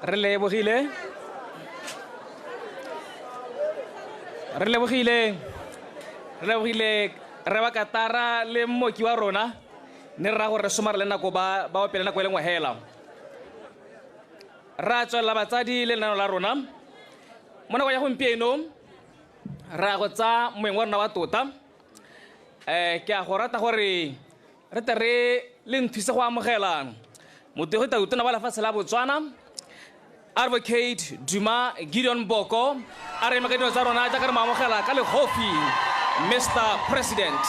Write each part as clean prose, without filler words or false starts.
Re lebogile, re lebogile, re lebogile re ba katara le mmoki wa rona. Ne re raya gore re somare le nako ba ba opele nako e le nngwe hela. Ra tswelela batsadi le lenano la rona mo nako ya gompieno. Re ya go tsaya moeng wa rona wa tota. Ke a go rata gore re tle re le nthuse go amogela motogi tautona wa lefatshe la Botswana, Advocate Duma Gideon Boko. A re eme ka dino tsa rona jaaka re mo amogela ka legofi. Mr President.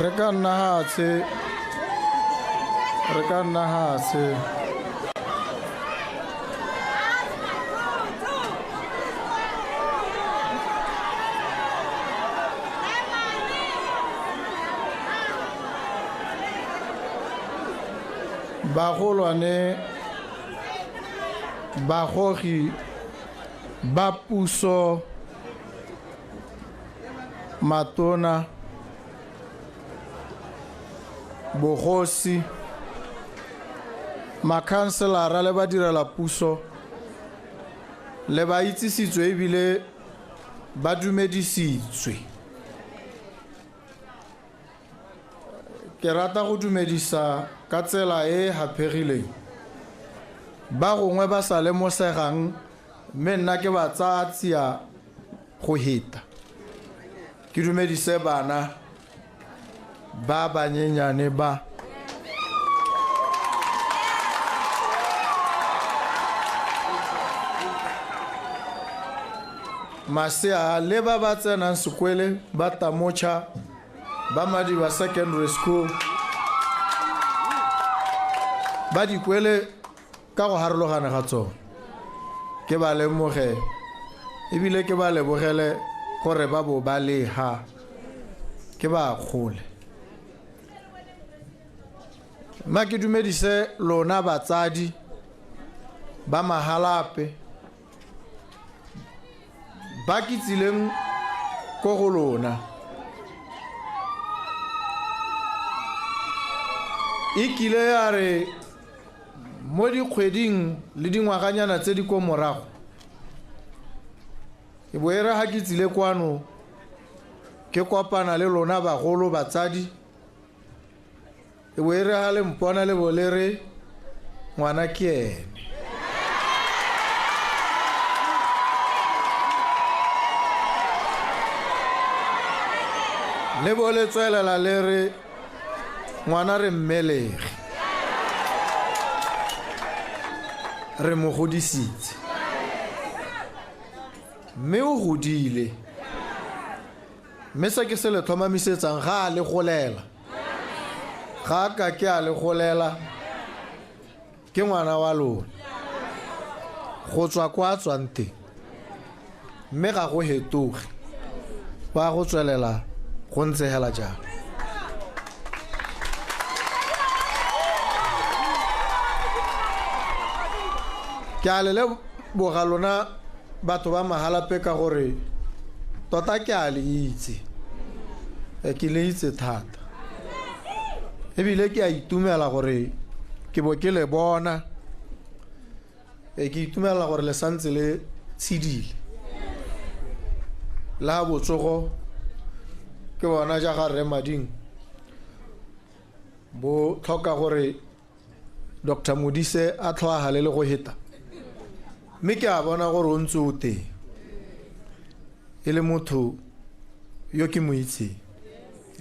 Re ka nna hatshe, re ka nna hatshe. Bagolwane, bagogi ba puso, matona, bogosi, makhanselara le badirela puso le ba itsisitswe ebile ba dumedisitswe. Ke rata go dumedisa ka tsela e e haphegileng ba gongwe ba sa lemosegang mme nna ke ba tsaya tsia go heta. Ke dumedise bana ba banyenyane ba. Masea le ba ba tsenang sekwele ba Tamocha ba Madiba Secondary School ba dikwele ka go harologana ga tsone. Ke ba lemoge ebile ke ba lebogele gore ba bo ba le ha, ke ba kgole. Mma ke dumedise lona batsadi ba Mahalape ba ke tsileng ko go lona. E kile ya re mo dikgweding le dingwaganyana tse di ko morago, e bo e re ga ke tsile kwano ke kopana le lona bagolo batsadi, e bo e re ga le mpona le bo le re ngwana ke ene. Le bo le tswelela le re ngwana re mmelege, re mo godisitse mme o godile. Mme se ke se le tlhomamisetsang, ga a le golela, ga a ka ke a le golela, ke ngwana wa lona go tswa kwa a tswang teng, mme ga go hetoge, ba go tswelela go ntse hela jalo. Ke a le leboga lona batho ba Mahalape ka gore tota ke a le itse, ke le itse thata, ebile ke a itumela gore ke bo ke le bona. Ke itumela gore le santse le tshedile la botsogo. Ke bona ja ga rre Mading bo tlhoka gore Dr Modise a tlhoagale le go heta, mme ke a bona gore o ntse o teng e le motho yo ke mo itseng,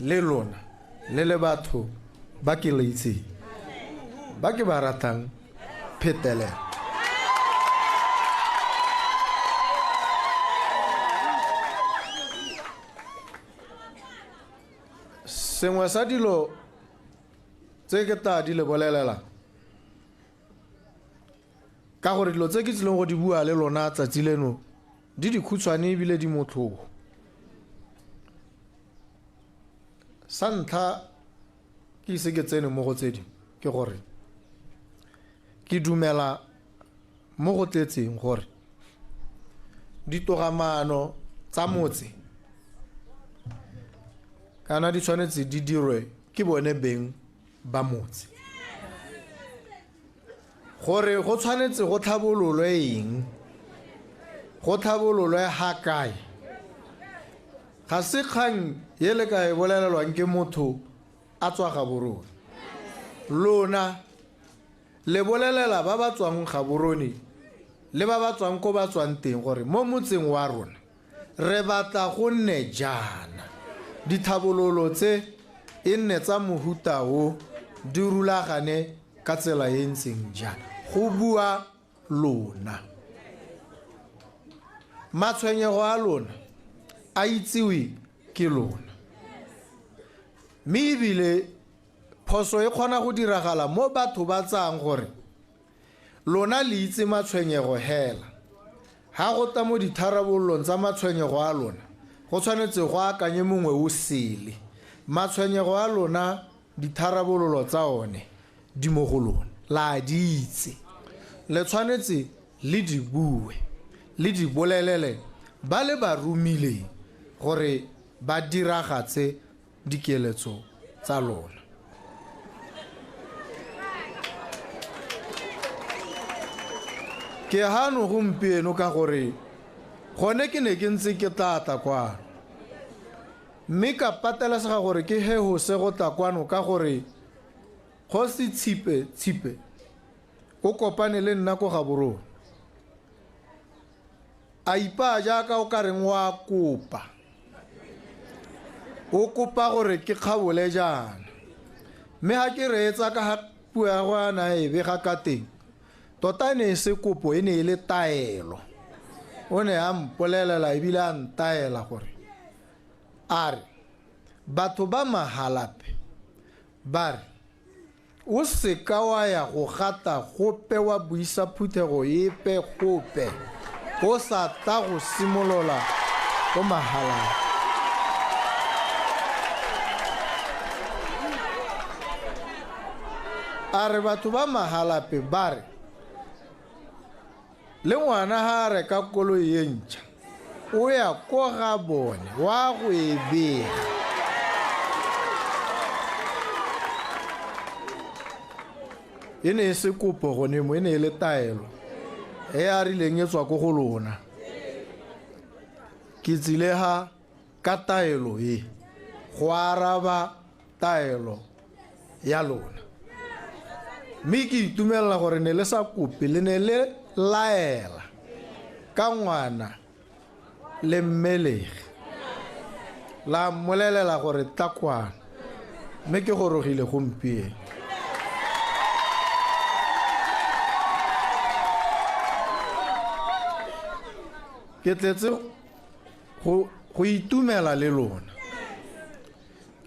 le lona le le batho ba ke le itseng ba ke ba ratang phetelela. Sengwe sa dilo tse ke tla di le bolelela, ka gore dilo tse ke tsileng go di bua le lona tsatsi leno di dikhutshwane ebile di motlhogo. Sa ntlha ke ise ke tsene mo go tse dingwe ke gore ke dumela mo go tletseng gore ditogamaano tsa motse kana di tshwanetse di dirwe ke bone beng ba motse gore go tshwanetse go tlhabololwe eng go tlhabololwe ga kae ga se kgang ye le ka e bolelelwang ke motho a tswa Gaborone lona le bolelela ba ba tswang Gaborone le ba ba tswang ko ba tswang teng gore mo motseng wa rona re batla go nne jaana ditlhabololo tse e nne tsa mohuta o di rulagane ka tsela e ntseng jaana go bua lona matshwenyego a lona a itsiwe ke lona mme ebile phoso e kgona go diragala mo batho ba tsayang gore lona le itse matshwenyego hela ha go tla mo ditharabololong tsa matshwenyego a lona go tshwanetse go akanye mongwe o sele matshwenyego a lona ditharabololo tsa one di mo go lona la di itse le tshwanetse le di bue le di bolelele ba le ba romileng gore ba diragatse dikeletso tsa lona ke hano gompieno ka gore gone ke ne ke ntse ke tla tla kwano mme ka patelesega gore ke hehose go tla kwano ka gore kgosi Tshipe Tshipe o kopane le nna ko Gaborone a ipaa jaaka o ka reng wa kopa o kopa gore ke kgabole jaana mme ga ke reetsa ka ga puo ya go ana e bega ka teng tota e ne e se kopo e ne e le taelo o ne a mpolelela ebile a ntaela gore a re batho ba Mahalapye ba re o seka wa ya go gata gope wa buisa phuthego epe gope o sa tla go simolola ko Mahalapye a re batho ba Mahalapye ba re le ngwana ga a reka koloi e ntšha o ya ko ga bone wa go e bega e ne e se kopo gone mo e ne e le taelo e a rileng e tswa ko go lona ke tsile ga ka taelo e go araba taelo ya lona mme ke itumelela gore ne le sa kope le ne le laela ka ngwana le mmelegi la mmolelela gore tla kwano mme ke gorogile gompieno ke tletse go itumela le lona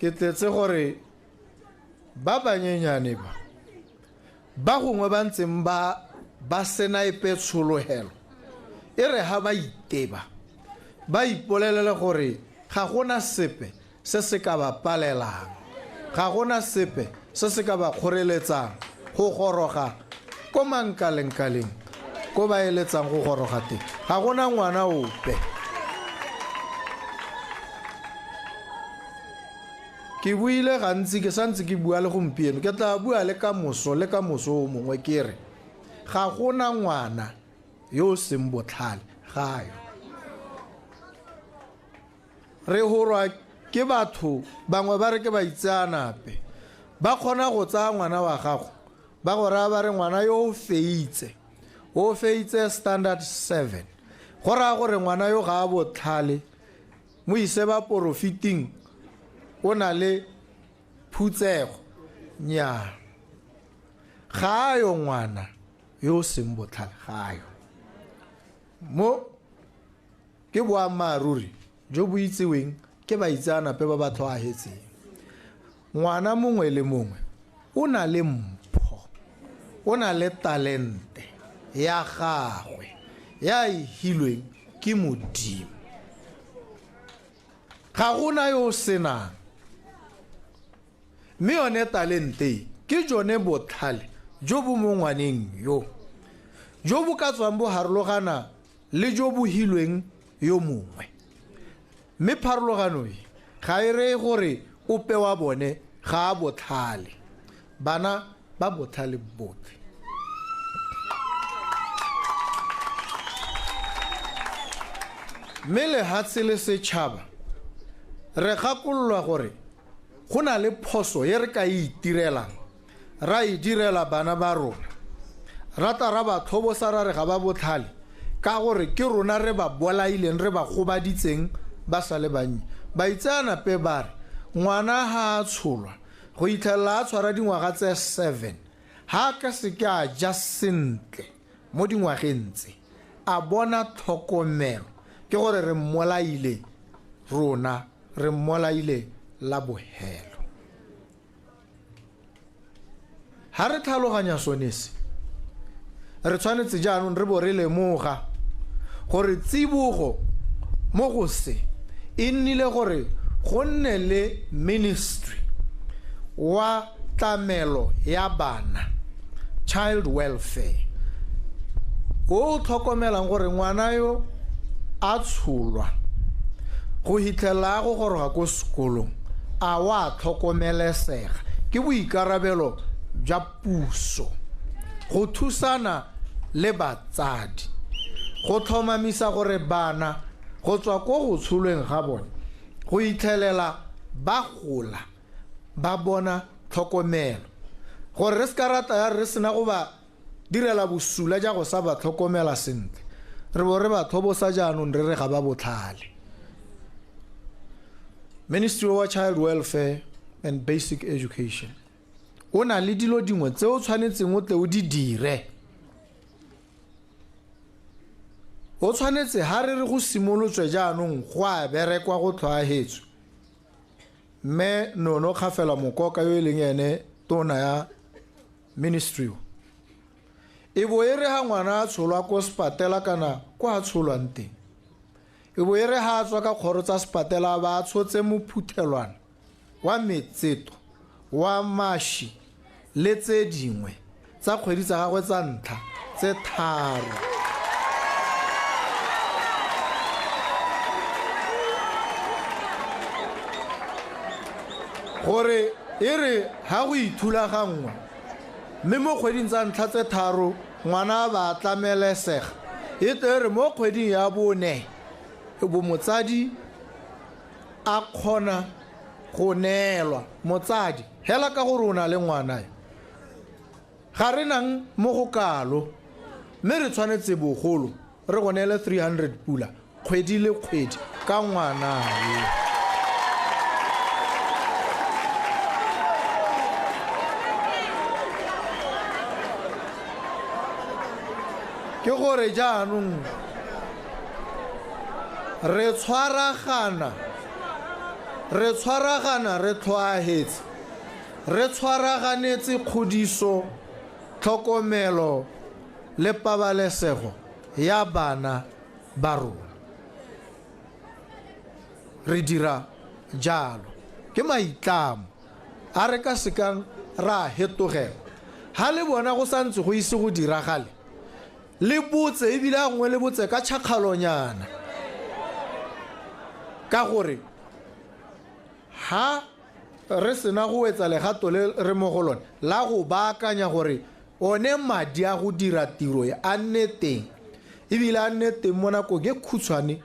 ke tletse gore ba banyenyane ba ba gongwe ba ntseng ba ba sena epe tshologelo e re ha ba iteba ba ipolelele gore ga gona sepe se se ka ba palelang ga gona sepe se se ka ba kgoreletsang go goroga ko mankalengkaleng ko ba eletsang go goroga teng ga gona ngwana ope ke buile gantsi ke santse ke bua le gompieno ke tla bua le ka moso le ka moso o mongwe ke re ga gona ngwana yo o seng botlhale ga yo re horwa ke batho bangwe ba re ke baitseanape ba kgona go tsaya ngwana wa gago ba go raya ba re ngwana yo o feitse o feitse standard 7 go raya gore ngwana yo ga a botlhale mo ise ba porofiting o na le phutsego nnyaa ga a yo ngwana yo o seng botlhale ga a yo mo ke boammaaruri jo bo itseweng ke baitseanape ba ba tlhoahetseng ngwana mongwe le mongwe o na le mpho o na le talente ya gagwe ya e hilweng ke modimo ga gona yo o senang Mme yone talente e ke jone botlhale jo bo mo ngwaneng yo, jo bo ka tswang bo harologana le jo bo hilweng yo mongwe. Mme pharologano e ga e reye gore ope wa bone ga a botlhale. Bana ba botlhale botlhe. Mme lehatshe le setšhaba re gakololwa gore go na le phoso e re ka e itirelang, ra e direla bana ba rona, ra tla ra ba tlhobosa ra re ga ba botlhale ka gore ke rona re ba bolaileng, re ba gobaditseng ba sa le bannye. Baitseanape ba re ngwana ha a tsholwa go itlhelela a tshwara dingwaga tse 7, ha a ka seke a ja sentle mo dingwageng tse, a bona tlhokomelo, ke gore re mmolaile rona, re mmolaile la bohelo. Ha re tlhaloganya sone se, re tshwanetse jaanong re bo re lemoga gore tsibogo mo go se e nnile gore go nne le ministry wa tlamelo ya bana, child welfare, o o tlhokomelang gore ngwana yo a tsholwa go hitlhelela a go goroga ko sekolong a wa tlhokomelesega. Ke boikarabelo jwa puso go thusana le batsadi go tlhomamisa gore bana go tswa ko go tsholweng ga bone go itlhelela ba gola ba bona tlhokomelo, gore re seka ra tla ya re sena go ba direla bosula ja go sa ba tlhokomela sentle, re bo re ba tlhobosa jaanong re re ga ba botlhale. Ministry wa Child Welfare and Basic Education o na le dilo dingwe tse o tshwanetseng o tle o di dire. O tshwanetse ha re re go simolotswe jaanong go a berekwa go tlhwaahetswe. Mme Nono Kgafela Mokoka yo e leng ene tona ya ministry o, e bo e re ha ngwana a tsholwa ko sepatela kana kwa a tsholwang teng, e bo e re ha a tswa ka kgoro tsa sepatela ba a tshotse mophuthelwana wa metseto wa mashi le tse dingwe tsa kgwedi tsa gagwe tsa ntlha tse 3. Gore e re ha go ithulaganngwa mme mo kgweding tsa ntlha tse 3 ngwana ba tlamelesega, e tle re mo kgweding ya 4 e bo motsadi a kgona go neelwa. Motsadi hela ka gore o na le ngwana yo, ga re nang mo go kalo, mme re tshwanetse bogolo re go neele 300 pula kgwedi le kgwedi ka ngwana yo. Ke gore jaanong re tshwaragana, re tshwaragana re tlhoahetse, re tshwaraganetse kgodiso, tlhokomelo le pabalesego ya bana ba rona. Re dira jalo ke maitlamo a re ka sekang ra hetogela. Ha le bona go santse go ise go diragale, le botse, ebile a nngwe le botse ka tšhakgalonyana, ka gore ha re sena go wetsa legato le re mo go lone la go baakanya gore one madi a go dira tiro e a nne teng, ebile a nne teng mo nakong e khutshwane,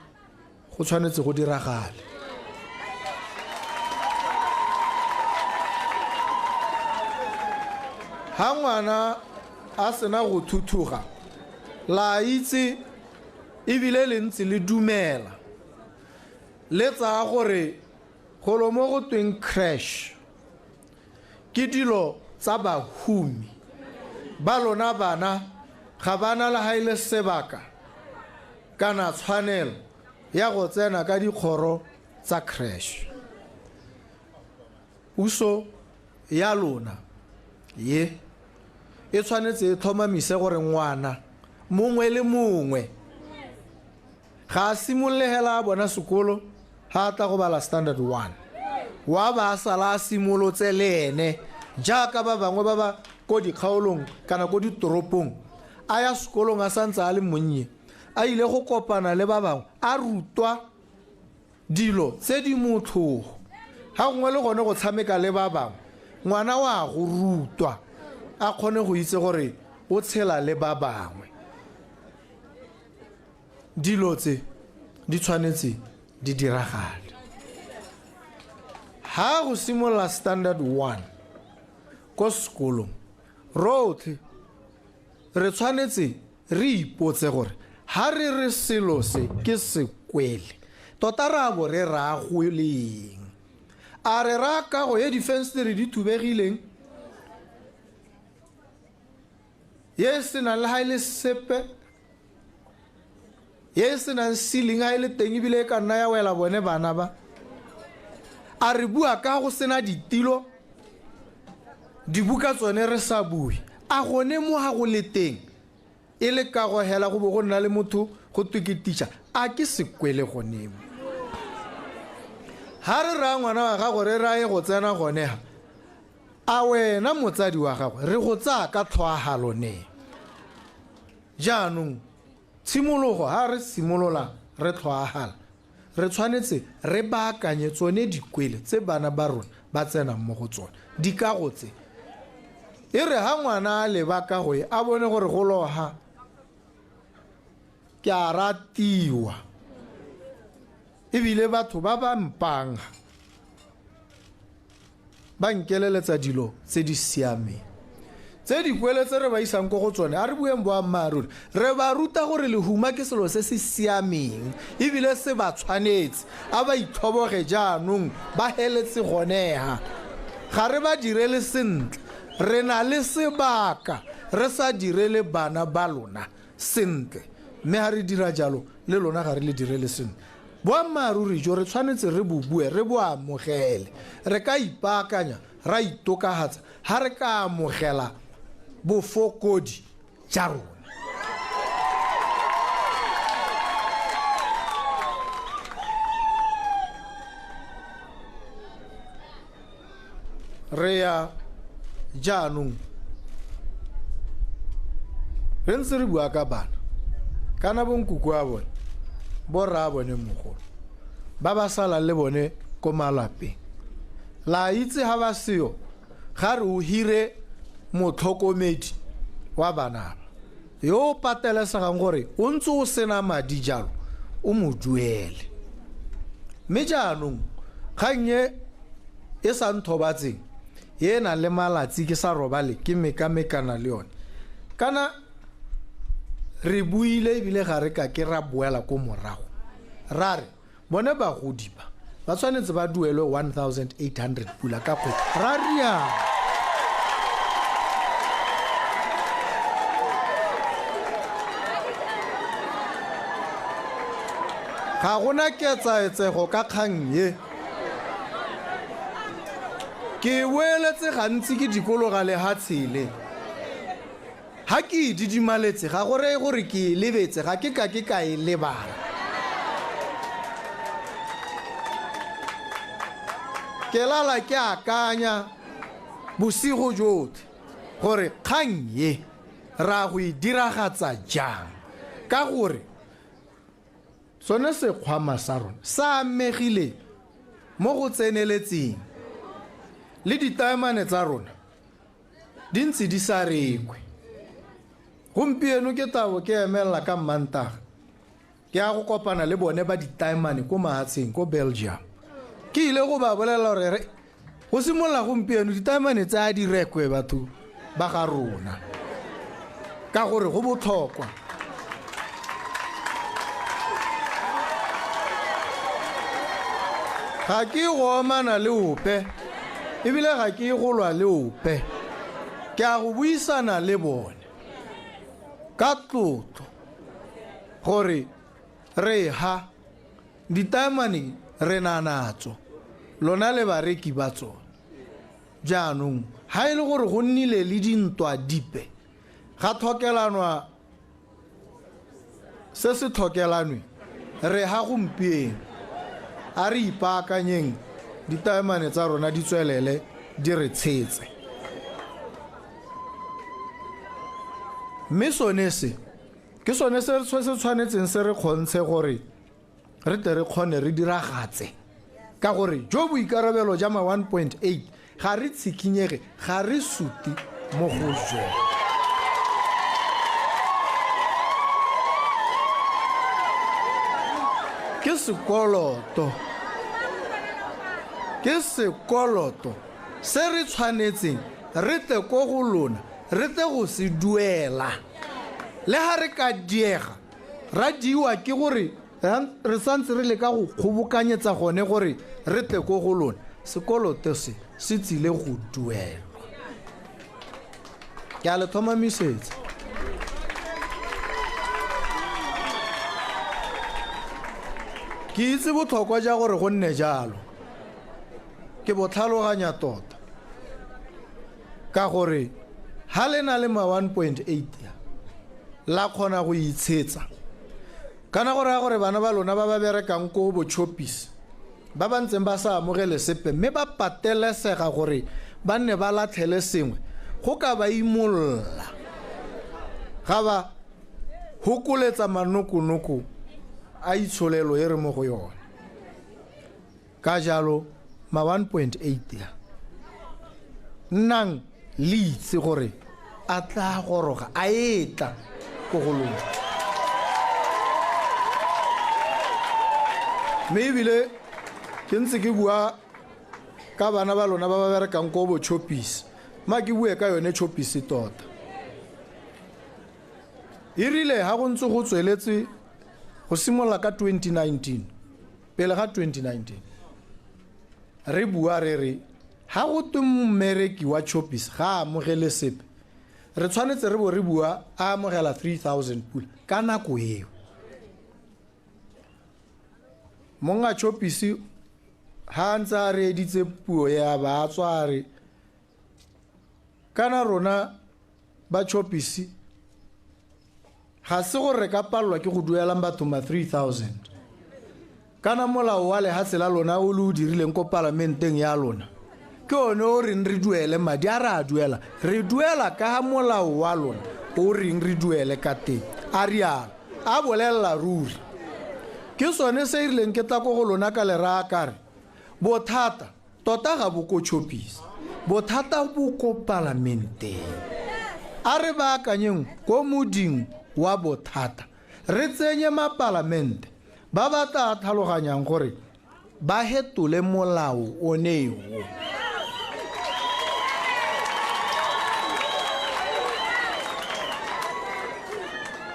go tshwanetse go diragale. Ha ngwana a sena go thuthuga, la itse ebile le ntse le dumela, le tsaya gore golo mo go tweng crash ke dilo tsa bahumi ba lona bana ga bana le ha e le sebaka kana tshwanelo ya go tsena ka dikgoro tsa crash. Puso ya lona ye e tshwanetse e tlhomamise gore ngwana mongwe le mongwe ga a simolole hela a bona sekolo ha a tla go bala standard 1. Wa ba a sala a simolotse le ene jaaka ba bangwe ba ba ko dikgaolong kana ko ditoropong, a ya sekolong a santse a le monnye, a ile go kopana le ba bangwe, a rutwa dilo tse di motlhogo. Ga gongwe le gone go tshameka le ba bangwe, ngwana wa go rutwa a kgone go itse gore o tshela le ba bangwe. Dilo tse di tshwanetse di diragale. Ha go simolola standard 1 ko sekolong, rotlhe re tshwanetse re ipotse gore ha re re selo se ke sekwele, tota re a bo re raya go leng? A re raya kago e difenstere di thubegileng, ye e senang le ha e le sepe, ye e senang ceiling ha e le teng ebile e ka nna ya wela bone bana ba? A re bua ka go sena ditilo, dibuka tsone re sa bue? A gone mo ha go le teng e le kago hela go bo go nna le motho go twe ke teacher, a ke sekwele gone mo? Ha re raya ngwana wa gago re raye go tsena gone ha, a wena motsadi wa gagwe re go tsaya ka tlhoahalo ne? Jaanong tshimologo ha re simolola re tlhoahala, re tshwanetse re baakanye tsone dikwele tse bana ba rona ba tsenang mo go tsone, dikago tse. E re ha ngwana a leba kago e, a bone gore go loha ke a ratiwa, ebile batho ba ba mpang ba nkeleletsa dilo tse di siameng. Tse dikwele tse re ba isang ko go tsone, a re bueng boammaaruri, re ba ruta gore lehuma ke selo se se siameng ebile se ba tshwanetse, a ba itlhoboge jaanong ba heletse goneha. Ga re ba direle sentle, re na le sebaka re sa direle bana ba lona sentle, mme ha re dira jalo le lona ga re le direle sentle. Boammaaruri jo re tshwanetse re bo bue, re bo amogele. Re ka ipaakanya, ra itokagatsa ha re ka amogela bofokodi ja rona. Re ya jaanong re ntse re bua ka bana kana bonkoko a bone, borra a bone mogolo ba ba salang le bone ko malapeng. La itse ha ba seo, ga re o hire motlhokomedi wa bana ba yo o patelesegang gore o ntse o sena madi jalo o mo duele. Mme jaanong kgang e e sa nthobatseng, e nang le malatsi ke sa robale ke mekamekana le yone, kana re buile ebile ga re ka ke ra boela ko morago, ra re bone bagodi ba ba tshwanetse ba duelwe 1800 pula ka kgwedi, ra rialo. Ga gona ketsaetsego ka kgang ye. Ke boeletse gantsi ke dikologa lehatshe le. Ha ke e didimaletse ga go reye gore ke e lebetse, ga ke ka ke ka e lebala. Ke lala ke akanya bosigo jotlhe gore kgang ye ra go e diragatsa jang, ka gore sone sekgwama sa rona sa amegile mo go tseneletseng, le ditaemane tsa rona di ntse di sa rekwe. Gompieno ke tabo ke emelela ka Mmantaga, ke ya go kopana le bone ba ditaemane ko mahatsheng ko Belgium. Ke ile go ba bolelela gore re go simolola gompieno ditaemane tse a di rekwe batho ba ga rona, ka gore go botlhokwa. Ga ke go omana le ope, ebile ga ke go lwa le ope, ke a go buisana le bone ka tlotlo gore re ha ditaemane re na natso, lona le bareki ba tsone. Jaanong ha e le gore go nnile le dintwa dipe, ga tlhokelanwa se se tlhokelanwe, re ha gompieno a re ipaakanyeng Ditaemane tsa rona di tswelele di re tshetse. Mme sone se ke sone se se tshwanetseng se re kgontshe gore re tle re kgone re diragatse, ka gore jo boikarabelo ja ma 1.8 ga re tshikinyege, ga re suti mo go jone. Ke sekoloto, ke sekoloto se re tshwanetseng re tle ko go lona re tle go se duela. Le ga re ka diega ra diwa ke gore re santse re leka go kgobokanyetsa gone gore re tle ko go lona, sekoloto se se tsile go duelwa. Ke a le tlhomamisetsa. Ke itse botlhokwa ja gore go nne jalo, ke bo tlhaloganya tota, ka gore ha le na le ma 1.8 ya la kgona go itshetsa, kana go raya gore bana ba lona ba ba berekang ko bo Choppies, ba ba ntseng ba sa amogele sepe mme ba patelesega gore ba nne ba latlhele sengwe go ka ba imolola, ga ba hokoletsa manokonoko a itsholelo e re mo go yone. Ka jalo ma 1.8 ya nnang le itse gore a tla goroga, a etla ko go lona. Mme ebile ke ntse ke bua ka bana ba lona ba ba berekang ko bo Choppies, ma ke bue ka yone Choppies tota. E rile ha go ntse go tsweletse go simolola ka 2019, pele ga 2019, re bua re re ha go twe mmereki wa Choppies ga a amogele sepe, re tshwanetse re bo re bua a amogela 3000 pula ka nako eo. Monga Choppies ha a ntse a reeditse puo ya ba tswa a re, kana rona ba Choppies ga se gore re ka palelwa ke go duelang batho ma 3000, kana molao wa lehatshe la lona o le o dirileng ko palamenteng ya lona ke one o reng re duele madi a re a duela, re duela ka molao wa lona o reng re duele ka teng. A rialo a bolelela ruri. Ke sone se e rileng ke tla ko go lona ka le raya ka re bothata tota ga bo ko Choppies, bothata bo ko palamenteng. A re baakanyeng ko moding wa bothata, re tsenye mapalamente ba ba tla tlhaloganyang gore ba hetole molao oneo.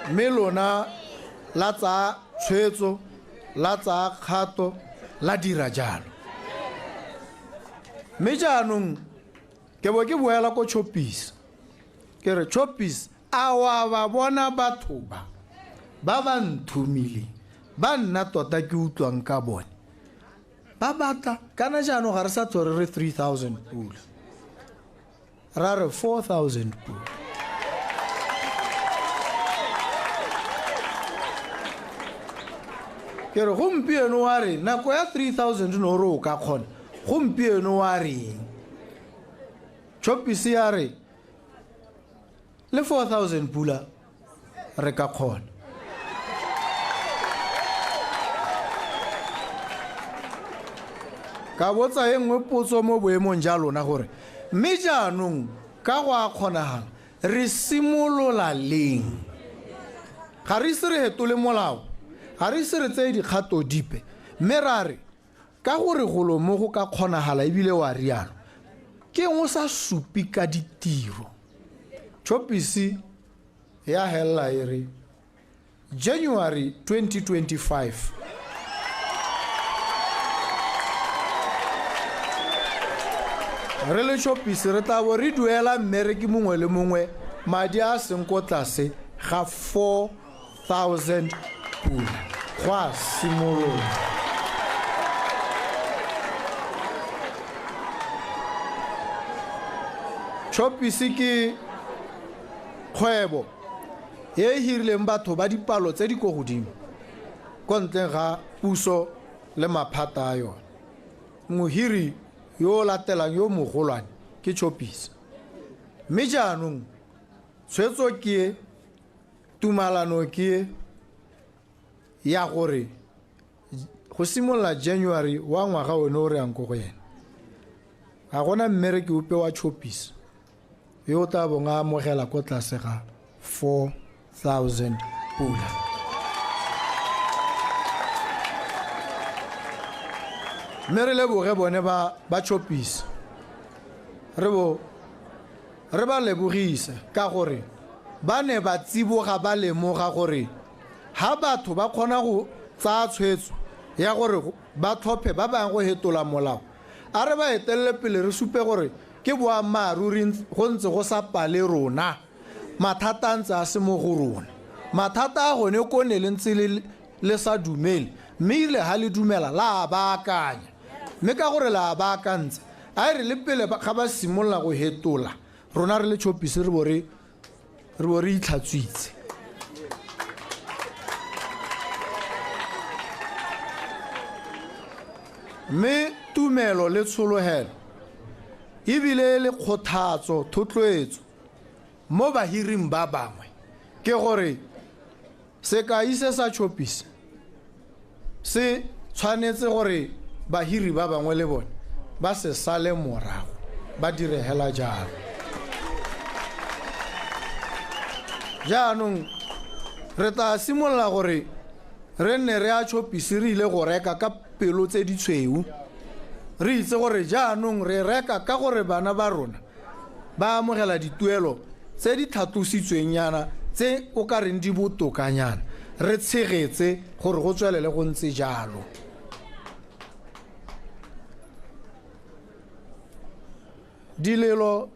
Mme lona la tsaya tshwetso, la tsaya kgato, la dira jalo. Mme jaanong ke bo ke boela ko Choppies, ke re Choppies, a wa ba bona batho ba ba ba nthomileng, ba nna tota ke utlwang ka bone, ba batla kana jaanong ga re sa tlhole re 3000 pula, ra re 4000 pula. Ke re gompieno wa re nako ya 3000 no re o ka kgona, gompieno wa reng? Choppies ya re le 4000 pula re ka kgona. Ka botsa e nngwe potso mo boemong ja lona gore mme jaanong ka go a kgonagala re simolola leng? Ga re ise re hetole molao, ga re ise re tseye dikgato dipe, mme ra re ka gore golo mo go ka kgonagala ebile wa rialo, ke eng o sa supe ka ditiro? Choppies ya hella e re January 2025 re le Choppies re tla bo re duela mmereki mongwe le mongwe madi a seng ko tlase ga 4000 pula go a simolola. Choppies ke kgwebo e e hirileng batho ba dipalo tse di ko godimo ko ntleng ga puso le maphata a yone. Mohiri yo o latelang yo mogolwane ke Choppies. Mme jaanong tshwetso ke e, tumalano ke e ya gore go simolola January wa ngwaga one o re yang ko go ena, ga gona mmereki ope wa Choppies yo o tla bong a amogela ko tlase ga 4,000 pula. Mme re leboge bone ba Choppies, re bo re ba lebogise ka gore ba ne ba tsiboga ba lemoga gore ha batho ba kgona go tsaya tshwetso ya gore ba tlhophe ba bangwe go hetola molao, a re ba etelele pele re supe gore ke boammaaruri go ntse go sa pale rona, mathata a ntse a se mo go rona, mathata a gone ko ne le ntse le sa dumele, mme ile ha le dumela la a baakanya, mme ka gore la a baakantse a re le pele ga ba simolola go hetola rona re le Choppies re bo re itlhatswitse. Mme tumelo le tshologelo ebile le kgothatso thotloetso mo bahiring ba bangwe ke gore sekai se sa Choppies se tshwanetse gore bahiri ba bangwe le bone ba se sale morago ba dire hela jalo. Jaanong re tla simolola gore re nne re a Choppies re ile go reka ka pelo tse di tshweu, re itse gore jaanong re reka ka gore bana ba rona ba amogela dituelo tse di tlhatlositsweng nyana tse o ka reng di botokanyana, re tshegetse gore go tswelele go ntse jalo. Dilelo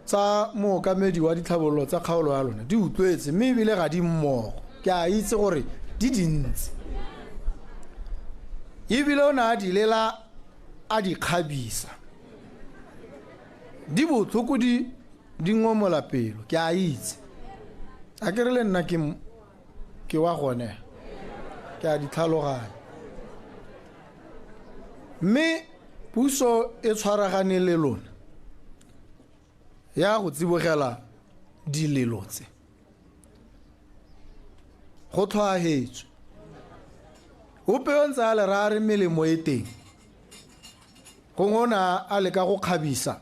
tsa mookamedi wa ditlhabololo tsa kgaolo ya lona di utlwetse mme ebile ga di mmogo, ke a itse gore di dintsi, ebile o ne a di lela a di kgabisa, di botlhoko di ngomola pelo, ke a itse. A ke re le nna ke wa gone, ke a di tlhaloganya. Mme puso e tshwaragane le lona ya go tsibogela dilelo tse, go tlhwaetswe. Ope o ntse a le raya re melemo e teng, gongwe o ne a leka go kgabisa,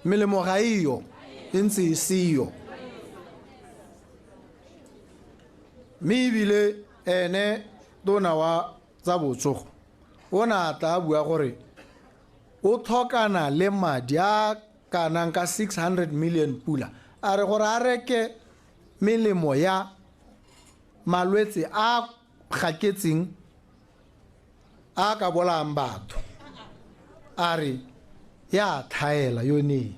melemo ga e yo, e ntse e seyo. Mme ebile ene tona wa tsa botsogo o ne a tla bua gore o tlhokana le madi a kanang ka 600 million pula, a re gore a reke melemo ya malwetse a gaketseng a ka bolayang batho, a re ya tlhaela yone.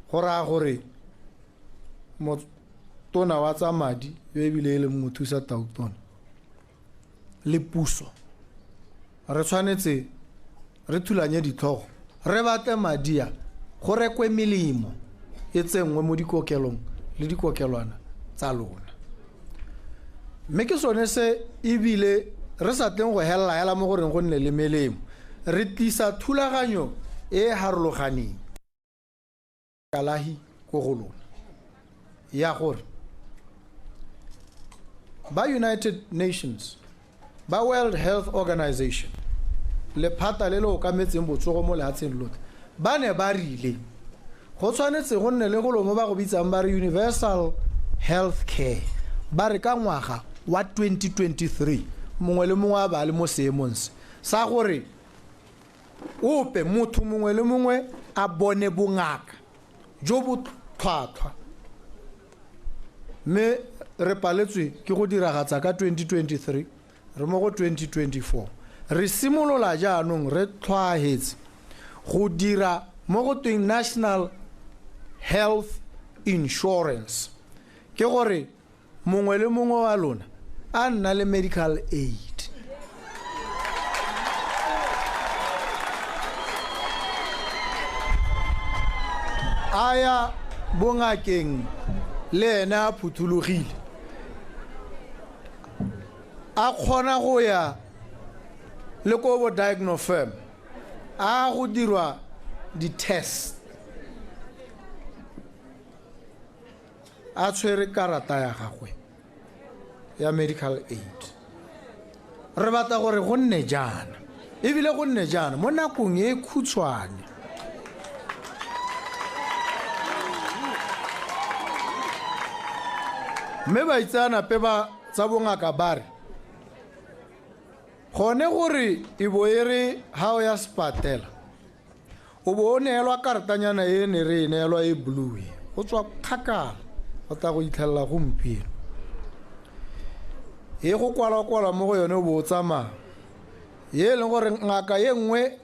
Go raya gore motona wa tsa madi yo ebile e leng mothusa tautona le puso re tshwanetse re thulanye ditlhogo, re batle madi a go rekwe melemo e tsenngwe mo dikokelong le dikokelwana tsa lona. Mme ke sone se ebile re sa tleng go hella hela mo goreng go nne le melemo, re tlisa thulaganyo e e harologaneng kalahi ko go lona ya gore ba United Nations, ba World Health Organization, lephata le le okametseng botsogo mo lefatsheng lotlhe, ba ne ba rile go tshwanetse go nne le golo mo ba go bitsang ba re universal health care, ba re ka ngwaga wa 2023 mongwe le mongwe a ba le mo seemong se sa gore ope motho mongwe le mongwe a bone bongaka jo bo tlhwatlhwa. Mme re paletswe ke go diragatsa ka 2023, re mo go 2024. Re simolola jaanong re tlhwaetse go dira mo go tweng National Health Insurance, ke gore mongwe le mongwe wa lona a nna le medical aid. A ya bongakeng le ene a phuthologile, a kgona go ya Le ko bo Diagnofirm a go dirwa di-test, a tshwere karata ya gagwe ya medical aid. Re batla gore go nne jaana, ebile go nne jaana mo nakong e khutshwane. Mme baitseanape ba tsa bongaka ba re gone gore e bo e re ha o ya sepatela o bo o neelwa karatanyana e ne re e neelwa e blue e, go tswa kgakala go tla go itlhelela gompieno, e go kwala-kwala mo go yone o bo o tsamaya, ye e leng gore ngaka ye nngwe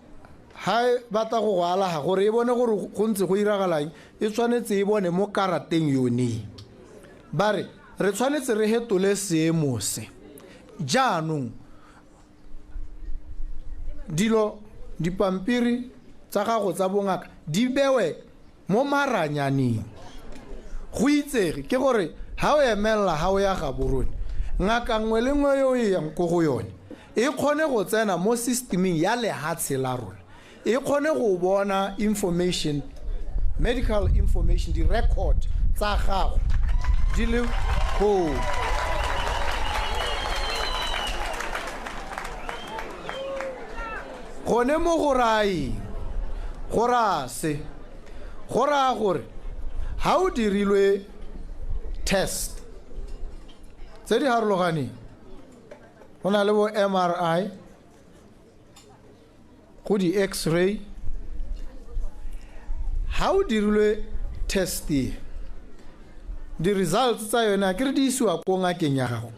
ha e batla go go alaga gore e bone gore go ntse go iragalang, e tshwanetse e bone mo karateng yone. Ba re re tshwanetse re hetole seemo se. Jaanong dilo dipampiri tsa gago tsa bongaka di bewe mo maranyaneng. Go itsege ke gore ha o emella ha o ya Gaborone, ngaka nngwe le nngwe yo e yang ko go yone e kgone go tsena mo systemeng ya lehatshe la rona, e kgone go bona information, medical information, di-record tsa gago di le koo. Gone mo go raya eng? Go raya se, go raya gore ha o dirilwe test tse di harologaneng, go na le bo MRI, go di-x-ray, ha o dirilwe test e, di-results tsa yone a ke re di isiwa ko ngakeng ya gago,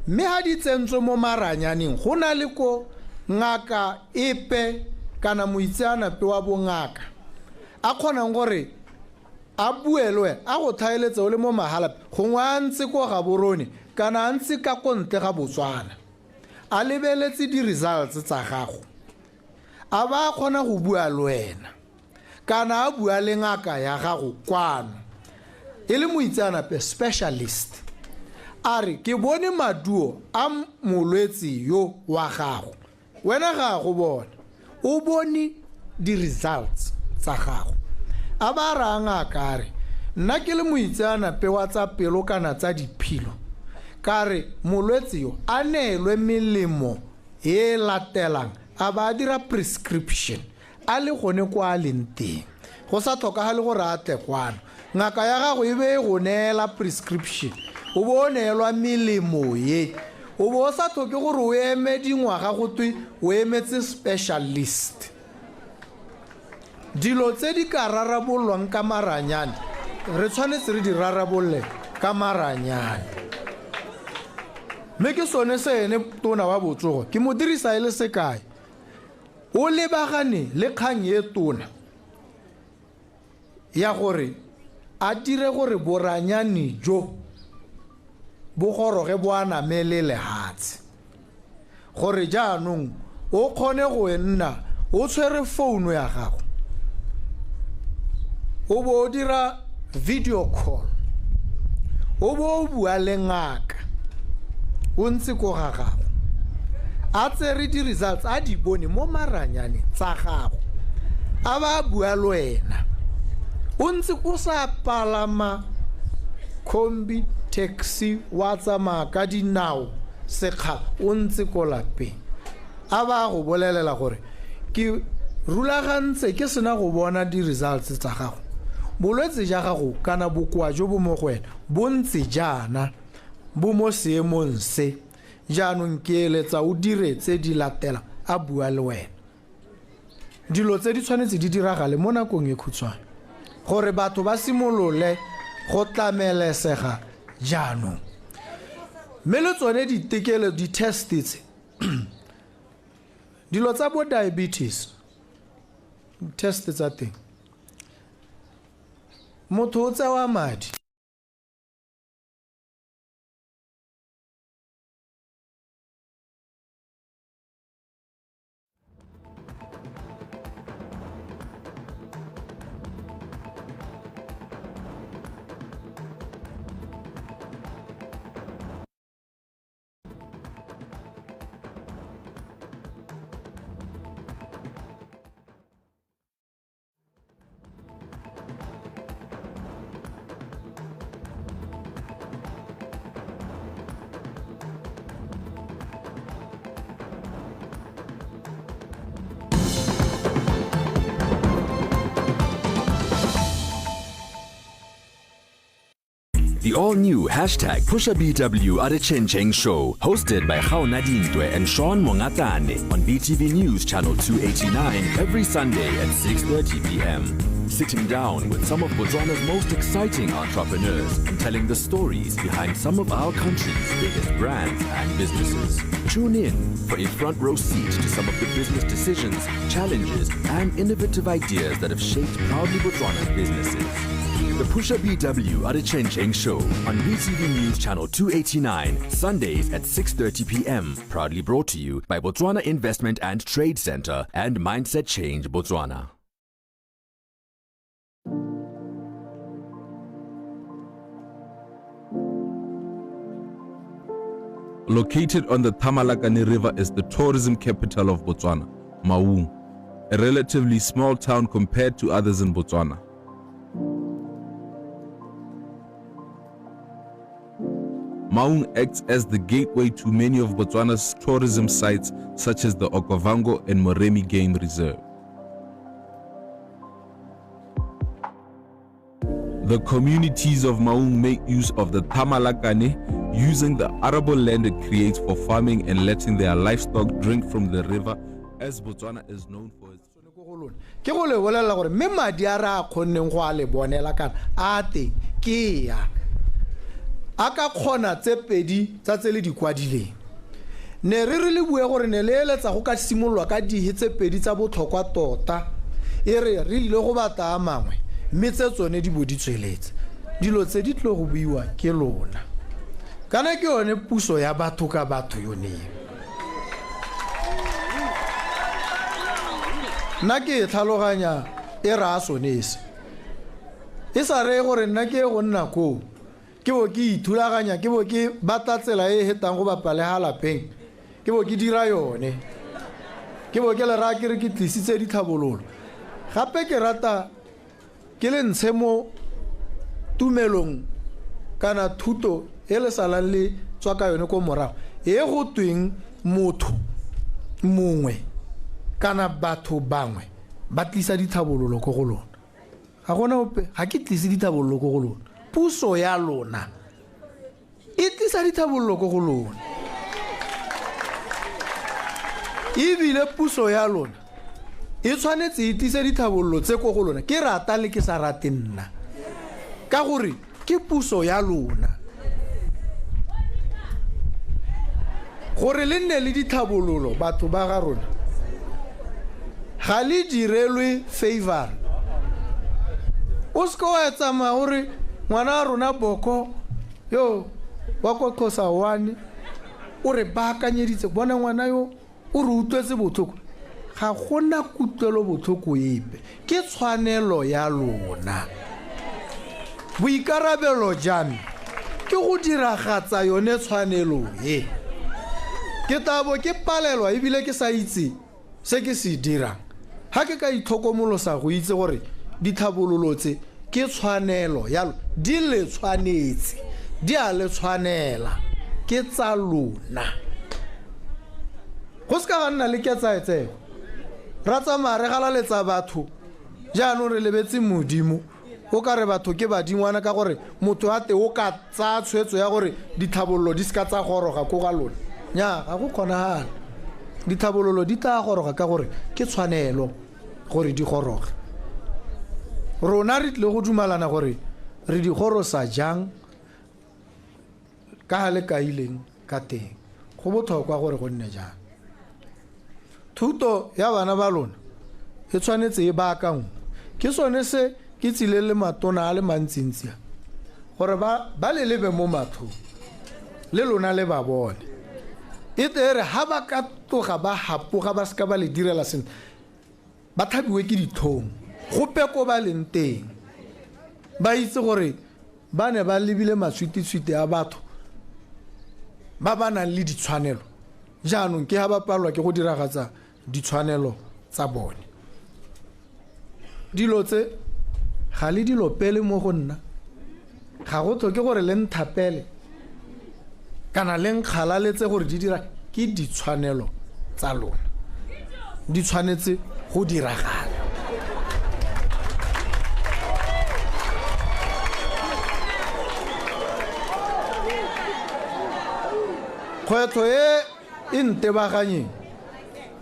mme ha di tsentswe mo maranyaneng go na le ko ngaka epe kana moitseanape wa bongaka a kgonang gore a bue le wena, a go tlhaeletse o le mo mahala, gongwe a ntse ko Gaborone kana a ntse ka ko ntle ga Botswana, a lebeletse di-results tsa gago, a ba a kgona go bua le wena kana a bua le ngaka ya gago kwano e le moitseanape specialist, a re ke bone maduo a molwetse yo wa gago, wena ga go bona, o bone di-results tsa gago. A ba raya ngaka a re nna ke le moitseanape wa tsa pelo kana tsa diphilo, ka re molwetse yo a neelwe melemo e latelang, a ba a dira prescription a le gone kwa a leng teng, go sa tlhokagale gore a tle kwano. Ngaka ya gago e be e go neela prescription, o bo o neelwa melemo ye, o bo o sa tlhoke gore o eme dingwaga go twe o emetse specialist. Dilo tse di ka rarabololwang ka maranyane re tshwanetse re di rarabolle ka maranyane. Mme ke sone se ene tona wa botsogo ke mo dirisa e le sekai, o lebagane le kgang e tona ya gore a dire gore boranyane jo bo goroge bo anamele lehatshe, gore jaanong o kgone go nna o tshwere founu ya gago, o bo o dira video call, o bo o bua le ngaka o ntse ko ga gago, a tsere di-results a di bone mo maranyaneng tsa gago, a ba bua le wena o ntse o sa palama kombi, taxi, wa tsamaya ka dinao sekgala, o ntse ko lapeng, a ba go bolelela gore ke rulagantse ke sena go bona di-results tsa gago, bolwetse ja gago kana bokoa jo bo mo go wena bo ntse jaana, bo mo seemong se, jaanong ke eletsa o dire tse di latela, a bua le wena. Dilo tse di tshwanetse di diragale mo nakong e khutshwane gore batho ba simolole go tlamelesega jaanong. Mme le tsone ditekelo, di-test tse, dilo tsa bo diabetes, test tsa teng, motho o tsewa madi. all-new hashtag PushaBW Adechencheng Show, hosted by Gaona Dintwe and Sean Mongatane on BTV News Channel 289 every Sunday at 6:30 p.m. Sitting down with some of Botswana's most exciting entrepreneurs and telling the stories behind some of our country's biggest brands and businesses. Tune in for a front row seat to some of the business decisions, challenges, and innovative ideas that have shaped Proudly Botswana's businesses. The Pusha BW Adechencheng Show on BTV News Channel 289, Sundays at 6:30 p.m. Proudly brought to you by Botswana Investment and Trade Center and Mindset Change Botswana. Located on the Thamalakane River is the tourism capital of Botswana, Maun, a relatively small town compared to others in Botswana. Maun acts as the gateway to many of Botswana's tourism sites such as the Okavango and Moremi Game Reserve. The communities of Maun make use of the Thamalakane, using the arable land it creates for farming and letting their livestock drink from the river, as Botswana is known for its Ke go le bolelela gore mme madi a re a kgonneng go a le bonela kana a teng ke ya a ka kgona tse pedi tsa tse le di kwadileng. Ne re re le bue gore ne le eletsa go ka simololwa ka dihe tse pedi tsa botlhokwa tota, e re re ile go batla a mangwe mme tse tsone di bo di tsweletse. Dilo tse di tlo go buiwa ke lona, kana ke yone puso ya batho ka batho yone. Nna ke e tlhaloganya e raya sone se, e sa reye gore nna ke go nna koo ke bo ke ithulaganya, ke bo ke batla tsela e e hetang go bapa le ga lapeng, ke bo ke dira yone, ke bo ke le raya ke re ke tlisitse ditlhabololo. Gape ke rata ke le ntshe mo tumelong kana thuto e le salang le tswa ka yone ko morago, e go tweng motho mongwe kana batho bangwe ba tlisa ditlhabololo ko go lona. Ga gona ope, ga ke tlise ditlhabololo ko go lona. Puso ya lona e tlisa ditlhabololo ko go lona, ebile puso ya lona e tshwanetse e tlise ditlhabololo tse ko go lona, ke rata le ke sa rate nna, ka gore ke puso ya lona. Gore le nne le ditlhabololo batho ba ga rona, ga le direlwe favor. O seke wa tsamaya gore ngwana wa rona Boko yo wa ko Xhosa one o re baakanyeditse, bona ngwana yo o re utlwetse botlhoko. Ga gona kutlwelo botlhoko epe, ke tshwanelo ya lona. Boikarabelo jwa me ke go diragatsa yone tshwanelo e. Ke tla bo ke palelwa ebile ke sa itse se ke se dirang ga ke ka itlhokomolosa go itse gore ditlhabololo tse ke tshwanelo ya lona, di le tshwanetse, di a le tshwanela, ke tsa lona. Go seka ga nna le ketsaetsego, ra tsamaya re galaletsa batho, jaanong re lebetse Modimo. O ka re batho ke badingwana ka gore motho a te o ka tsaya tshwetso ya gore ditlhabololo di seka tsa goroga ko ga lona. Nnyaa, ga go kgonagale. Ditlhabololo di tla goroga ka gore ke tshwanelo gore di goroge. Rona re tlile go dumalana gore re di gorosa jang ka ga le kaileng ka teng. Go botlhokwa gore go nne jang. Thuto ya bana ba lona e tshwanetse e baakangwe. Ke sone se ke tsile le matona a le mantsintsi a, gore ba le lebe mo mathong, le lona le ba bone. E tle e re ha ba ka tloga ba hapoga ba seka ba le direla sentle, ba tlhabiwe ke ditlhong gope ko ba leng teng. Ba itse gore ba ne ba lebile matshwititshwiti a batho ba ba nang le ditshwanelo, jaanong ke ha ba palelwa ke go diragatsa ditshwanelo tsa bone. Dilo tse ga le dilo pele mo go nna, ga go tlhoke gore le nthapele kana le nkgalaletse gore di dira, ke ditshwanelo tsa lona, di tshwanetse go diragala. Kgwetlho e e ntebaganyeng,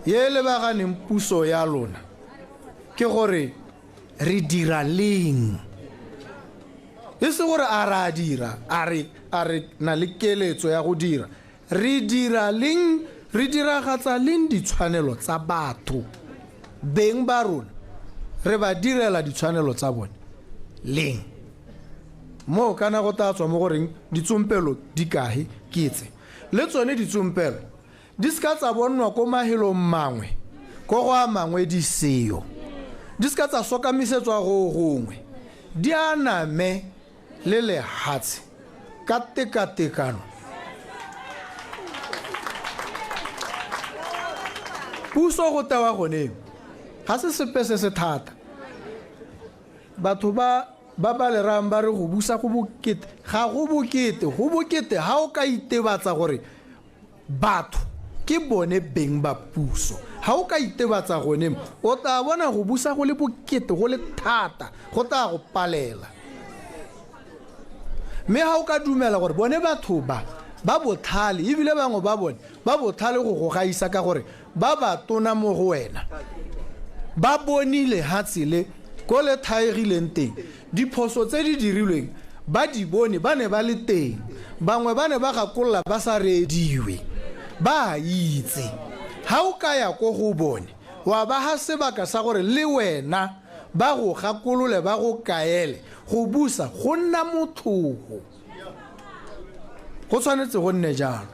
e e lebaganeng puso ya lona, ke gore re dira leng. E se gore a re a dira, a re a re na le keletso ya go dira. Re dira leng, re diragatsa leng ditshwanelo tsa batho. Beng ba rona, re ba direla ditshwanelo tsa bone leng. Moo kana go tla tswa mo goreng ditsompelo di kae ke tse. Le tsone ditsompelo di seka tsa bonnwa ko mahelong mangwe, ko go a mangwe di seo. Di seka tsa sokamisetswa go gongwe, di aname le lehatshe ka tekatekano. Puso go tewa gone ga se sepe se se thata. Batho ba ba ba lerang ba re go busa go bokete, ga go bokete, go bokete ha o ka itebatsa gore batho ke bone beng ba puso. Ha o ka itebatsa gone, o tla bona go busa go le bokete, go le thata, go tla go palela. Mme ha o ka dumela gore bone batho ba ba botlhale, ebile bangwe ba bone ba botlhale go go gaisa ka gore ba ba tona mo go wena, ba bonile hatshe le ko le thaegileng teng, diphoso tse di dirilweng ba di bone, ba ne ba le teng. Bangwe ba ne ba gakolola ba sa reediwe, ba a itse. Ha o ka ya ko go bone, wa ba ha sebaka sa gore le wena ba go gakolole, ba go kaele go busa go nna motlhogo. Go tshwanetse go nne jalo.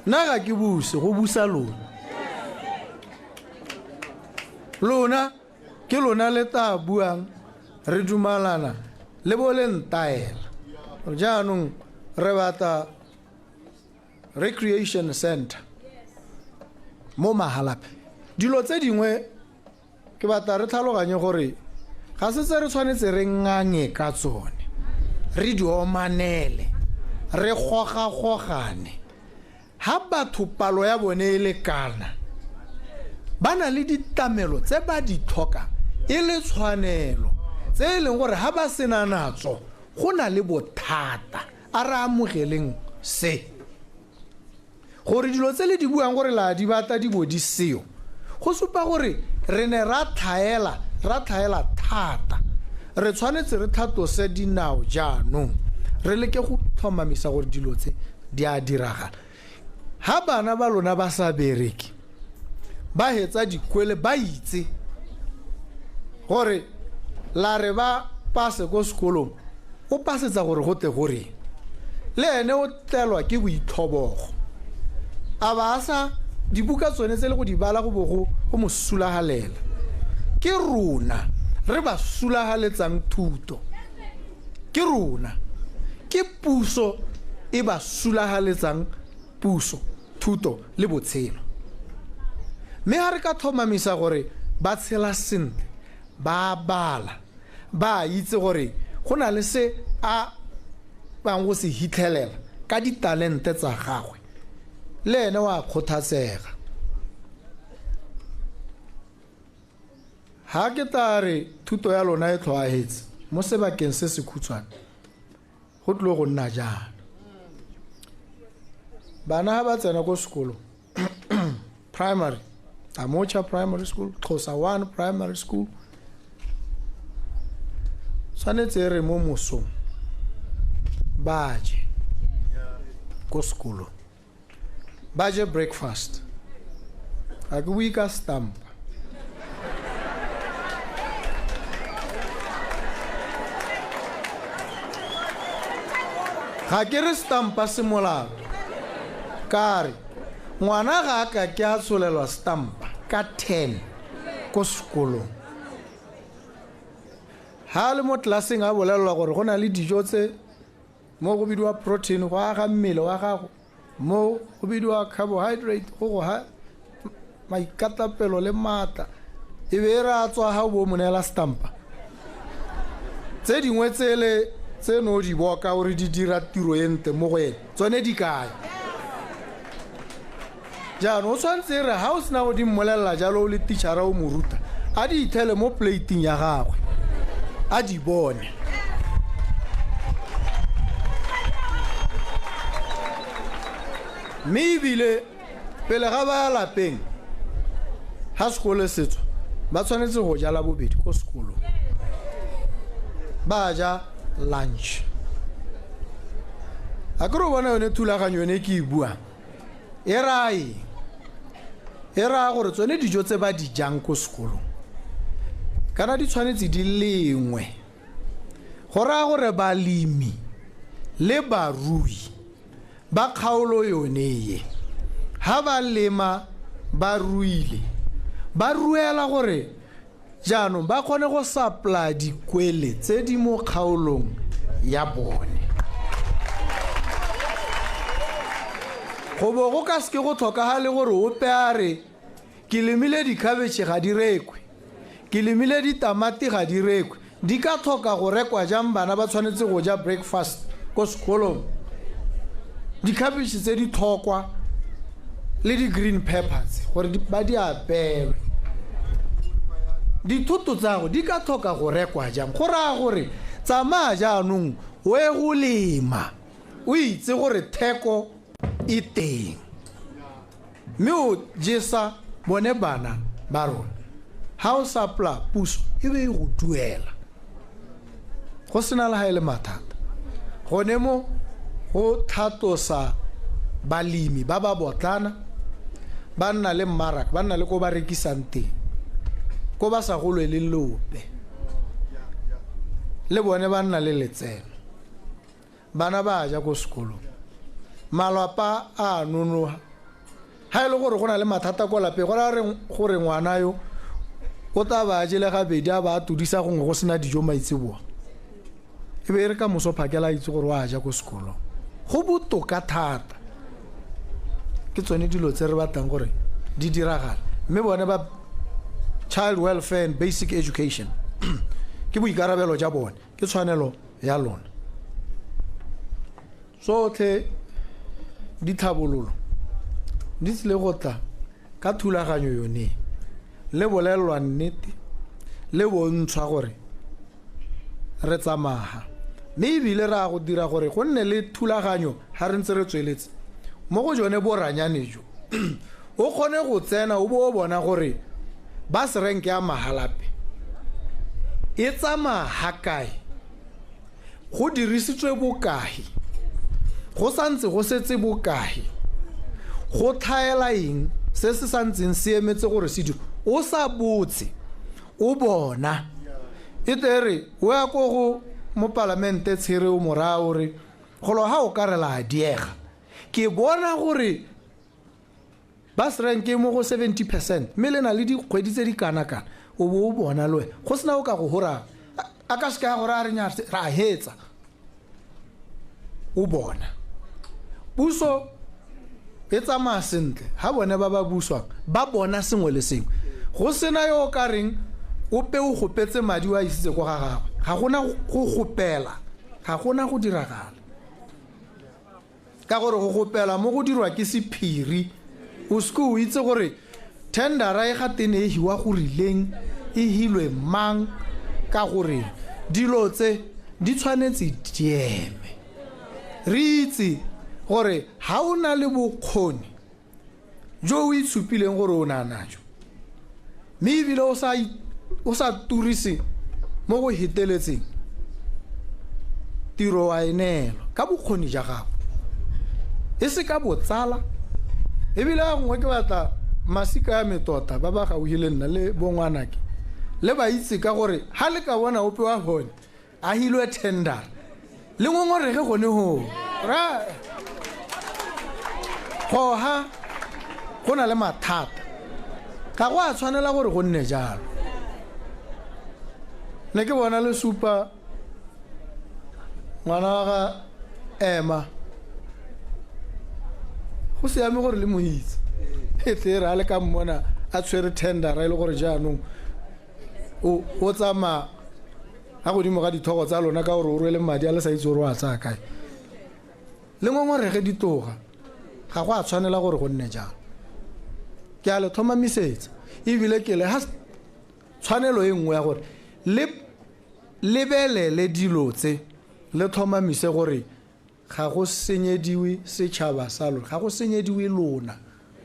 Nna ga ke buse, go busa lona. Lona ke lona le tla buang, re dumalana le bo le ntaela. Jaanong re batla recreation center mo Mahalapye. Dilo tse dingwe ke batla re tlhaloganye gore ga se tse re tshwanetse re ngange ka tsone, re di omanele, re gogagogane. Ha batho palo ya bone e lekana, ba na le ditlamelo tse ba di tlhokang e le tshwanelo, tse e leng gore ha ba sena natso go na le bothata. A re amogeleng se, gore dilo tse le di buang gore la di batla di bo di seo, go supa gore re ne ra tlhaela, ra tlhaela thata. Re tshwanetse re tlhatlose dinao jaanong, re leke go tlhomamisa gore dilo tse di a diragala. Ha bana ba lona ba sa bereke, ba hetsa dikwele, ba itse gore la re ba pase ko sekolong, o pasetsa gore go tle goreng, le ene o tlelwa ke boitlhobogo. A ba a sa dibuka tsone tse le go di bala go bo go mo sulagalela. Ke rona re ba sulagaletsang thuto, ke rona, ke puso e ba sulagaletsang puso, thuto le botshelo. Mme ha re ka tlhomamisa gore ba tshela sentle, ba bala, ba itse gore go na le se a bang go se hitlhelela ka ditalente tsa gagwe, le ene wa kgothatsega. Ha ke tla re thuto ya lona e tlhoahetse mo sebakeng se se khutshwane, go tlile go nna jaana. Bana ha ba tsena ko sekolong, primary, Amocha Primary School, Xhosa 1 Primary School, tshwanetse re mo mosong ba je ko sekolong, ba je breakfast. Ga ke bue ka stampa. Ga ke re stampa se molato, ka re ngwana ga a ka ke a tsholelwa stampa ka 10 ko sekolong. Ha le mo tlelaseng a bolelelwa gore go na le dijo tse mo go bidiwa protein go aga mmele wa gago, mo go bidiwa carbohydrate go go ha maikatapelo le maatla, e be e re a tswa ga o bo mo neela stampa. Tse dingwe tsele tse no di boka gore di dira tiro e ntle mo go ene, tsone di kae? Jaanong o tshwanetse re ha o sena go di mmolelela jalo o le teachera o mo ruta, a di ithele mo plating ya gagwe, a di bone. Mme ebile pele ga ba ya lapeng ga sekolo se tswa, ba tshwanetse go ja labobedi ko sekolong, ba ja lunch. A ke re o bona yone thulaganyo yone ke e buang e raya eng? E raya gore tsone dijo tse ba di jang ko sekolong kana di tshwanetse di lengwe. Go raya gore balemi le barui ba kgaolo yone ye ha ba lema ba ruile, ba ruela gore jaanong ba kgone go supply dikwele tse di mo kgaolong ya bone. Go bo go ka seke go tlhokagale gore ope a re ke lemile dikhabetšhe ga di rekwe, ke lemile ditamati ga di rekwe. Di ka tlhoka go rekwa jang? Bana ba tshwanetse go ja breakfast ko sekolong, dikhabetšhe tse di tlhokwa le di-green peppers gore ba di apeelwe. Dithoto tsa go di ka tlhoka go rekwa jang? Go raya gore tsamaya jaanong o ye go lema, o itse gore theko e teng, mme o jesa bone bana ba rona. Ha o supply puso e be e go duela, go sena le ha e le mathata. Gone mo go tlhatlosa balemi ba ba botlana, ba nna le mmaraka, ba nna le ko ba rekisang teng, ko ba sa golwe le lope, le bone ba nna le letseno. Bana ba ja ko sekolong, malapa a nonoga. Ha e le gore go na le mathata ko lapeng, go raya gore ngwana yo o tla ba a jele gabedi, a ba a tudisa gongwe go sena dijo maitseboa, e be e re ka moso phakela a itse gore o a ja ko sekolong. Go botoka thata. Ke tsone dilo tse re batlang gore di diragale. Mme bone ba child welfare and basic education ke boikarabelo ja bone, ke tshwanelo ya lona. Tsotlhe ditlhabololo di tlile go tla ka thulaganyo yone, le bolelelwa nnete, le bontshwa gore re tsamaya, mme ebile re a go dira gore go nne le thulaganyo ha re ntse re tsweletse mo go jone boranyane jo. O kgone go tsena o bo o bona gore bus rank ya Mahalapye e tsamaya ha kae, go dirisitswe bokae, go santse go setse bokae, go tlhaela eng se se santseng se emetse gore se dire. O sa botse, o bona. E tle re o ya ko go mopalamente Tshere o moraya o re golo ha o ka re la diega, ke bona gore bus rank e mo go 70%, mme le na le dikgwedi tse di kana-kana. O bo o bona le wena go sena o ka go horang, a ka seka ya gore a re nya ra hetsa. O bona puso e tsamaya sentle ha bone ba ba buswang ba bona sengwe le sengwe, go sena yo o ka reng ope o gopetse madi o a isitse kwa ga gagwe. Ga gona go gopela, ga gona go diragala, ka gore go gopela mo go dirwa ke sephiri. O seke o itse gore tendera e ga tene e hiwa go rileng, e hilwe mang, ka gore dilo tse di tshwanetse di eme. Re itse gore ha o na le bokgoni jo o itshupileng gore o na najo, mme ebile o sa turise mo go heteletseng, tiro wa e neelwa ka bokgoni ja gago, e se ka botsala. Ebile a gongwe ke batla masika ya metota ba ba gaufi le nna le bongwanake le ba itse, ka gore ha le ka bona ope wa bone a hilwe tender, le ngongorege gone ho ra goha go na le mathata. Ga go a tshwanela gore go nne jalo. Ne ke bona le supa ngwana wa ga ema, go siame gore le mo itse, e tle re a le ka mmona a tshwere tendera e le gore jaanong o tsamaya ga godimo ga dithogo tsa lona, ka gore o rwele madi a le sa itse gore o a tsaya kae. Le ngongorege ditoga, ga go a tshwanela gore go nne jalo. Ke a le tlhomamisetsa, ebile ke le ha tshwanelo e nngwe ya gore le lebelele dilo tse, le tlhomamise gore Ga go senyediwe setšhaba sa lona, ga go senyediwe lona,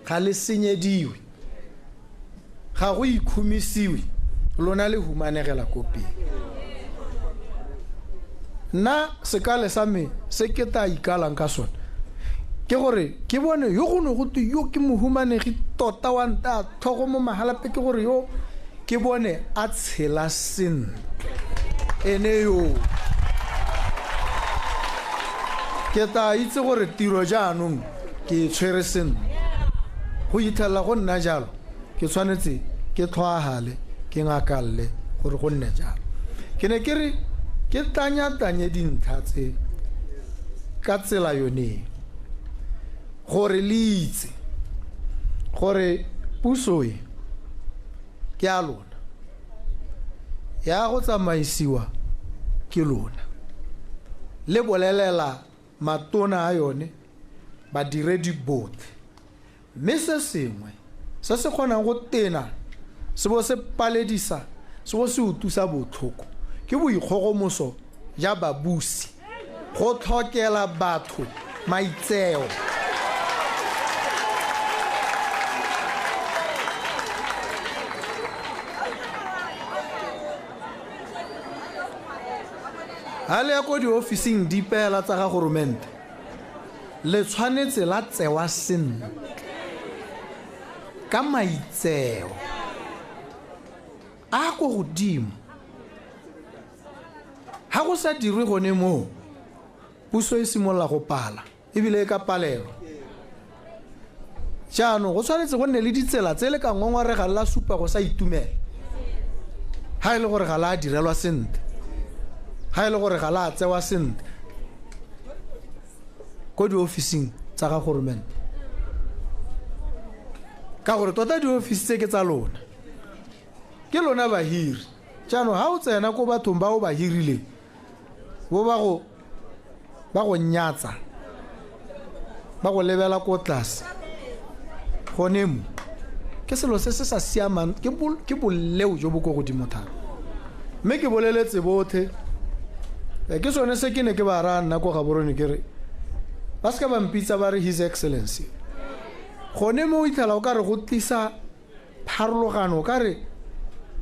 ga le senyediwe, ga go ikhumisiwe, lona le humanegela ko pele. Nna sekale sa me se ke tla ikalang ka sone ke gore ke bone yo go ne go twe yo ke mohumanegi tota wa nta tlhogo mo Mahalapye, ke gore yo ke bone a tshela sentle ene yo ke tla itse gore tiro jaanong ke e tshwere sentle. Go itlhelela go nna jalo, ke tshwanetse ke tlhoahale, ke ngakalle gore go nne jalo. Ke ne ke re ke tanya-tanye dintlha tse ka tsela yone gore le itse gore puso e ke ya lona, ya go tsamaisiwa ke lona, le bolelela matona a yone, badiredi botlhe. Mme se sengwe se se kgonang go tena se bo se paledisa se bo se utusa botlhoko ke boikgogomoso ja babusi, go tlhokela batho maitseo. Ha le ya ko diofising dipeela tsa ga goromente, le tshwanetse la tsewa sentle ka maitseo a ko godimo. Ha go sa dirwe gone moo, puso e simolola go pala ebile e ka palelwa. Jaanong go tshwanetse go nne le ditsela tse le ka ngongoregang la supa go sa itumela ha e le gore ga la direlwa sentle, ha e le gore ga la tsewa sentle ko diofising tsa ga goromente, ka gore tota diofisi tse ke tsa lona, ke lona bahiri. Jaanong ha o tsena ko bathong ba o ba hirileng, bo ba go ba go nyatsa, ba go lebela ko tlase, gone mo ke selo se se sa siamang, ke boleo jo bo ko godimo thata. Mme ke boleletse bothe, ke sone se ke ne ke ba raya nna ko Gaborone, ke re ba seka ba mpitsa ba re His Excellency. Gone mo o itlhela o ka re go tlisa pharologano, o ka re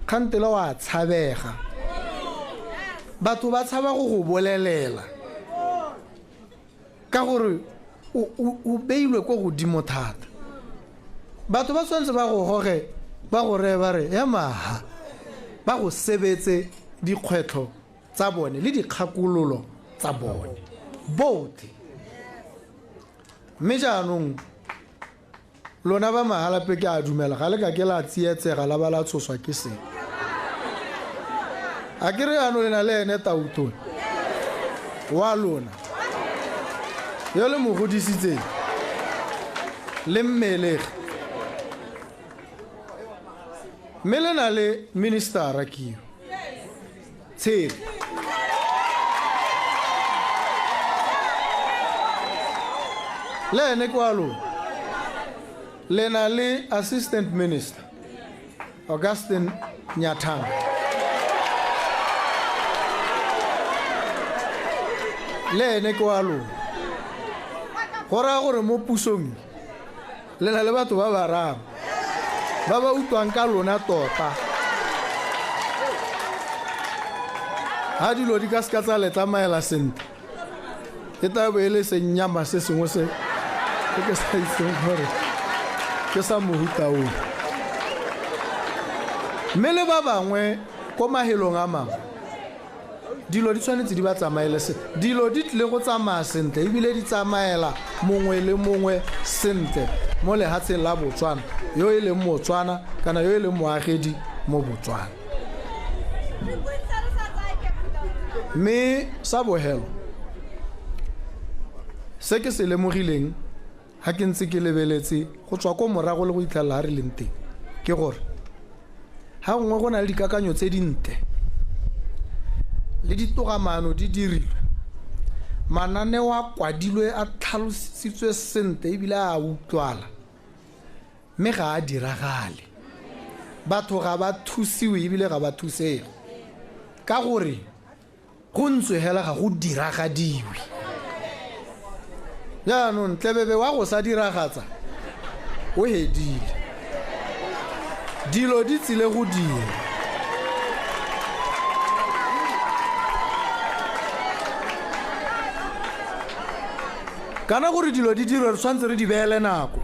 kgantele wa tshabega, batho ba tshaba go go bolelela ka gore o beilwe ko godimo thata. Batho ba tshwanetse ba go goge, ba go reye ba re emaha, ba go sebetse dikgwetlho tsa bone le dikgakololo tsa bone botlhe. Mme jaanong lona ba Mahalapye ke a dumela ga le ka ke la tsietsega la ba la tshoswa ke se. A ke re jaanong le na le ene Tautona wa lona yo le mo godisitseng le mmelege, mme le na le ministera kio Tshepe. Le ene ke wa lona. Le na le assistant minister Augustine Nyathanga. Le ene ke wa lona. Go raya gore mo pusong le na le batho ba bararo ba ba utlwang ka lona tota. Ha dilo di ka seka tsa le tsamaela sentle, e tla bo e le senyama se sengwe se ke sa itseng gore ke sa mohuta o. Mme le ba bangwe ko mahelong a mangwe, dilo di tshwanetse di ba tsamaele sentle. Dilo di tlile go tsamaya sentle ebile di tsamaela mongwe le mongwe sentle mo lehatsheng la Botswana, yo e leng Motswana kana yo e leng moagedi mo Botswana. Mme sa bohelo se ke se lemogileng ha ke ntse ke lebeletse go tswa ko morago le go itlhelela ha re leng teng, ke gore ha gongwe go na le dikakanyo tse dintle le ditogamaano di dirilwe, mananeo a kwadilwe a tlhalositswe sentle ebile a utlwala, mme ga a diragale. Batho ga ba thusiwe ebile ga ba thusege ka gore go ntswe hela ga go diragadiwe. Jaanong tlebebe wa go sa diragatsa o hedile. Dilo di tsile go dira. Kana gore dilo di dirwe re tshwanetse re di beele nako.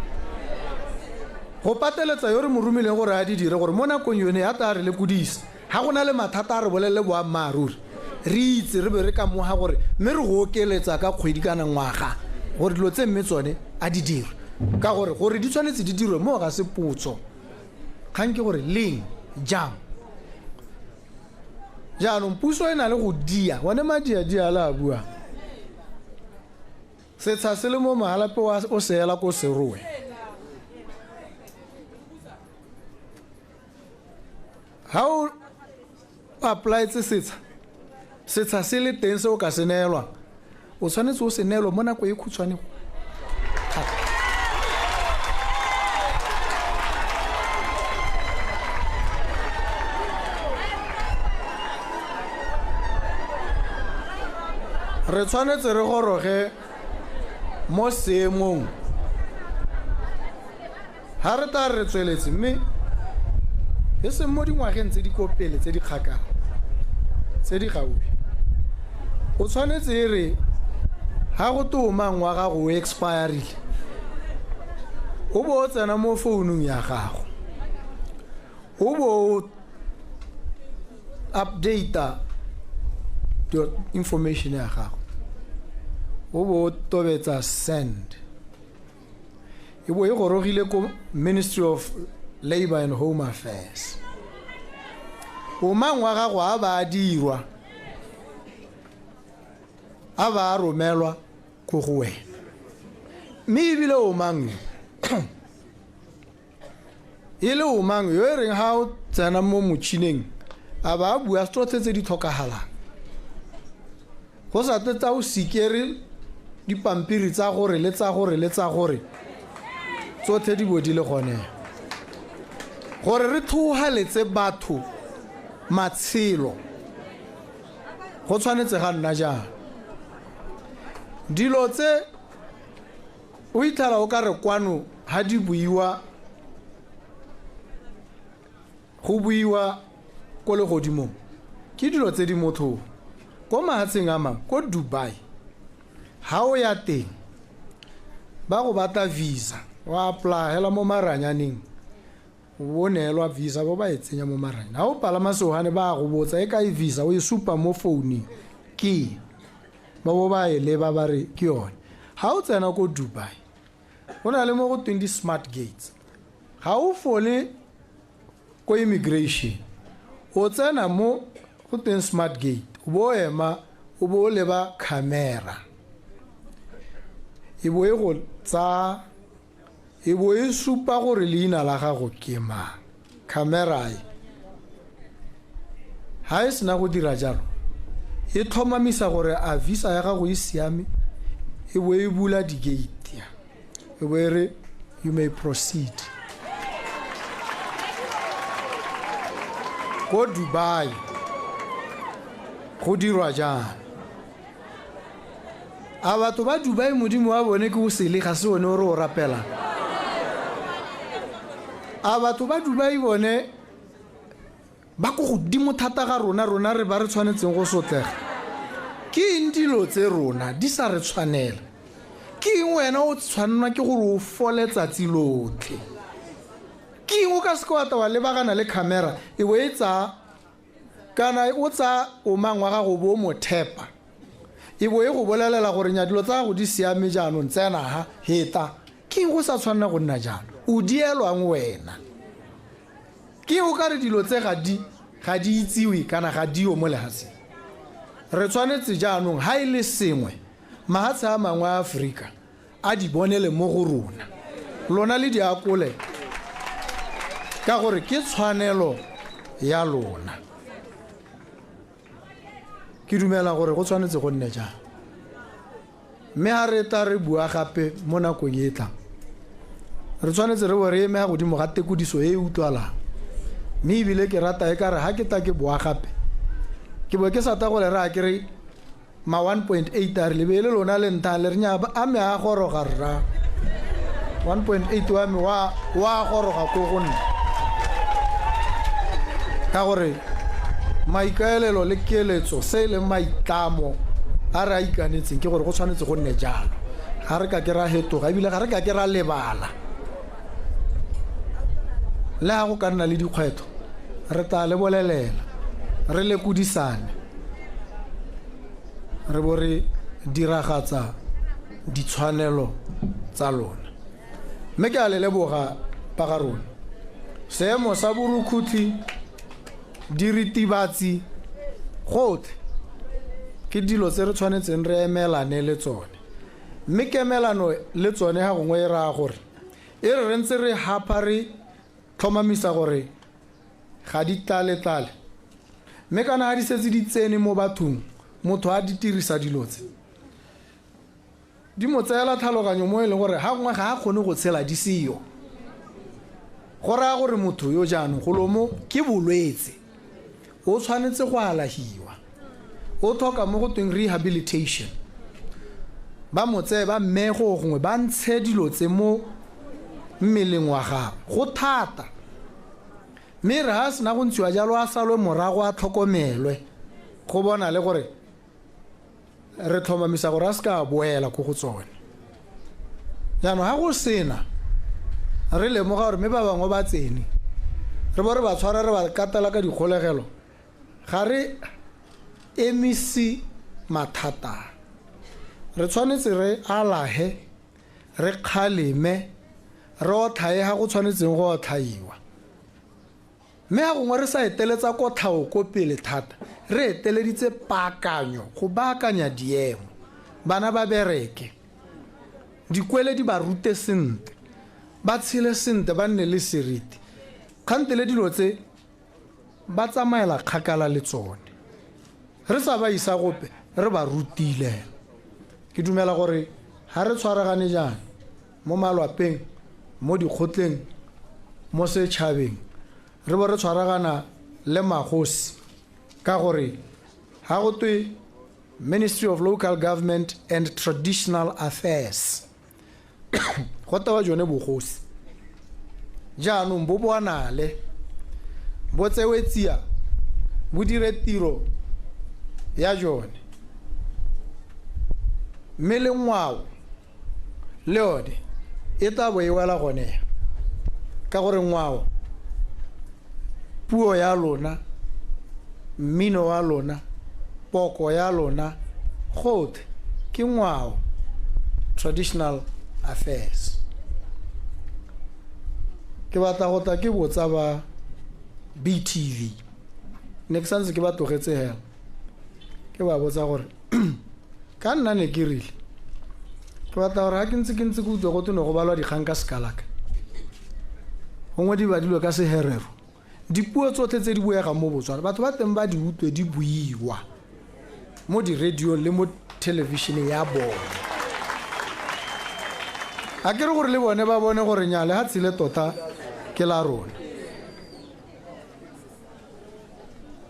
Go pateletsa yo re mo romileng gore a di dire gore mo nakong yone ya tla re lekodisa. Ga go na le mathata a re bolelele boammaaruri. Re itse re be re ka moga gore mme re go okeletsa ka kgwedi kana ngwaga gore dilo tse mme tsone a di dirwe. Ka gore gore di tshwanetse di dirwe mo ga se potso. Kgang ke gore leng, jang. Jaanong puso e na le go dia, one madiadia a le a buang. Setsha se le mo Mahalapye o se ela ko Serowe. Ha o applyetse setsha, setsha se le teng se o ka se neelwang, o tshwanetse o se neelwe mo nako e khutshwane thata. Re tshwanetse re goroge mo seemong ha re tla re tsweletse, mme e seng mo dingwageng tse di ko pele tse di kgakala tse di gaufi. O tshwanetse e re ha go te omang wa gago o expirile, o bo o tsena mo founung ya gago, o bo o update-a information ya gago, o bo o tobetsa send, e bo e gorogile ko Ministry of Labour and Home Affairs. Omang wa gago a ba a dirwa, a ba a romelwa ko go wena. Mme ebile omang yo, e le omang yo e reng ha o tsena mo motšhineng a ba a bua tsotlhe tse di tlhokagalang, go sa tle tsa o sikere dipampiri tsa gore le tsa gore le tsa gore, tsotlhe di bo di le gone, gore re tlhogaletse batho matshelo. Go tshwanetse ga nna jang? Dilo tse o itlhela o ka re kwano ha di buiwa, go buiwa ko legodimong, ke dilo tse di motlhofo. Ko mafatsheng a mangwe, ko Dubai, ha o ya teng ba go batla visa, wa apply hela mo maranyaneng, o neelwa visa, bo ba e tsenya mo maranyaneng. Ha o palama sefofane ba go botsa e kae visa, o e supa mo founung, ke ba bo ba e leba ba re ke yone. Ha o tsena ko Dubai, go na le mo go tweng di-smart gates. Ga o fole ko immigration, o tsena mo go teng smart gate, o bo ema, o bo o leba camera, e bo e go tsa, e bo e supa gore leina la gago ke mang. Camera e ha e sena go dira jalo, e tlhomamisa gore a visa ya gago e siame, e bo e bula di-gate, e bo e re you may proceed. Ko Dubai go dirwa jang? A batho ba Dubai modimo wa bone ke o sele, ga se one o re o rapelang? A batho ba Dubai bone ba ko godimo thata ga rona, rona re ba re tshwanetseng go sotlega? Ke eng dilo tse rona di sa re tshwanela? Ke eng wena o tshwannwa ke gore o fole tsatsi lotlhe? Ke eng o ka seke wa tla wa lebagana le camera e bo e tsaya, kana o tsaya omang wa gago bo o mo thepa, e bo e go bolelela gore nya dilo tsa gago di siame jaanong, tsena ha heta? Ke eng go sa tshwanela go nna jalo? O dielwang wena? Ke o ka re dilo tse ga di itsiwe kana ga dio mo lefatsheng? Re tshwanetse jaanong ha e le sengwe mahatshe a mangwe a Aforika a di bonele mo go rona, lona le di akole, ka gore ke tshwanelo ya lona. Ke dumela gore go tshwanetse go nne jang. Mme ha re tla re bua gape mo nakong e tlang, re tshwanetse re bo re eme ha godimo ga tekodiso e e utlwalang. Mme ebile ke rata e ka re ha ke tla ke boa gape, ke bo ke sa tla go le raya ke re Ma 1.8 a re le be le lona le nthang le re nya a me a goroga rra. 1.8 wa me wa goroga ko go nna. Ka gore maikaelelo le keletso se e leng maitlamo a re a ikanetseng ke gore go tshwanetse go nne jalo. Ga re ka ke ra hetoga ebile ga re ka ke ra lebala. Le ha go ka nna le dikgwetlho re tla le bolelela, re lekodisane, re bo re diragatsa ditshwanelo tsa lona. Mme ke a le leboga ba ga rona. Seemo sa borukhutlhi, diritibatsi, gotlhe ke dilo tse re tshwanetseng re emelane le tsone. Mme kemelano le tsone ga gongwe e raya gore e re re ntse re hapa re tlhomamisa gore ga di tlale-tlale. Mme kana ga di setse di tsene mo bathong, motho a di dirisa dilo tse di mo tseela tlhaloganyo mo e leng gore ga gongwe ga a kgone go tshela di seyo. Go raya gore motho yo jaanong golo mo ke bolwetse, o tshwanetse go alahiwa, o tlhoka mo go tweng rehabilitation. Ba mo tseye ba mmeye go gongwe ba ntshe dilo tse mo mmeleng wa gagwe, go thata. Mme re ha sena go ntshiwa jalo a salwe morago a tlhokomelwe, go bona le gore re tlhomamisa gore a se ka boela ko go tsone. Jaanong ha go sena re lemoga gore mme ba bangwe ba tsene, re bo re ba tshwara re ba katela ka dikgolegelo, ga re emise mathata. Re tshwanetse re alahe, re kgaleme, re otlhaye ha go tshwanetseng go otlhaiwa. Mme ha gongwe re sa eteletsa kotlhao ko pele thata, re eteleditse paakanyo, go baakanya diemo. Bana ba bereke, dikwele di ba rute sentle, ba tshele sentle, ba nne le seriti. Kgante le dilo tse ba tsamaela kgakala le tsone, re sa ba isa gope, re ba rutile. Ke dumela gore ha re tshwaragane jaana mo malwapeng, mo dikgotleng, mo setšhabeng, re bo re tshwaragana le magosi, ka gore ha go twe Ministry of Local Government and Traditional Affairs, go tewa jone bogosi. Jaanong bo bonale, bo tsewe tsia, bo dire tiro ya jone. Mme le ngwao le yone e tla bo e wela gone, ka gore ngwao, puo ya lona, mmino wa lona, poko ya lona, gotlhe ke ngwao, traditional affairs. Ke batla go tla ke botsa ba BTV, ne ke santse ke ba tlogetse hela, ke ba botsa gore ka nna ne ke rile ke batla gore ha ke ntse ke utlwa go twe ne go balwa dikgang ka Sekalaka, gongwe di badilwe ka Seherero, dipuo tsotlhe tse di buegang mo Botswana batho ba teng ba di utlwe di buiwa mo di-radiong le mo thelebišeneng ya bone. A ke re gore le bone ba bone gore nya le ha tsile tota ke la rona.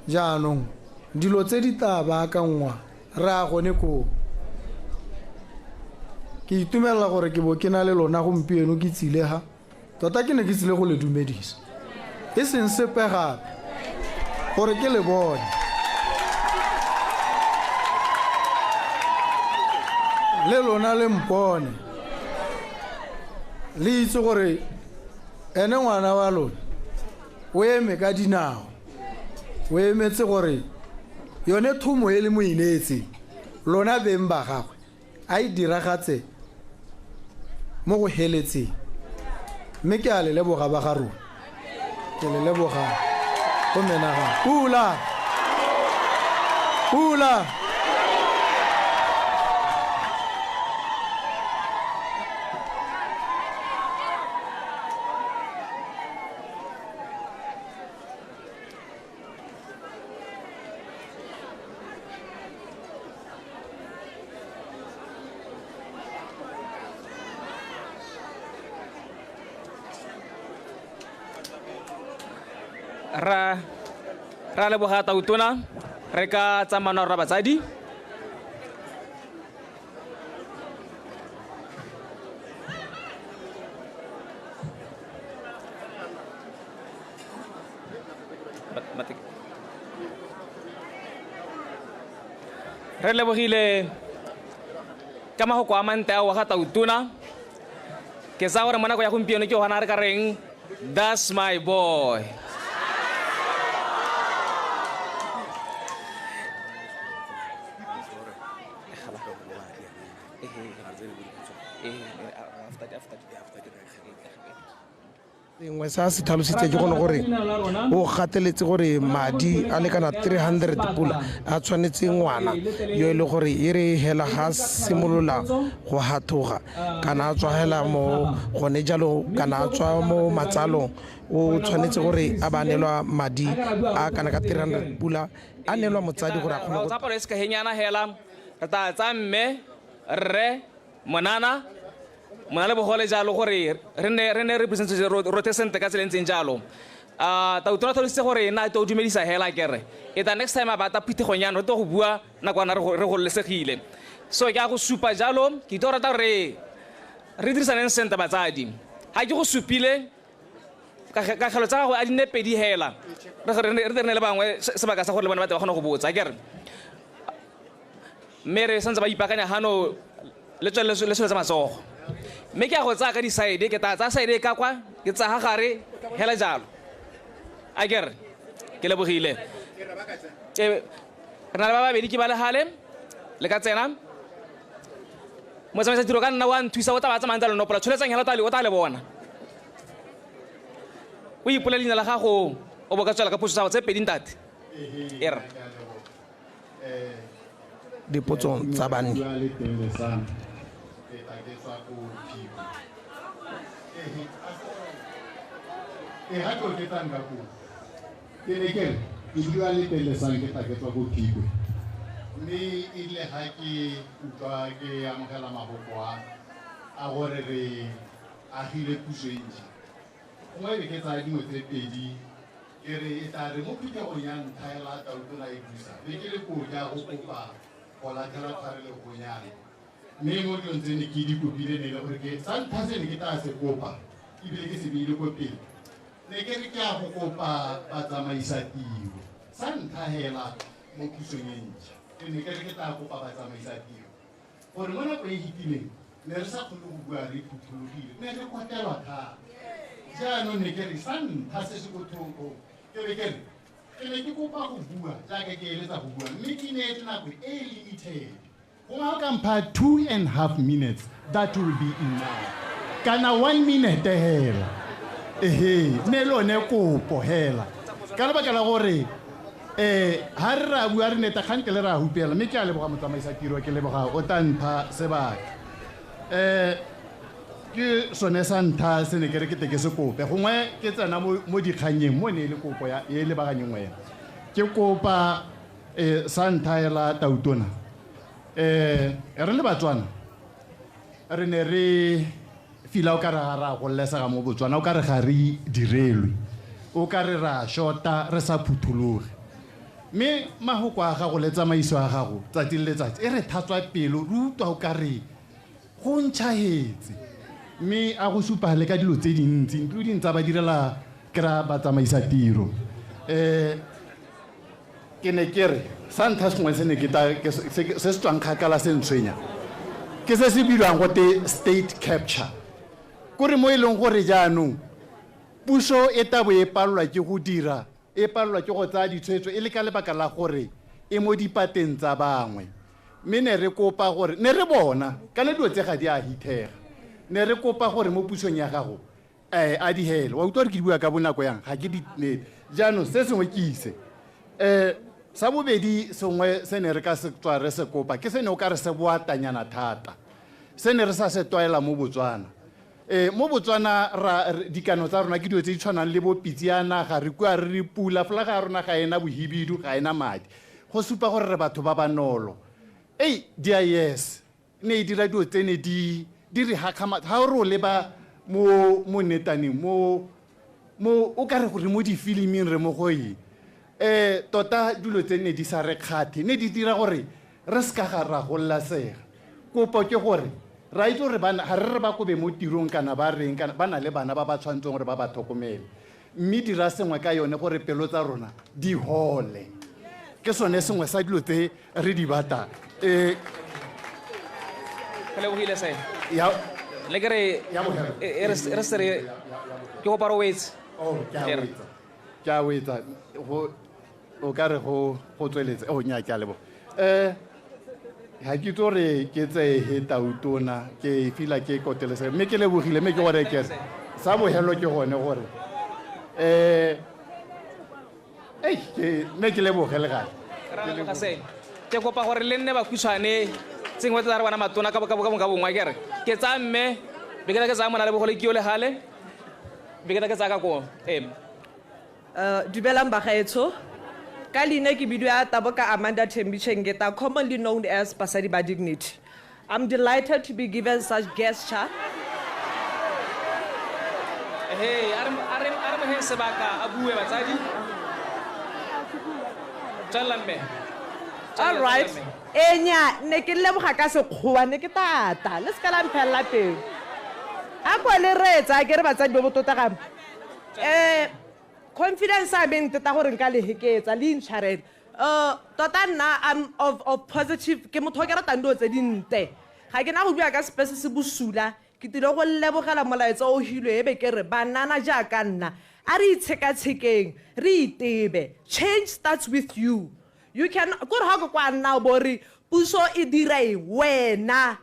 Jaanong dilo tse di tla baakangwa re a gone koo. Ke itumelela gore ke bo ke na le lona gompieno ke tsile ha, tota ke ne ke tsile go le dumedisa, e seng sepe gape, gore ke le bone. Le lona le mpone, le itse gore ene ngwana wa lona o eme ka dinao, o emetse gore yone thomo e le mo ineetseng lona beng ba gagwe a e diragatse mo go heletseng. Mme ke a le leboga ba ga rona, ke le leboga go menagano. Pula, pula. Ra leboga tautona, re ka tsamana rra batsadi. Re lebogile ka mahoko a mantle ao wa ga Tautona. Ke tsaya gore mo nako ya gompieno ke gona re ka reng that's my boy. Sengwe sa se tlhalositse ke gone gore o gateletse gore madi a lekana 300 pula a tshwanetse ngwana yo e le gore e re hela ga simolola go hathoga kana a tswa hela mo gone jalo kana a tswa mo matsalong, o tshwanetse gore a ba neelwa madi a kana ka 300 pula a neelwa motsadi gore a kgone go tsa palo e se kahenyana hela. Re tla tsa mme, rre, monana, mona le bogole jalo gore re ne re presentse rote sentle ka tsela e ntseng jalo. Tautona tlhalositse gore nna to dumedisa hela kere e ta next time a bata phuthegong yana re tlo go bua nakwana re gololesegile. So ke a go supa jalo, ke itse go rata gore re dirisaneng sentle batsadi. Ga ke go supile kagelo tsa gago a di nne pedi hela, re re ne le bangwe sebaka sa gore le bone ba tle ba kgone go botsa kere. Mme re santse ba ipaakanya gano le tswelele le tsholetse matsogo. Mme ke a go tsaya ka di-side, ke tla tsaya side ka kwa, ke tsaya ga gare hela jalo. A ke re ke lebogile. Re na le ba babedi ke ba le gale, le ka tsena. Motsamaisa tiro ka nna wa nthusa, o tla ba tsamayang tsa lenopola. Tsholetsang hela o tla le bona. O ipolele leina la gago, o bo ka tswela ka potso tsa gago tse pedi ntate. E re. Dipotsong tsa banni. Ke bua le Telesang, ke tla ke tswa ko Phikwe. Mme erile ga ke utlwa ke amogela mafoko a gore re agile puso e ntšha, gongwe e be ke tsaya dingwe tse pedi, ke re e tla re mo phuthegong ya ntlha ya la Tautona e busa, be ke le koo ke a go kopa go latlhela tshwarelegonyana. Mme mo dilong tse ne ke di kopile ne e le gore ke sa ntlha se ne ke tla se kopa ebile ke se beile ko pele, ne ke re ke a go kopa batsamaisa tiro. Sa ntlha hela mo pusong e ntšha, ke ne ke re ke tla kopa batsamaisa tiro gore mo nako e fetileng ne re sa kgone go bua re phuthologile, ne re kotelwa thata. Jaanong ne ke re sa ntlha se se ko thoko, ke be ke re ke ne ke kopa go bua jaaka ke eletsa go bua, mme ke neetse nako e limited. Gongwe ga o ka mpha 2.5 minutes, that will be enough. Kana 1 minute hela. Ehe, ne le one kopo hela. Ka lebaka la gore ha re ra bua re neta kgante le ra hupela, mme ke a leboga motsamaisa tiro, ke leboga o tla mpha sebaka. Ke sone sa ntlha se ne ke re ke te ke se kope. Gongwe ke tsena mo dikganyeng mo ne e le kopo ya e lebaganyeng wena. Ke kopa sa ntlha hela Tautona. Re le Batswana re ne re fila o ka re ga ra gololesega mo Botswana, o ka re ga re direlwe, o ka re ra shota re sa phuthologe. Mme mahoko a gago le tsamaiso ya gago tsatsi le letsatsi e re thatswa pelo, re utlwa o ka re go ntšhahetse. Mme a go supa le ka dilo tse dintsi, including tsa ba direla kry-a batsamaisa tiro. Ke ne ke re sa ntlha sengwe se ne ke ta, ke se, se, se se tswang kgakala se ntshwenya, ke se se bidiwang gote state capture. Kore mo e leng gore jaanong puso e tla bo e palelwa ke go dira, e palelwa ke go tsaya ditshwetso e le ka lebaka la gore e mo dipateng tsa bangwe. Mme ne re kopa gore, ne re bona kana dilo tse ga di a hithega, ne re kopa gore mo pusong ya gago a di hele. Wa utlwa gore ke di bua ka bonako yang, ga ke di ne. Jaanong se sengwe ke ise. Sa bobedi sengwe se ne re ka se tswa re se kopa ke se ne o ka re se boatanyana thata, se ne re sa se tlwaela mo Botswana. Mo Botswana dikano tsa rona ke dilo tse di tshwanang le bo pitse ya naga, re kua re re pula, folaga ya rona ga ena bohibidu, ga ena madi, go supa gore re batho ba ba nolo. Ei, DIS ne e dira dilo tse ne di re hakgamatsa. Ha o re o leba mo netaneng, mo o ka re gore mo difiliming re mo go eng. Tota dilo tse ne di sa re kgathe, ne di dira gore re se ka ga ra gololesega. Kopo ke gore ra itse gore bana, ga re re ba kobe mo tirong kana ba reng, kana ba na le bana ba ba tshwanetseng gore ba ba tlhokomele, mme dira sengwe ka yone gore pelo tsa rona di hole. Ke sone sengwe sa dilo tse re di batlang. E Ke lebogile se. Ya Le ke re Ya bogelo. e re se re ke kopa re wetse. Oh, ke a wetsa. Ke a wetsa. Go o ka re go tsweletse. Oh, nya ke a leboga. Ha ke itse gore ke tseye he tautona ke fila ke kotelesega mme ke lebogile mme ke gore ke re sa bogelo ke gone gore ei ke mme ke leboge le gale. Ra leboga se. Ke kopa gore le nne bakhutshwane tsengwe tsa re bona matona ka bongwe ke re ke tsaya mme be ke tla ke tsaya mona le bogole ke yo le gale be ke tla ke tsaya ka koo. Ee. Dumelang bagaetsho. Ka leina ke bidiwa Taboka Amanda Thembi Chengeta, commonly known as Basadi Ba Dignity. I'm delighted to be given such gesture. Hey, a re moheng sebaka a bue batsadi. Tswella mme. All right. Enya ne ke leboga ka sekgowa ne ke tata le se ka la mphella pelo. A kwa le reetsa ke re batsadi bo botota ga. Confidence a me nteta gore nka le heketsa le intshwarele. Tota nna I'm of positive ke motho o ke ratang dilo tse dinte. Ga ke na go bua ka sepe se se bosula ke tlile go lebogela molaetsa o hilwe e be ke re banana jaaka nna a re itshekatshekeng re itebe. Change starts with you. You can kore ga ko kwa nna o bo re puso e dira eng wena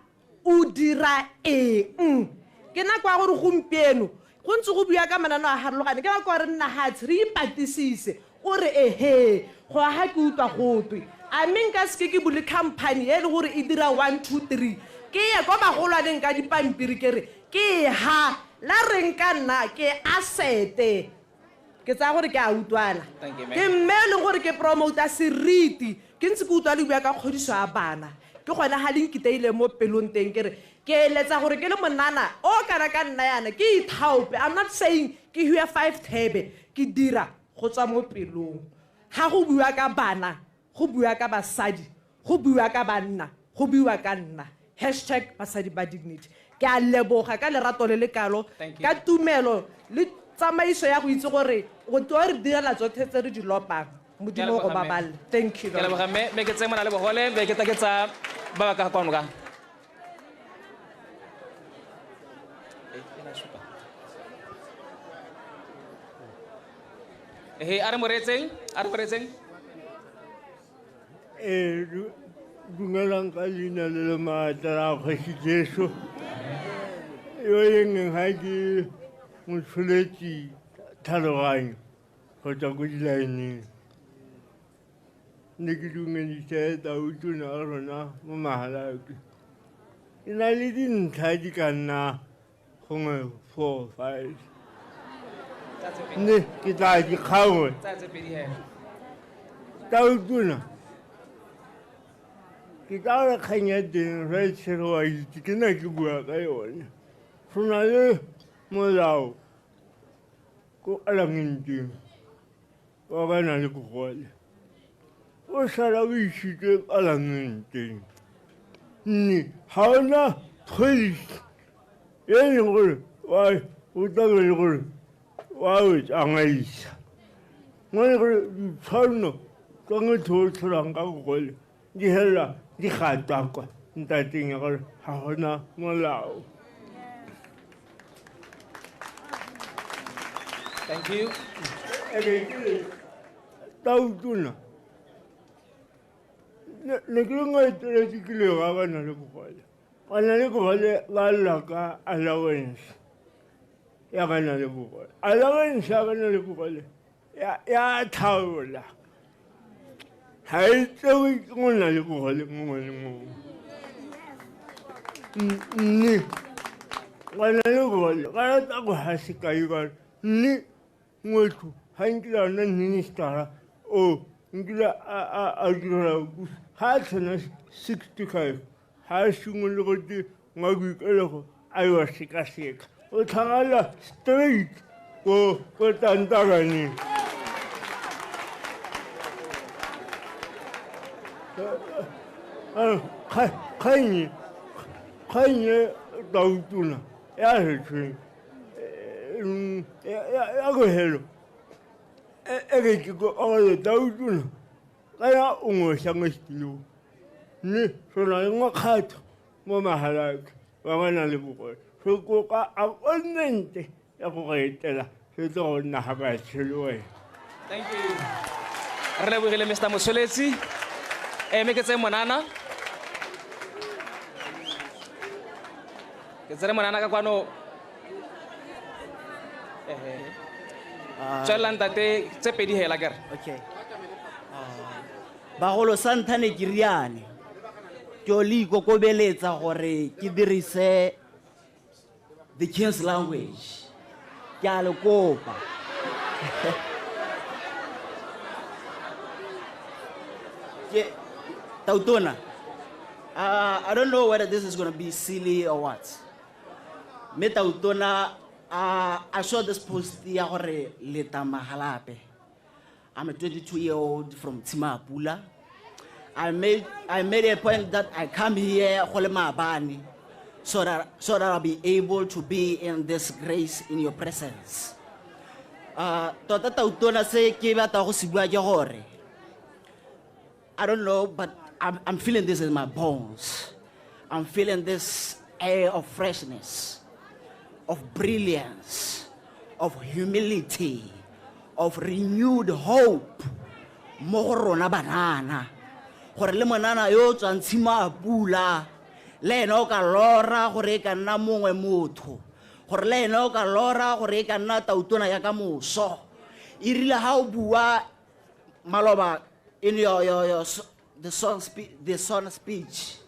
o dira eng. Ke nako ya gore gompieno go ntse go bua ka mananeo a harologane ke nako ya gore nna hatshe re ipatisise o re ehe go aga ke utlwa gotwe a mme nka seke ke bule company e le gore e dira 1 2 3 ke ye kwa bagolwaneng ka dipampiri ke re ke ha la reng ka nna ke asete ke tsaya gore ke a utlwana. Thank you, ma'am. Ke mme e leng gore ke promota seriti ke ntse ke utlwa le bua ka kgodiso ya bana ke gone ga le nkiteile mo pelong teng ke re ke eletsa gore ke le monana o kana ka nna yana ke ithaope. I'm not saying ke hue 5 thebe ke dira go tswa mo pelong. Ga go bua ka bana go bua ka basadi go bua ka banna go bua ka nna. Hashtag Basadi Ba Dignity. Ke a leboga ka lerato le le kalo, Thank you. ka tumelo le tsamaiso ya go itse gore o tlo re direla tsotlhe tse re di lopang. Modimo go Ke a leboga, mme. baballe. Thank you Ke a leboga mme, mme ke tseye mona le bogole, be ke tla ke tsaya ba ba ka kwano ka. Ehe, a re mo reetseng, a re mo reetseng. Dumelang ka leina le le maatla la Kgosi Jesu. Yo e leng ga ke motsholetsi tlhaloganyo go tswa ko dilaeneng. Ne ke dumedise tautona a rona mo Mahalapye. Ke na le dintlha di ka nna gongwe 4, 5. Ne ke tla di kgaola. Tsaya tse pedi hela. Tautona, ke tla re kgang ya teng re tshwere wa itse ke ne ke bua ka yone. Go na le molao ko alamenteng wa ba na le bogole. O sala o isitswe palamenteng. Mme ga ona policy e leng gore o tla be le gore wa o tsamaisa. Mo e leng gore ditshwanno tsa motho o tsholang ka bogole di fela di gatakwa ntateng ya gore ga gona molao. Thank you. Ebe tautona ne ke le ngwe ke le ga ba na le bogole. Ba na le bogole ba lla ka allowance ya ba na le bogole. Allowance ya ba na le bogole ya thaola. Ha e tsewe ke go na le bogole mongwe le mongwe. Mme ba na le bogole ba rata go ha sekai ba re mme motho ga nkile a nna ministera o nkile a direla ga a tshwana 65 ga a simolole go te ngwa boikelego a yo sekaseka o tlhagala straight ko tantaraneng. Kgang tautona ya re tshweng ya go helo e re ke ko ore tautona ka ya o ngwe sa mo setilo Mme re na le mokgatlho mo Mahalapye wa ba nang le bogole. Re kopa appointment ya go go etela re tle go nna ga batshe le wena. Thank you. Re lebogile Mr. Motsholetsi. Mme ke tseye monana. Ke tsere monana ka kwano. Tswelela ntate tse pedi hela kere. Okay. Bagolo sa ntlha ne ke riane. Ke o le ikokobeletsa gore ke dirise the king's language. Ke a le kopa. Ke Tautona. I don't know whether this is going to be silly or what. Mme Tautona, I saw this post ya gore leta Mahalapye. I'm a 22-year-old from Tshimapula. I made a point that I come here go le maabane so that I'll be able to be in this grace in your presence. Tota Tautona se ke batla go se bua ke gore, I don't know, but I'm feeling this in my bones. I'm feeling this air of freshness, of brilliance, of humility, of renewed hope. Mo go rona banana. Gore le monana yo o tswang Tshimapula, le ena o ka lora gore e ka nna mongwe motho. Gore le ena o ka lora gore e ka nna tautona ya ka moso. E rile ha o bua maloba in your the song speech,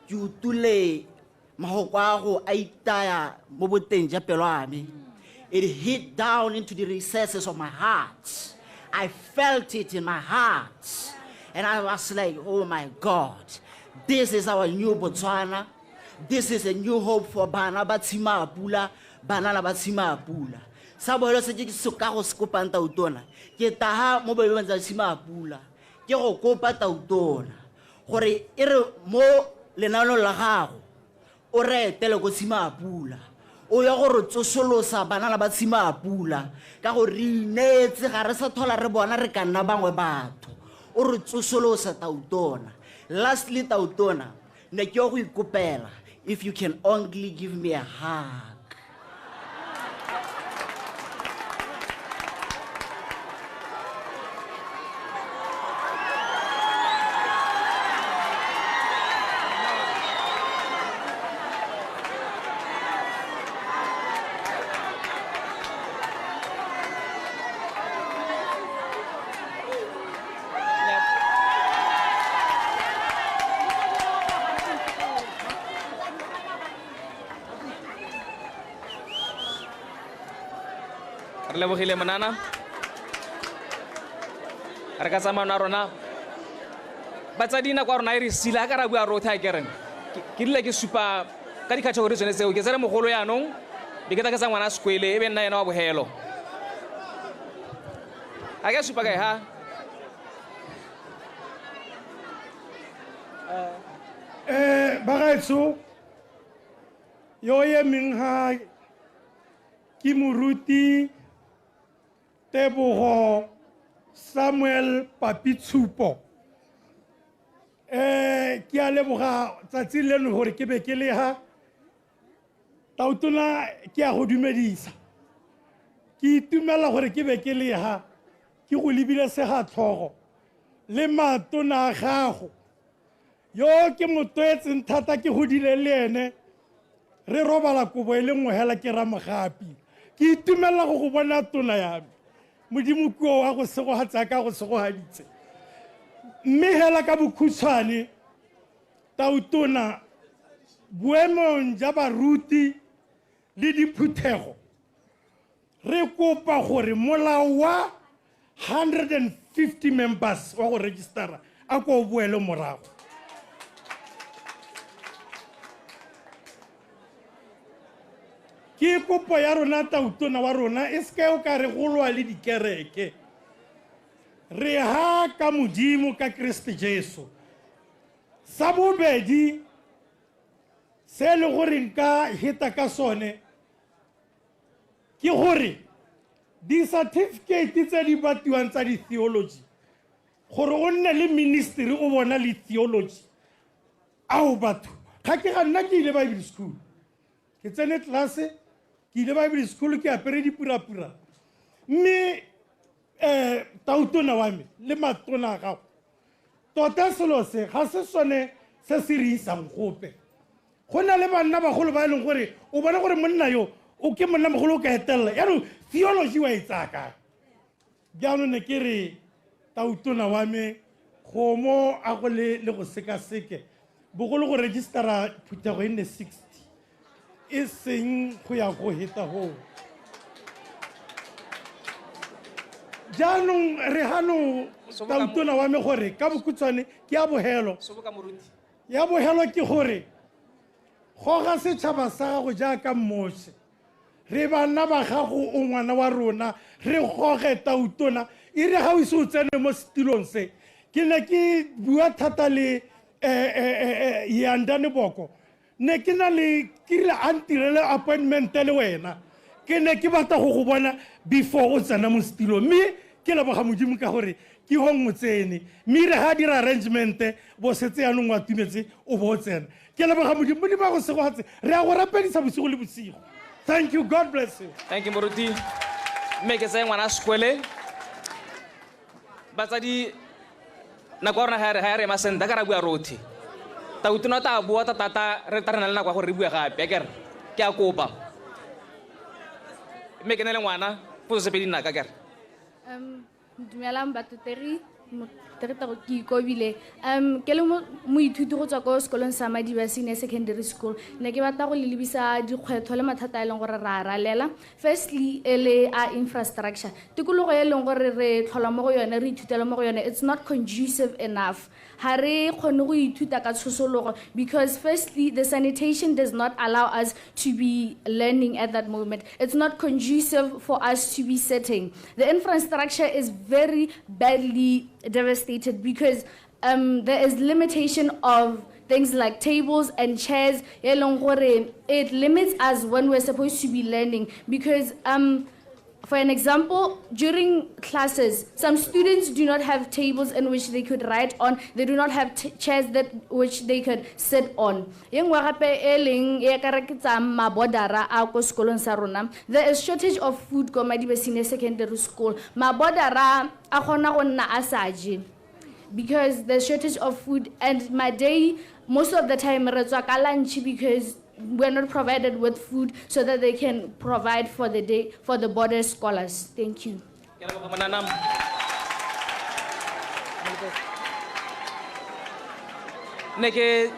ke utlwile mahoko a go a itaya mo boteng ja pelo ya me. It hit down into the recesses of my heart. I felt it in my heart. And I was like, oh my God, this is our new Botswana. This is a new hope for bana ba Tshimapula, banana ba Tshimapula. Sa bohelo se ke se ka go se kopang Tautona, ke taha mo boemong tsa Tshimapula, ke go kopa Tautona gore e re mo lenaanong la gago o re etele ko Tshimapula, o ya go re tsosolosa banana ba Tshimapula ka gore re ineetse, ga re sa tlhola re bona re ka nna bangwe batho. O re tsosolosa Tautona. Lastly, Tautona, ne ke yo go ikopela, if you can only give me a hug. Re lebogile monana. Re ka tsamaya na rona. Batsadi nako ya rona e re sila ka ra bua rotlhe a kereng. Ke rile ke supa ka dikhategori tsone tseo, ke tsere mogolo yaanong, be ke tla ke tsa ngwana sekwele, e be nna ena wa bohelo. A ke supa kae ha? Bagaetsho, yo emeng ha ke moruti Tebogo Samuel Papitshupo. Ke a leboga tsatsi leno gore ke be ke le ha. Tautona ke a go dumedisa. Ke itumela gore ke be ke le ha, ke go lebile segatlhogo le matona a gago. Yo ke motwetseng thata ke godile le ene, re robala kobo e le nngwe hela ke Ramogapi. Ke itumela go go bona tona ya me. Modimo kuo wa go segogatsa ka go segogaditse. Mme hela ka bokhutshwane, Tautona, boemong ja baruti le diphuthego, re kopa gore molao wa 150 members wa go registera a ko o boele morago. Ke kopo ya rona Tautona wa rona, e seke o ka re golwa le dikereke. Re ha ka Modimo ka Kriste Jesu. Sa bobedi se e le gore nka heta ka sone ke gore di-certificate tse di batiwang tsa di-theology, gore o nne le ministry o bona le theology, Ao batho, ga ke ga nna ke ile Bible school. Ke tsene tlelase, ke ile Bible school ke apere dipurapura. Mme tautona wa me le matona a gago, tota selo se ga se sone se se re isang gope. Go na le banna bagolo ba e leng gore o bona gore monna yo o ke monna mogolo o ka etelela, yaanong theology wa e tsaya kae? Jaanong ne ke re tautona wa me kgomo a go le go sekaseke bogolo go registera phuthego e nne 60 e seng go ya go heta goo. Jaanong re gano tautona wa me gore ka bokhutshwane ke ya bogelo. Ya bogelo ke gore goga setšhaba sa gago jaaka Moshe. Re bana ba gago, o ngwana wa rona, re goge tautona. E re ga o ise o tsene mo setilong se, ke ne ke bua thata le Yandane Boko. Ne ke na le ke rile a ntirele appointment le wena. Ke ne ke batla go go bona before o tsena mo setilong, mme ke leboga Modimo ka gore ke gong o tsene. Mme re ga dira arrangement bo setse yaanong wa tumetse o bo o tsena. Ke leboga Modimo, Modimo a go segogatse. Re a go rapedisa bosigo le bosigo. Thank you, God bless you. Thank you, Moruti. Mme ke tseye ngwana sekole. Batsadi, nako ya rona ga e re ema sentle, ka ra bua rotlhe. Tautona ta bua thata, re tla re na le nako ya gore re bue gape, akere? Ke a kopa. Mme ke ne le ngwana, potso tse pedi nna ka kere. Dumelang batotegi, ke ikobile. Ke le moithuti go tswa ko sekolong sa Madiba Senior Secondary School. Ne ke batla go le lebisa dikgwetlho le mathata a e leng gore ra a ralela. Firstly, e le a infrastructure. Tikologo e leng gore re tlhola mo go yone, re ithutela mo go yone, it's not conducive enough. Ha re kgone go ithuta ka tshosologo because firstly, the sanitation does not allow us to be learning at that moment. It's not conducive for us to be sitting. The infrastructure is very badly devastated because there is limitation of things like tables and chairs. E leng gore it limits us when we're supposed to be learning because for an example, during classes, some students do not have tables in which they could write on. They do not have chairs that which they could sit on. E nngwe gape e leng e ka re ke tsa mabodara a ko sekolong sa rona. There is shortage of food ko Madiba Senior Secondary School. Mabodara a kgona go nna a sa je because there's shortage of food, and my day most of the time re tswa ka lunch because we're not provided with food so that they can provide for the day for the border scholars. Thank you. Ne ke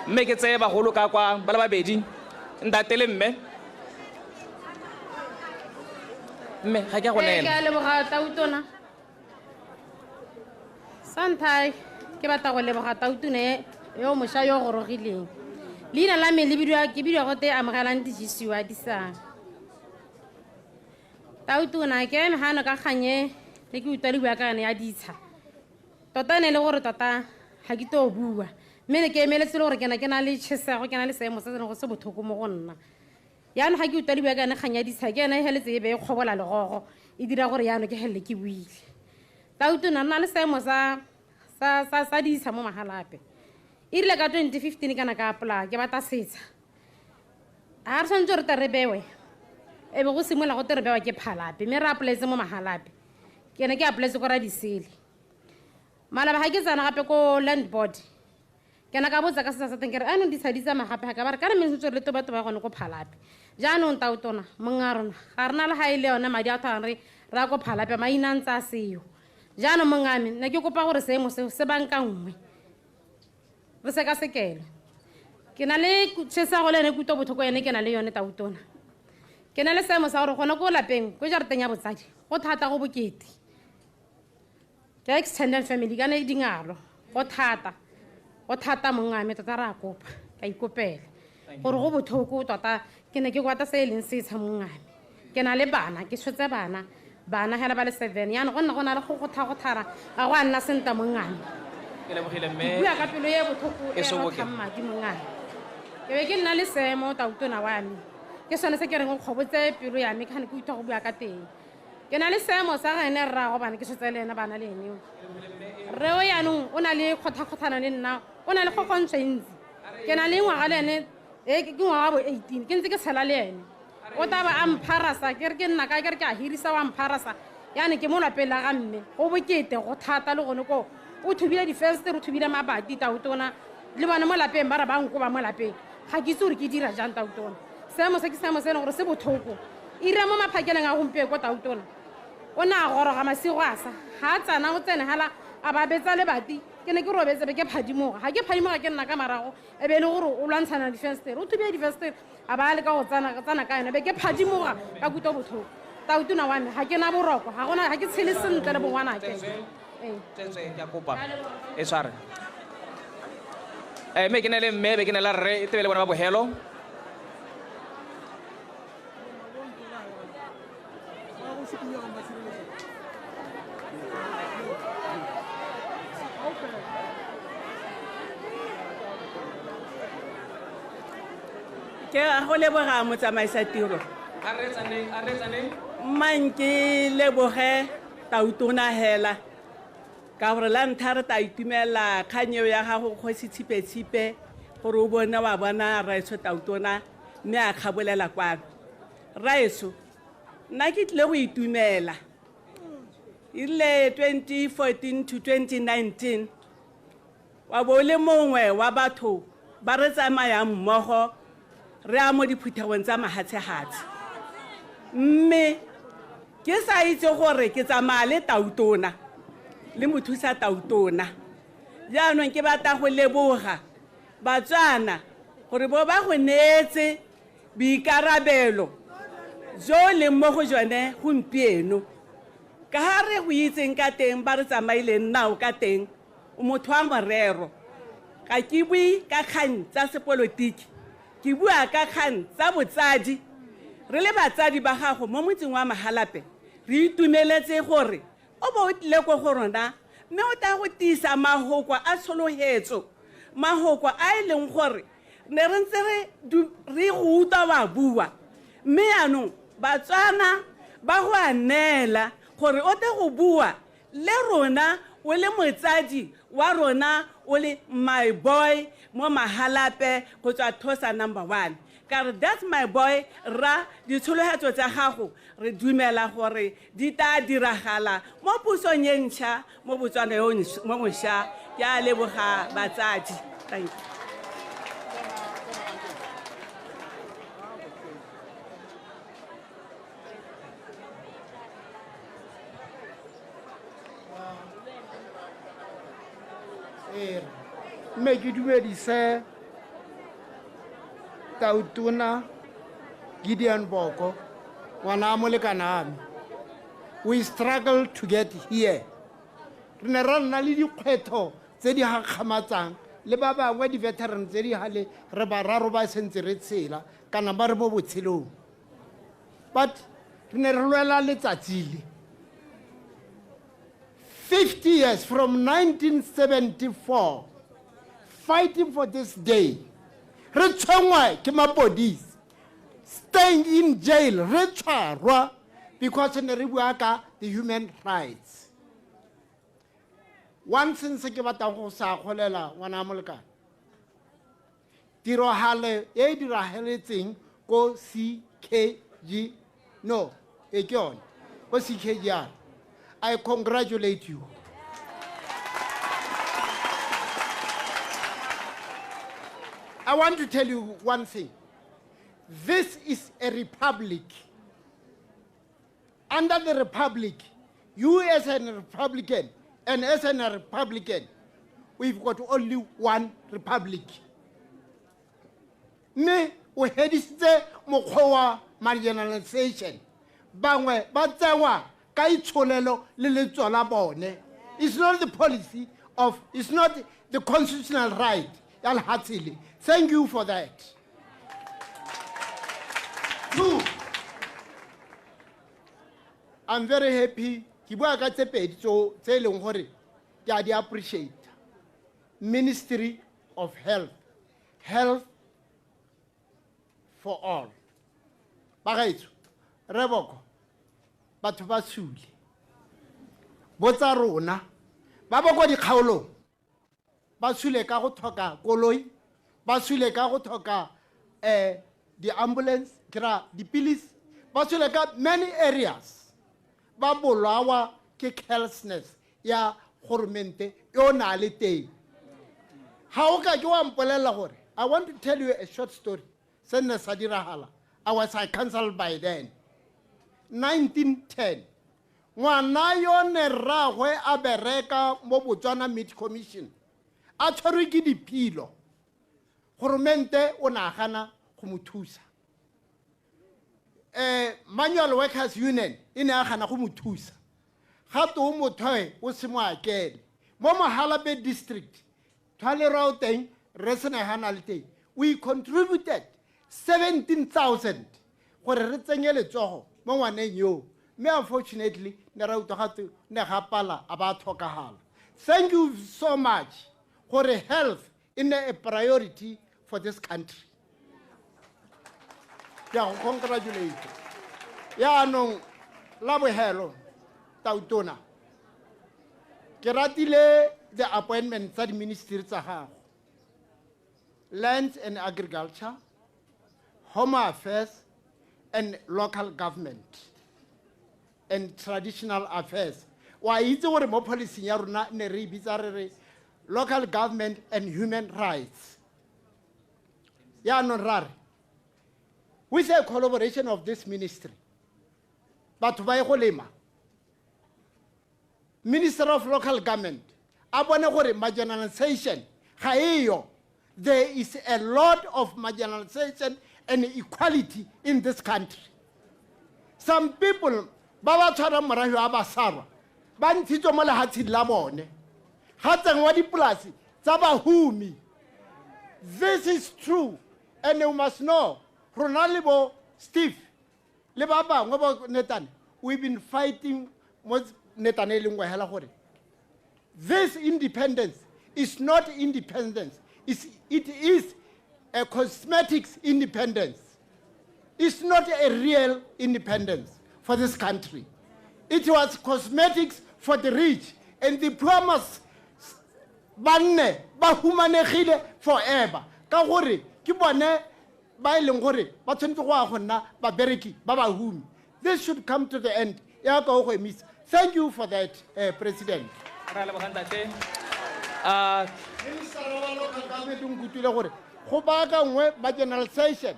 mme ke tseye bagolo ka kwa ba le babedi, ntate le mme. Mme ga ke a go neela. Ke a leboga tautona. Sa ntlha ke batla go leboga tautona yo mošwa yo gorogileng. Leina la me le bidiwa, ke bidiwa gote amogelang dijisiwa disang. Tautona ke eme gano ka kgang e ne ke utlwa le bua ka yone ya ditsha. Tota ne e le gore tota ga ke to bua, mme ne ke emeletse le gore ke na ke na le tšhesego, ke na le seemo se se leng go se botlhoko mo go nna. Jaanong ga ke utlwa le bua ka yone kgang ya ditsha, ke yone e feletse e be e kgobola legogo, e dira gore jaanong ke felele ke buile. Tautona re na le seemo sa ditsha mo Mahalapye. E rile ka 2015 kana ka apply, ke batla setsha. Ha re tshwanetse re tle re bewe, e be go simolola go te re bewa ke Phalape, mme re apply-etse mo Mahalapye. Ke ne ke apply-etse ko Radisele. Maloba ga ke tsena gape ko land board, ke ne ka botsa ka setsha sa teng ke re, anong ditsha di tsamaya gape ga ka ba re, kana mme sentse re le toba-toba gone ko Phalape. Jaanong tautona, monga rona, ga re na le ga e le yone madi a thwang re ya ko Phalape, maina a ntse a seo. Jaanong monga me, ne ke kopa gore seemo seo se bankanngwe, re sekasekele. Ke na le tšhesego le yone kutlo botlhoko yone ke na le yone tautona. Ke na le seemo sa gore gone ko lapeng, ko jarateng ya botsadi, go thata go bokete. Ke extended family kana e dingalo, go thata. Go thata monga me tota re a kopa, ka ikopela. Gore go botlhoko tota, ke ne ke kwata se e leng setsha monga me. Ke na le bana, ke tshotse bana, bana hela ba le 7. Jaanong go nna go na le go gotha-gothara, ga go a nna sentle monga me. Ke lebogile mme. Ke bua ka pelo e botlhoko E e soboke. rothang madi monga me. Ke be ke nna le seemo tautona wa me. Ke sone se ke reng o kgobotse pelo ya me, ke gane ke utlwa go bua ka teng. Ke na le seemo sa ga ene rraago bana ke tshotse le ena bana le eneo. Rre o yaanong o na le kgothakgothana le nna, o na le kgokgontsho e ntsi. Ke na le ngwaga le ene, ke ngwaga bo 18, ke ntse ke tshela le ene. O tla ba a mpharasa, ke re ke nna kae, ke re ke a hirisa wa mpharasa. Yaanong ke mo lapeng la ga mme, go bokete, go thata le gone koo. O thubile difenstere, o thubile mabati tautona, le bone mo lapeng ba re ba nkoba mo lapeng. Ga ke itse gore ke dira jang tautona. Seemo se ke seemo se e leng gore se botlhoko. Ira mo maphakeleng a gompieno ko tautona, o ne a goroga masigo a sa. Ga a tsena, o tsene hala, a ba betsa lebati. Ke ne ke robetse be ke phadimoga. Ga ke phadimoga ke nna ka marago, e be e le gore o lwantshana le difenstere. O thubile difenstere, a ba a leka go tsena ka yone, be ke phadimoga ka kutwa botlhoko. Tautona wa me, ga ke na boroko, ga gona, ga ke tshele sentle le bongwanake. Tswetswe, ke a kopa. E tshware. Mme ke ne le mme, be ke ne la rre, e tebe le bona ba bogelo. Ke a go leboga motsamaisa tiro. A reetsaneng, a reetsaneng. Mang ke leboge tautona hela. Ka gore la ntlha re tla itumela kgang eo ya gago kgosi Tshipe-Tshipe gore o bone wa bona rraetsho tautona mme a kgabolela kwano. Rraetsho, nna ke tlile go itumela. E rile 2014 to 2019, wa bo o le mongwe wa batho ba re tsamayang mmogo re ya mo diphuthegong tsa mahatshe-hatshe. Mme ke sa itse gore ke tsamaya le tautona le mothusa tautona. Jaanong ke batla go leboga Batswana gore bo ba go neetse boikarabelo jo leng mo go jone gompieno. Ka ha re go itseng ka teng ba re tsamaileng nao ka teng, o motho wa morero. Ga ke bue ka kgang tsa sepolotiki, ke bua ka kgang tsa botsadi. Re le batsadi ba gago mo motseng wa Mahalapye, re itumeletse gore o bo o tlile ko go rona mme o tla go tiisa mahoko a tsholohetso, mahoko a e leng gore ne re ntse re go utlwa wa bua. Mme yaanong Batswana ba go a neela gore o tle go bua le rona o le motsadi wa rona, o le my boy mo Mahalapye go tswa Thosa number 1. Ka re that's my boy, ra ditsholohetso tsa gago re dumela gore di tla diragala mo pusong e ntšha mo Botswana yo mo mošwa. Ke a leboga batsadi. Thank you. Mme ke dumedise Tautona Gideon Boko, ngwana a molekane me. We struggle to get here. Re ne ra nna le dikgwetlho tse di gakgamatsang le ba bangwe di-veteran tse di gale re bararo ba sentse re tshela kana ba re mo botshelong. But re ne re lwela letsatsi le. 50 years from 1974, fighting for this day. Re tshwenngwa ke mapodisi, staying in jail, re tshwarwa because ne re bua ka the human rights. One thing se ke batlang go sa golela ngwana wa molekane, tiragalo e e diragaletseng ko CKG, no, e ke yone, ko CKGR. I congratulate you. I want to tell you one thing. This is a republic. Under the republic, you as a Republican and as a Republican, we've got only one republic. Mme o hedisitse mokgwa wa marginalization. Bangwe ba tsewa ka itsholelo le letso la bone. It's not the policy of, it's not the constitutional right ya lehatshe le. Thank you for that. 2, I'm very happy. Ke bua ka tse pedi tse e leng gore ke a di appreciate. Ministry of Health. Health for all. Bagaetsho, Reboko, Batho ba sule. Botsa rona ba ba kwa dikgaolong ba sule ka go tlhoka koloi, ba sule ka go tlhoka di-ambulance, ke ra dipilisi, ba sule ka many areas, ba bolawa ke carelessness ya goromente yo na le teng. Ga o ka ke wa mpolelela gore, I want to tell you a short story se nne sa diragala. I was a council by then, 1910. Ngwana yone rragwe a bereka mo Botswana Meat Commission, a tshwerwe ke diphilo, goromente o ne a gana go mo thusa. Manual Workers Union e ne a gana go mo thusa, gape o mothoe o se mo akele mo Mogalape district thwalerwa o teng re sena gana le teng. We contributed 17,000 gore re tsenye letsogo mo ngwaneng yo, mme unfortunately ne ra utlwa gate ne ga pala a ba tlhokagala. Thank you so much gore health e nne a priority for this country. Ke a go congratulate. Yaanong la bogelo, Tautona, ke ratile the appointment tsa di-ministry tsa gago, Lands and Agriculture, Home Affairs and Local Government and Traditional Affairs. Wa itse gore mo policy ya rona ne re e bitsa re re Local Government and Human Rights. Yaanong ra re with the collaboration of this ministry, batho ba ye go lema, Minister of Local Government a bone gore marginalization ga eyo. There is a lot of marginalization and equality in this country. Some people ba ba tshwarang morafe wa Basarwa ba ntshitswe mo lehatsheng la bone, ga tsenngwa dipolasi tsa bahumi. This is true, and you must know rona le bo Steve le ba bangwe bo Netane, we've been fighting mo Netane e le nngwe hela gore this independence is not independence. It is a cosmetics independence. It's not a real independence for this country. It was cosmetics for the rich, and the poor must ba nne ba humanegile forever. Ka gore ke bone ba e leng gore ba tshwanetse go ya go nna babereki ba bahumi. This should come to the end. Ya ka o go emisa. Thank you for that, President. Re a leboga, ntate. Minister wa Local Government o nkutlwile gore go baakangwe marginalization.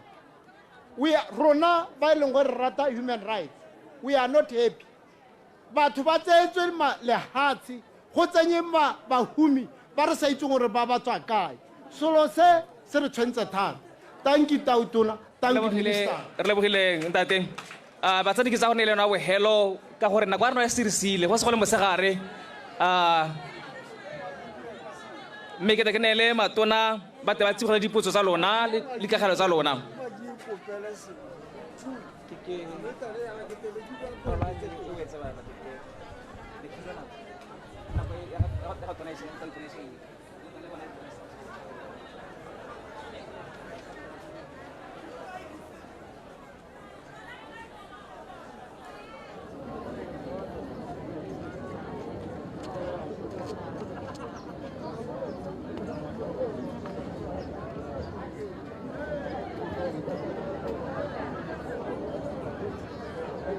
We are, rona ba e leng gore re rata human rights, we are not happy. Batho ba tseetswe lehatshe go tsenye bahumi ba re sa itseng gore ba ba tswa kae. Selo se se re tshwentse thata. Thank you, Tautona. Thank you, Minister. Re lebogile, ntate. Batsadi, ke tsa go ne le yona bogelo ka gore nako ya rona ya sirisile go se go le mosegare. Mme ke tle ke neele matona ba tle ba tsibogele dipotso tsa lona le dikagelo tsa lona.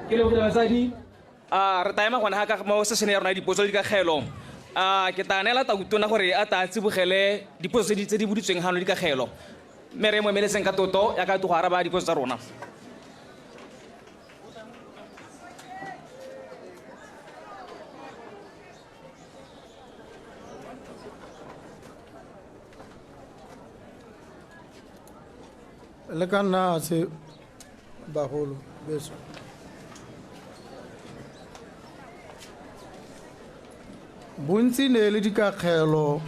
Ke lebogile batsadi. Re tla ema gone ga ka mo session ya rona ya dipotso le dikagelo. Ke tla neela Tautona gore a tla tsibogele dipotso tse di boditsweng gano le dikagelo, mme re mo emeletseng ka toto ya ka go araba dipotso tsa rona. Le ka nna se bagolo beso. Bontsi ne le dikakgelo,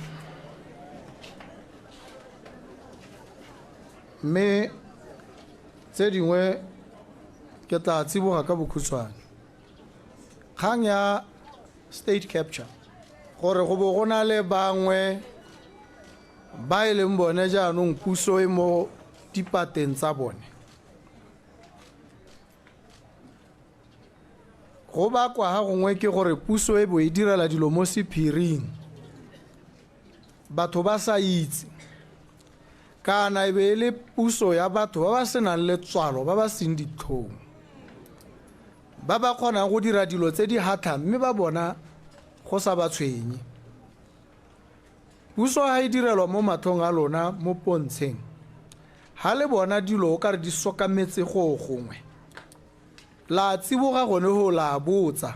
mme tse dingwe ke tla tsiboga ka bokhutshwane. Kgang ya state capture, gore go bo go na le bangwe ba e leng bone jaanong puso e mo dipateng tsa bone. Go bakwa ga gongwe ke gore puso e bo e direla dilo mo sephiring, batho ba sa itse, kana e be e le puso ya batho ba ba senang letswalo, ba ba seng ditlhong, ba ba kgonang go dira dilo tse di hatlhang mme ba bona go sa ba tshwenye. Puso ha e direlwa mo matlhong a lona mo pontsheng, ha le bona dilo o kare di sokametse go gongwe, la tsiboga gone go la botsa,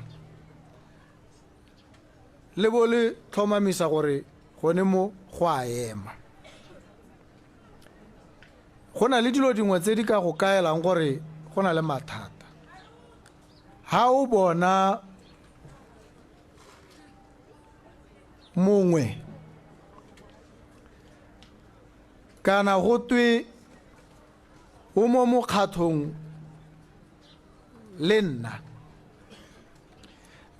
le bo le tlhomamisa gore gone mo go a ema. Go na le dilo dingwe tse di ka go kaelang gore go na le mathata. Ha o bona mongwe kana go twe o mo mokgatlhong le nna,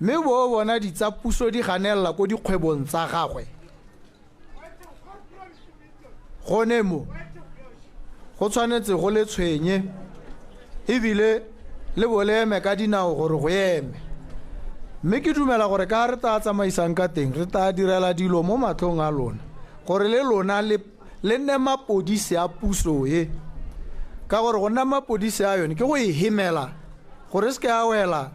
mme bo bona ditsa puso di ganelela ko dikgwebong tsa gagwe, gone mo go tshwanetse go le tshwenye ebile le bo le eme ka dinao gore go eme. Mme ke dumela gore ka re tla tsamaisang ka teng, re tla direla dilo mo matlhong a lona gore le lona le nne mapodisi a puso e, ka gore go nna mapodisi a yone ke go e hemela gore se ke a wela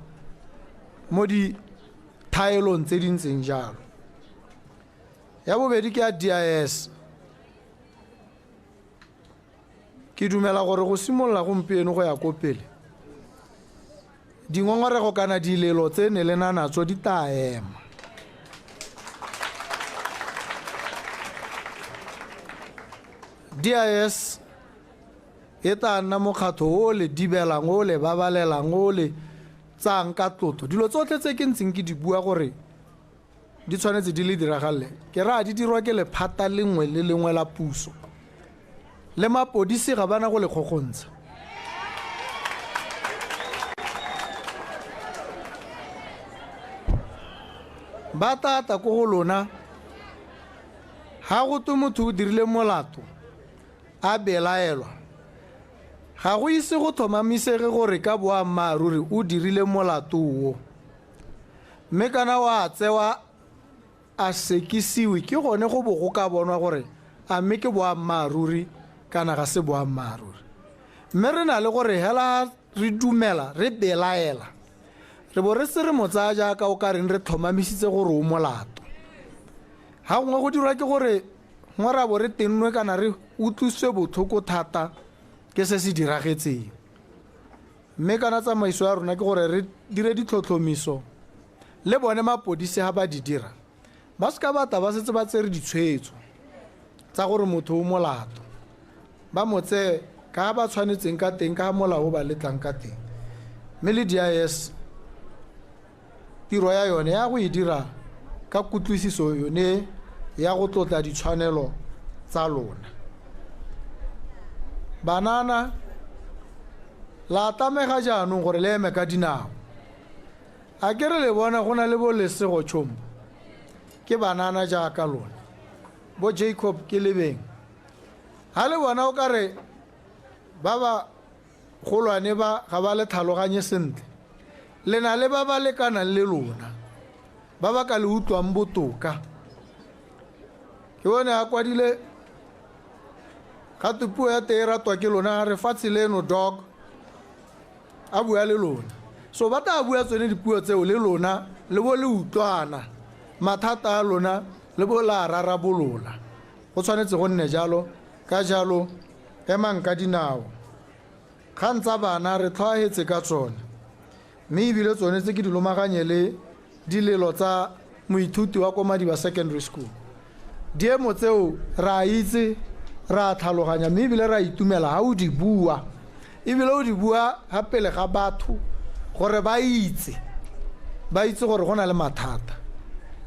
mo dithaelong tse di ntseng jalo. Ya bobedi ke ya DIS. Ke dumela gore go simolola gompieno go ya ko pele, dingongorego kana dilelo tse ne le na natso di tla ema. DIS e tla nna mokgatlho o le dibelang, o le babalelang, o le tsayang ka tlotlo. Dilo tsotlhe tse ke ntseng ke di bua gore di tshwanetse di le diragalle, ke raya di dirwa ke lephata lengwe le lengwe la puso, le mapodisi ga bana go le kgokgontsha. Ba tata ko go lona, ha go twe motho o dirile molato a belaelwa, ga go ise go tlhomamisege gore ka boammaaruri o dirile molato o, mme kana wa tsewa a sekisiwe, ke gone go bo go ka bonwa gore a mme ke boammaaruri kana ga se boammaaruri. Mme re na le gore hela re dumela re belaela, re bo re se re mo tsaya jaaka o ka reng re tlhomamisitse gore o molato. Ha gongwe go dirwa ke gore gongwe ra bo re tennwe kana re utlwisitswe botlhoko thata ke se se diragetseng, mme kana tsamaiso ya rona ke gore re dire ditlhotlhomiso le bone mapodisi ha ba di dira, ba seka ba tla ba setse ba tsere ditshwetso tsa gore motho o molato, ba mo tseye ka ba tshwanetseng ka teng, ka molao o ba letlang ka teng. Mme le DIS tiro ya yone ya go e dira ka kutlwisiso yone ya go tlotla ditshwanelo tsa lona. Banana la tlamega jaanong gore le eme ka dinao. A ke re le bona go na le bo Lesego Tshombo, ke banana jaaka lona, bo Jacob ke lebeng. Ha le bona o ka re ba ba golwane ba ga ba le tlhaloganye sentle, le na le ba ba lekanang le lona, ba ba ka le utlwang botoka. Ke bone a kwadile ga twe puo ya teng e ratwa ke lona, re fatshe leno dog, a bua le lona. So ba tla bua tsone dipuo tseo le lona, le bo le utlwana mathata a lona, le bo la rarabolola. Go tshwanetse go nne jalo. Ka jalo emang ka dinao. Kgang tsa bana re tlhwaetse ka tsone, mme ebile tsone tse ke di lomaganye le dilelo tsa moithuti wa ko Madiba Secondary School. Diemo tseo re a itse, re a tlhaloganya, mme ebile re a itumela ha o di bua, ebile o di bua ga pele ga batho gore ba itse, ba itse gore go na le mathata.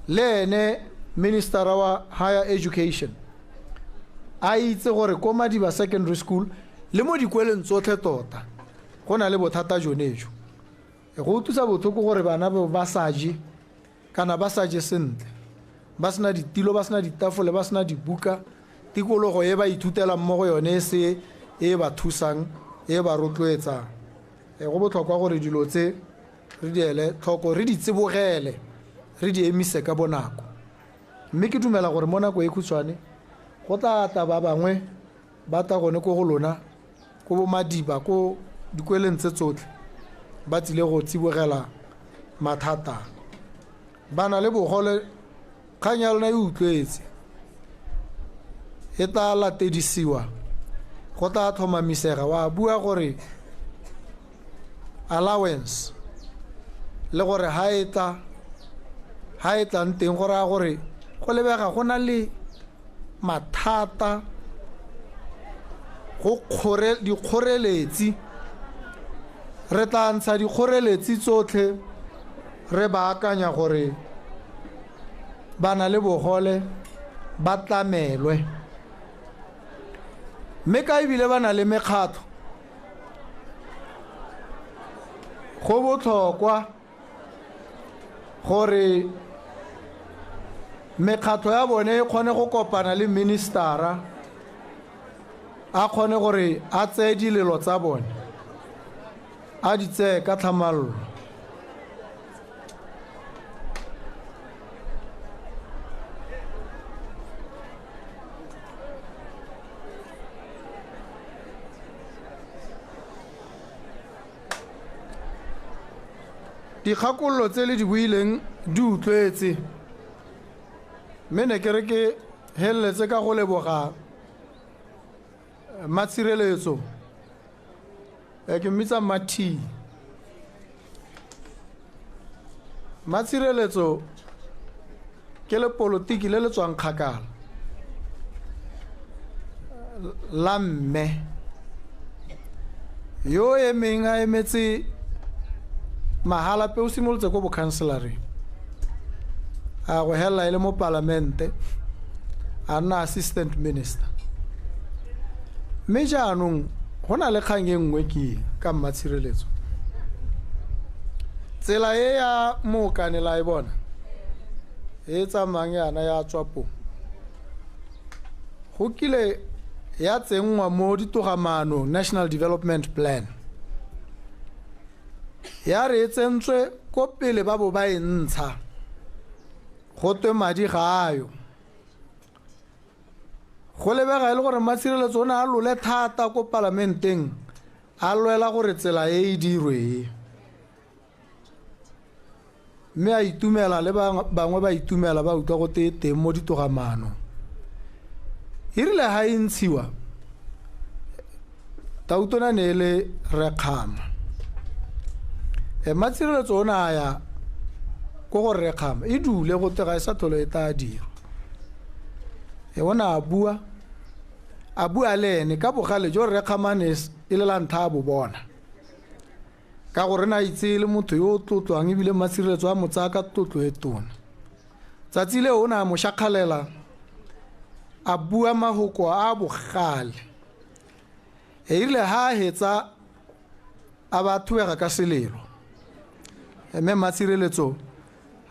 Le ene minister wa higher education a itse gore ko Madiba Secondary School le mo dikweleng tsotlhe tota go na le bothata jone jo. Go utlwisa botlhoko gore bana ba sa je kana ba sa je sentle, ba sena ditilo, ba sena ditafole, ba sena dibuka, tikologo e ba ithutelang mo go yone e se e ba thusang, e ba rotloetsang. Go botlhokwa gore dilo tse re di ele tlhoko, re di tsibogele, re di emise ka bonako. Mme ke dumela gore mo nako e khutshwane go tla tla ba bangwe ba tla gone ko go lona, ko bo Madiba, ko dikweleng tse tsotlhe, ba tsile go tsibogela mathata. Ba na le bogole, kgang ya lona e utlwetse, e tla latedisiwa, go tla tlhomamisega. Wa bua gore allowance le gore ha e tla, ha e tlang teng go raya gore go lebega go na le mathata, go dikgoreletsi. Re tla ntsha dikgoreletsi tsotlhe, re baakanya gore ba na le bogole ba tlamelwe. Mme ka ebile ba na le mekgatlho, go botlhokwa gore mekgatlho ya bone e kgone go kopana le ministera, a kgone gore a tseye dilelo tsa bone, a di tseye ka tlhamallo. Dikgakololo tse le di buileng di utlwetse, mme ne ke re ke heleletse ka go leboga Matshireletso. Ke mmitsa Mathi. Matshireletso ke lepolotiki le le tswang kgakala la mme yo emeng a emetse Mahalapye, o simolotse ko bokhanselareng, a go hela e le mo palamente, a nna assistant minister. Mme jaanong go na le kgang e nngwe ke ka Mmatshireletso. Tsela e ya Mookane la e bona e tsamayang yana ya Tswapong, go kile ya tsenngwa mo ditogamaanong National Development Plan, ya re e tsentswe ko pele ba bo ba e ntsha, go twe madi ga ayo. Go lebega e le gore Mmatshireletso o ne a lole thata ko palamenteng, a lwela gore tsela e e dirwe e. Mme a itumela le bangwe ba itumela ba utlwa go te teng mo ditogamaanong. E rile ha e ntshiwa, Tautona ne e le Rekgama. Mmatshireletso o ne a ya ko go Rekgama, e dule go te ga e sa tlhole e tla dirwa. O ne a bua, a bua le ene ka bogale jo Rekgama ne e le la ntlha a bo bona, ka gore na itse le motho yo o tlotlwang ebile Mmatshireletso a mo tsaya ka tlotlo e tona. Tsatsi leo o ne a mo shakgalela, a bua mahoko a bogale. E rile ha a hetsa a ba thubega ka selelo. Mme Mmatshireletso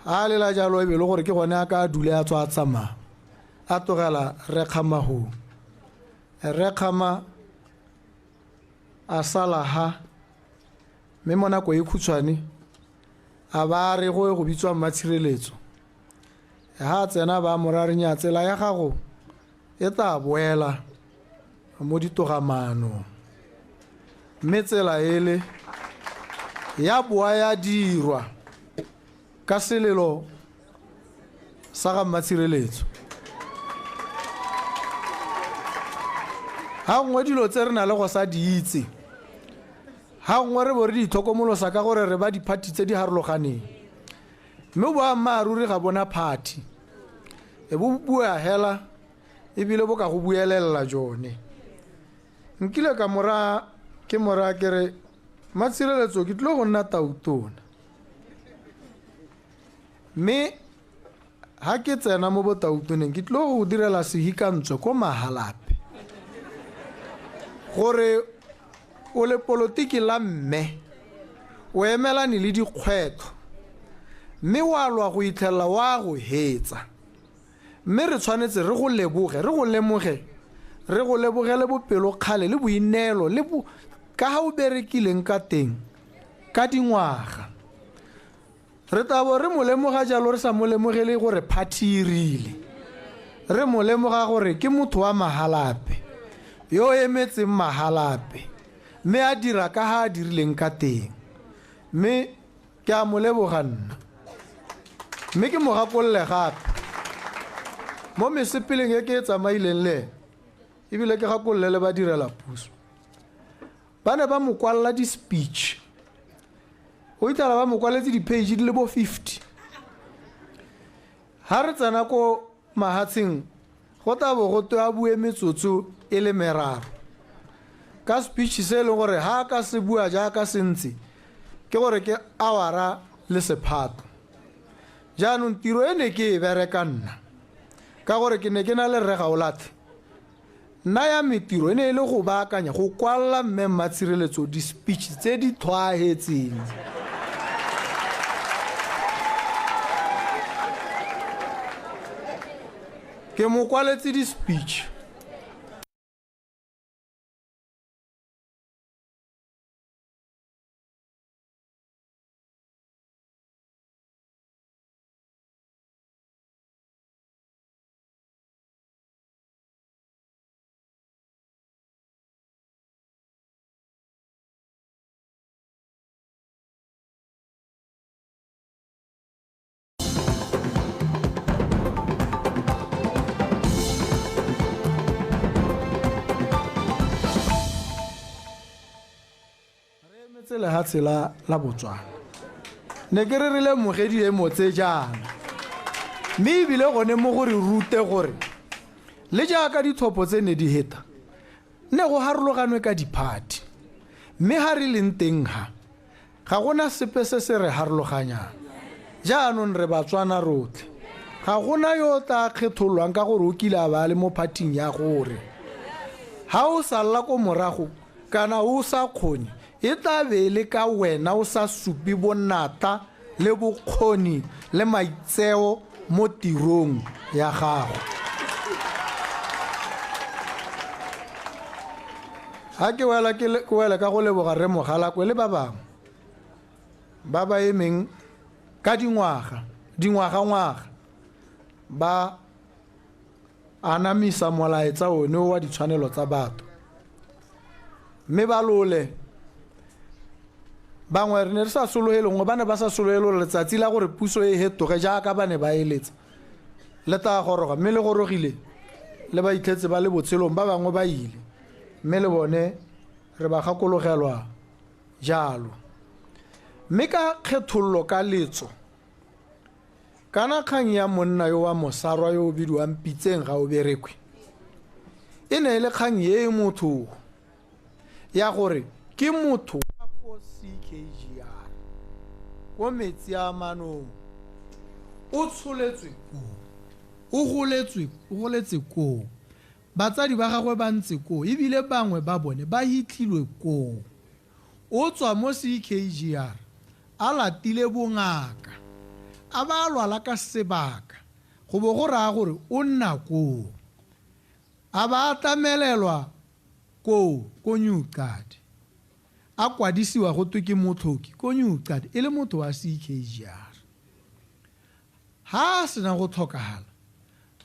a lela jalo e be le gore ke gone a ka dule a tswa a tsamaya, a tlogela Rekgama hoo. Rekgama a sala ha, mme mo nako e khutshwane a ba re go ye go bitswa Mmatshireletso. Ha a tsena ba mo ra re nya tsela ya gago e tla boela mo ditogamaanong. Mme tsela ele ya boa ya dirwa ka selelo sa ga Mmatshireletso. Ha nngwe dilo tse re na le go sa di itse, ha nngwe re bo re di itlhokomolosa ka gore re ba diphathi tse di harologaneng. Mme boammaaruri ga bona phathi, e bo bua hela ebile bo ka go buelela jone. Nkile ka mora ke mora ke re Mmatshireletso ke tlile go nna tautona, mme ha ke tsena mo botautoneng ke tlile go direla sehikantswe ko Mahalapye, gore o le polotiki la mme o emelane le dikgwetlho, mme wa lwa go itlhela wa go hetsa. Mme re tshwanetse re go leboge, re go lemoge, re go lebogele bopelokgale le boineelo le bo ka ha o berekileng ka teng ka dingwaga. Re tla bo re mo lemoga jalo re sa mo lemogele gore phathi e rile. Re mo lemoga gore ke motho wa Mahalapye, yo o emetseng Mahalapye, mme a dira ka ha a dirileng ka teng. Mme ke a mo leboga nna. Mme ke mo gakolole gape mo mesepeleng e ke e tsamaileng le ene, ebile ke gakolole le badirela puso. Ba ne ba mo kwalela di-speech. O itlhela ba mo kwaletse di-page di le bo 50. Ha re tsena ko mahatsheng, go tla bo go twe a bue metsotso e le meraro ka speech se e leng gore ha a ka se bua jaaka se ntse, ke gore ke awara le sephato. Jaanong tiro e ne ke e bereka nna, ka gore ke ne ke na le Rre Gaolathe. Nna ya me tiro e ne e le go baakanya, go kwalla Mme Mmatshireletso di-speech tse di tlhwaahetseng. Ke mo kwaletse di-speech. Re emetse lehatshe la la Botswana. Ne ke re re lemoge diemo tse jaana. Mme ebile gone mo go re rute gore le jaaka ditlhopho tse ne di heta, ne go harologanwe ka diphathi. Mme ha re leng teng ha, ga gona sepe se se re harologanyang. Jaanong re Batswana rotlhe. Ga gona yo o tla kgethololwang ka gore o kile a ba a le mo phathing ya gore. Ha o salla ko morago kana o sa kgone, e tla be e le ka wena o sa supe bonatla le bokgoni le maitseo mo tirong ya gago. Ha ke wela ke wele ka go leboga Rre Mogalakwe le ba bangwe ba ba emeng ka dingwaga, dingwagangwaga ba anamisa molaetsa one o wa ditshwanelo tsa batho. Mme ba lole, bangwe re ne re sa sologele, gongwe ba ne ba sa sologele gore letsatsi la gore puso e hetoge jaaka ba ne ba eletsa le tla goroga, mme le gorogile, le ba itlhetse ba le botshelong, ba bangwe ba ile, mme le bone re ba gakologelwa jalo. Mme ka kgethololo ka letso, kana kgang ya monna yo wa mosarwa yo o bidiwang Pitseng ga o berekwe, e ne e le kgang e e motho ya gore ke motho wa ko CKGR, ko metsi a manong, o tsholetswe koo, o goletswe, o goletse koo, batsadi ba gagwe ba ntse koo, ebile bangwe ba bone ba hitlhilwe koo. O tswa mo CKGR a latile bongaka, a ba a lwala ka sebaka, go bo go raya gore o nna koo. A ba a tlamelelwa koo ko New Cadi, a kwadisiwa go twe ke motlhoki ko New Cadi e le motho wa CKGR. Ha a sena go tlhokagala,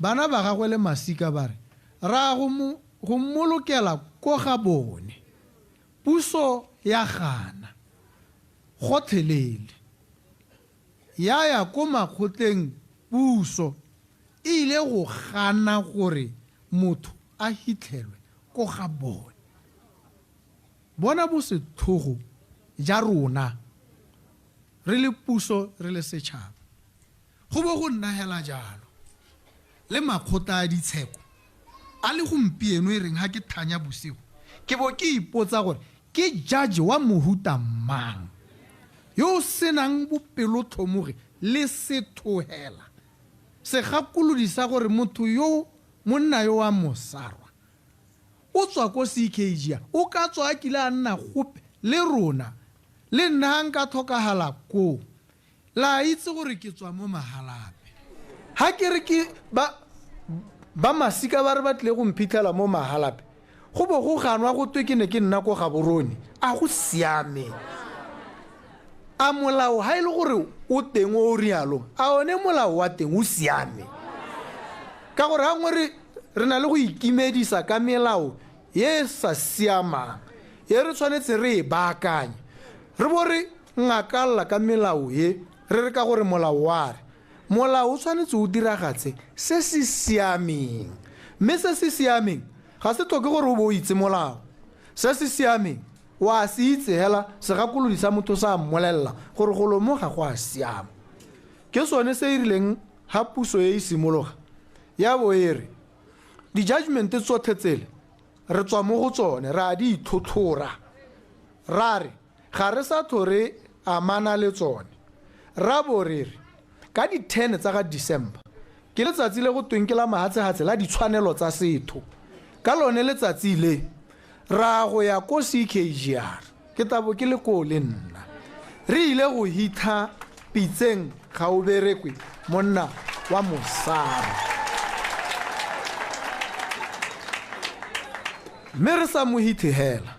bana ba gagwe le masika ba re, Ra go mo go mmolokela ko ga bone. Puso ya gana gotlhelele. Ya ya ko makgotleng puso e ile go gana gore motho a hitlhelwe ko ga bone. Bona bosetlhogo ja rona re le puso re le setšhaba. Go bo go nna hela jalo le makgotla a ditsheko a le gompieno e reng ha ke thanya bosigo ke bo ke ipotsa gore ke judge wa mohuta mang yo o senang bopelotlhomogi le sethohela segakolodi sa gore motho yo monna yo wa mosarwa o tswa ko CKG o ka tswa a kile a nna gope le rona le nna ha nka tlhokagala koo. La itse gore ke tswa mo Mahalapye. Ha ke re ke ba ba masika ba re ba tlile go mphitlhela mo Mahalapye, go bo go ganwa go twe ke ne ke nna ko Gaborone. A go siame? A molao ha e le gore o teng o o rialong, a one molao wa teng o siame? Ka gore gangwe re re na le go ikimedisa ka melao e e sa siamang e re tshwanetse re e baakanye, re bo re ngakalla ka melao e re re ka gore molao wa re. Molao o tshwanetse o diragatse se se siameng, mme se se siameng ga se tlhoke gore o bo o itse molao. Se se siameng o a se itse hela, segakolodi sa motho sa mmolelela gore golo mo ga go a siama. Ke sone se e rileng ha puso e e simologa ya bo e re di-judgment tsotlhe tsele re tswa mo go tsone, re a di itlhotlhora, ra re ga re sa tlho re amana le tsone. Ra bo re re ka di-10 tsa ga December ke letsatsi le go tweng ke la mahatshehatshe la ditshwanelo tsa setho. Ka lone letsatsi le ra go ya ko CKGR, ke tabo ke le koo le nna, re ile go hitha Pitseng Gaoberekwe, monna wa Mosarwa, mme re sa mo hithe hela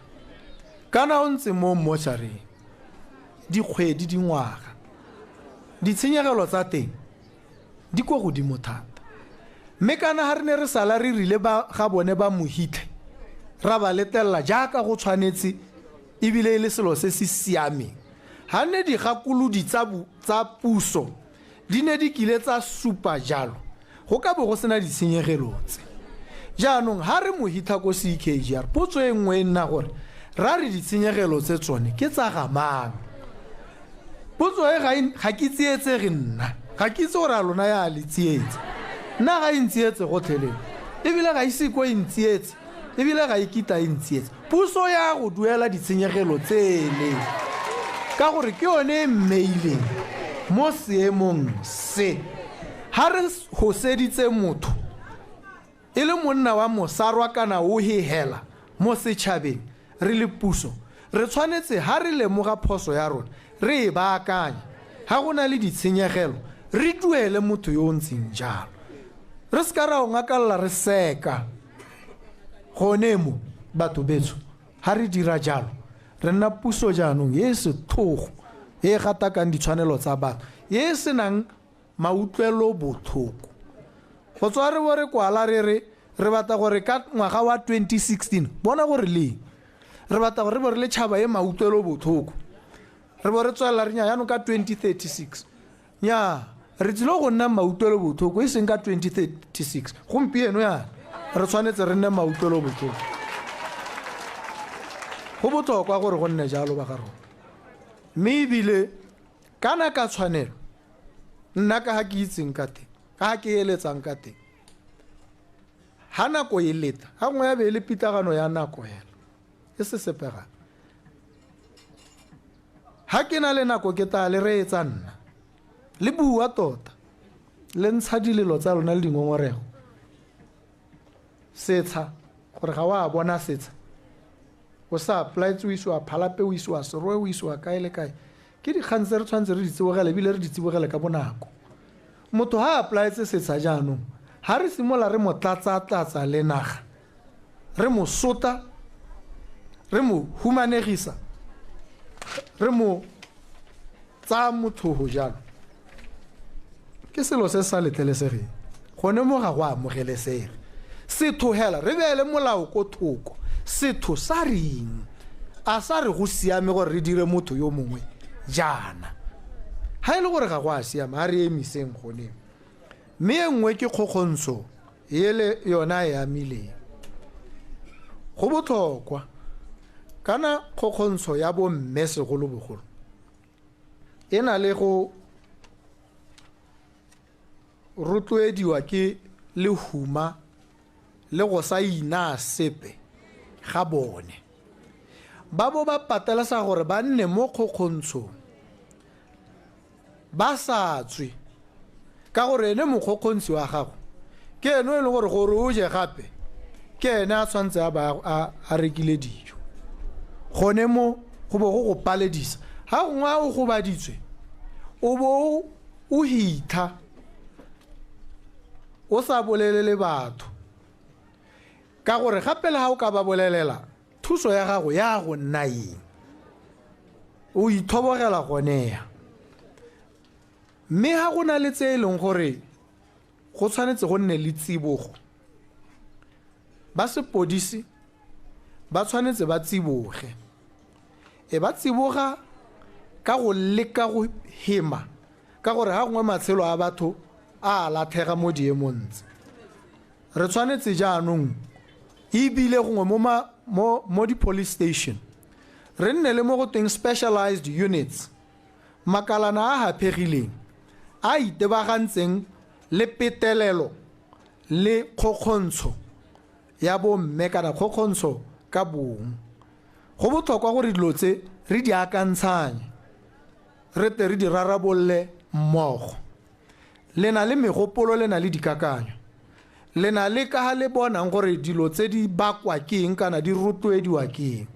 kana o ntse mo mmošareng dikgwedi dingwaga, ditshenyegelo tsa teng di ko godimo thata. Mme kana ha re ne re sala re rile ba ga bone ba mo hitlhe, ra ba letelela jaaka go tshwanetse ebile e le selo se se siameng, ha ne digakolodi tsa puso di ne di kile tsa supa jalo, go ka bo go sena ditshenyegelo tse. Jaanong ha re mo hitha ko CKGR, potso e nngwe e nna gore ra re ditshenyegelo tse tsone ke tsa ga mang? Potso e ga ke tsietsege nna, ga ke itse gore a lona ya le tsietse. Nna ga e ntsietse gotlhelele, ebile ga ise ko e ntsietse, ebile ga e kitla e ntsietse. Puso ya go duela ditshenyegelo tsele ka gore ke yone e mmeileng mo seemong se. Ha re hoseditse motho e le monna wa mosarwa kana o hehela mo setšhabeng, re le puso re tshwanetse ha re lemoga phoso ya rona re e baakanye. Ha go na le ditshenyegelo re duele motho yo o ntseng jalo, re se ka ra o ngakalla re seka. Gone mo batho betsho, ha re dira jalo re nna puso jaanong e e setlhogo, e e gatakang ditshwanelo tsa batho, e e senang mautlwelo botlhoko. Go tswa re bo re kwala re re re batla gore ka ngwaga wa 2016, bona gore leng, re batla gore re bo re le tšhaba e mautlwelo botlhoko, re bo re tswelela re nya jaanong ka 2036. Nya, re tsile go nna mautlwelo botlhoko e seng ka 2036, gompieno yana re tshwanetse re nne mautlwelo botlhoko. Go botlhokwa gore go nne jalo ba ga rona, mme ebile kana ka tshwanelo nna ka ha ke itseng ka teng, ka ha ke eletsang ka teng, ha nako e leta, ha nngwe ya be e le pitlagano ya nako hela e se sepegang. Ha ke na le nako ke tla le reetsa nna, le bua tota, le ntsha dilelo tsa lona le dingongorego. Setsha, gore ga wa bona setsha, o sa applyetse, o isiwa Phalape, o isiwa Serowe, o isiwa kae le kae. Ke dikgang tse re tshwanetse re di tsibogele, ebile re di tsibogele ka bonako. Motho ha a applyetse setsha jaanong, ha re simolola re mo tlatsa-tlatsa le naga, re mo sota, re mo humanegisa, re mo tsaya mothogo jalo, ke selo se sa letlelesegeng. Gone mo ga go amogelesege. Setho hela re beele molao ko thoko. Setho sa reng? A sa re go siame gore re dire motho yo mongwe jaana? Ha e le gore ga go a siama, a re emiseng gone. Mme e nngwe ke kgokgontsho ele yona e amileng. Go botlhokwa kana kgokgontsho ya bomme segolobogolo e na le go rotloediwa ke lehuma le go sa inaa sepe ga bone. Ba bo ba patelesa gore ba nne mo kgokgontshong ba sa tswe, ka gore ene mokgokgontshi wa gago ke ene o e leng gore gore o je gape ke ene a tshwanetse a ba a rekile dijo. Gone mo go bo go go paledisa. Ha gongwe a o gobaditswe o bo o hitha o sa bolelele batho, ka gore gape le ha o ka ba bolelela thuso ya gago ya go nna eng. O itlhobogela gone ya. Mme ga go na le tse e leng gore go tshwanetse go nne le tsibogo, ba sepodisi ba tshwanetse ba tsiboge. E ba tsiboga ka go leka go hema, ka gore ga gongwe matshelo a batho a latlhega mo diemong tse. Re tshwanetse jaanong ebile gongwe mo di-police station re nne le mo go teng specialized units, makalana a haphegileng a itebagantseng le petelelo le kgokgontsho ya bomme kana kgokgontsho ka bong. Go botlhokwa gore dilo tse re di akantshanye, re tle re di rarabolle mmogo. Le na le megopolo, le na le dikakanyo, le na le ka ga le bonang gore dilo tse di bakwa ke eng kana di rotloediwa ke eng.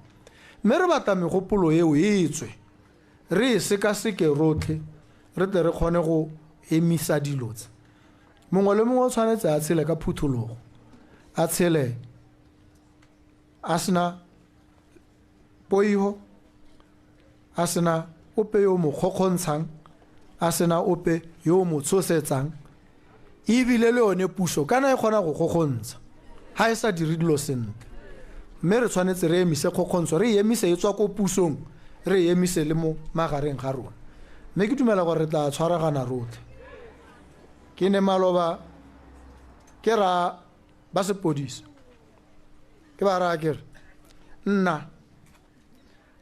Mme re batla megopolo eo e tswe, re e sekaseke rotlhe, re tle re kgone go emisa dilo tse. Mongwe le mongwe o tshwanetse a tshele ka phuthologo, a tshele a sena poiho, a sena ope yo mo kgokgontshang, a sena ope yo mo tshosetsang, ebile le yone puso kana e kgona go kgokgontsha ha e sa dire dilo sentle. Mme re tshwanetse re emise kgokgontsho, re e emise e tswa ko pusong, re e emise le mo magareng ga rona. Mme ke dumela gore re tla tshwaragana rotlhe. Ke ne maloba ke ra ba sepodisi, ke ba raya ke re nna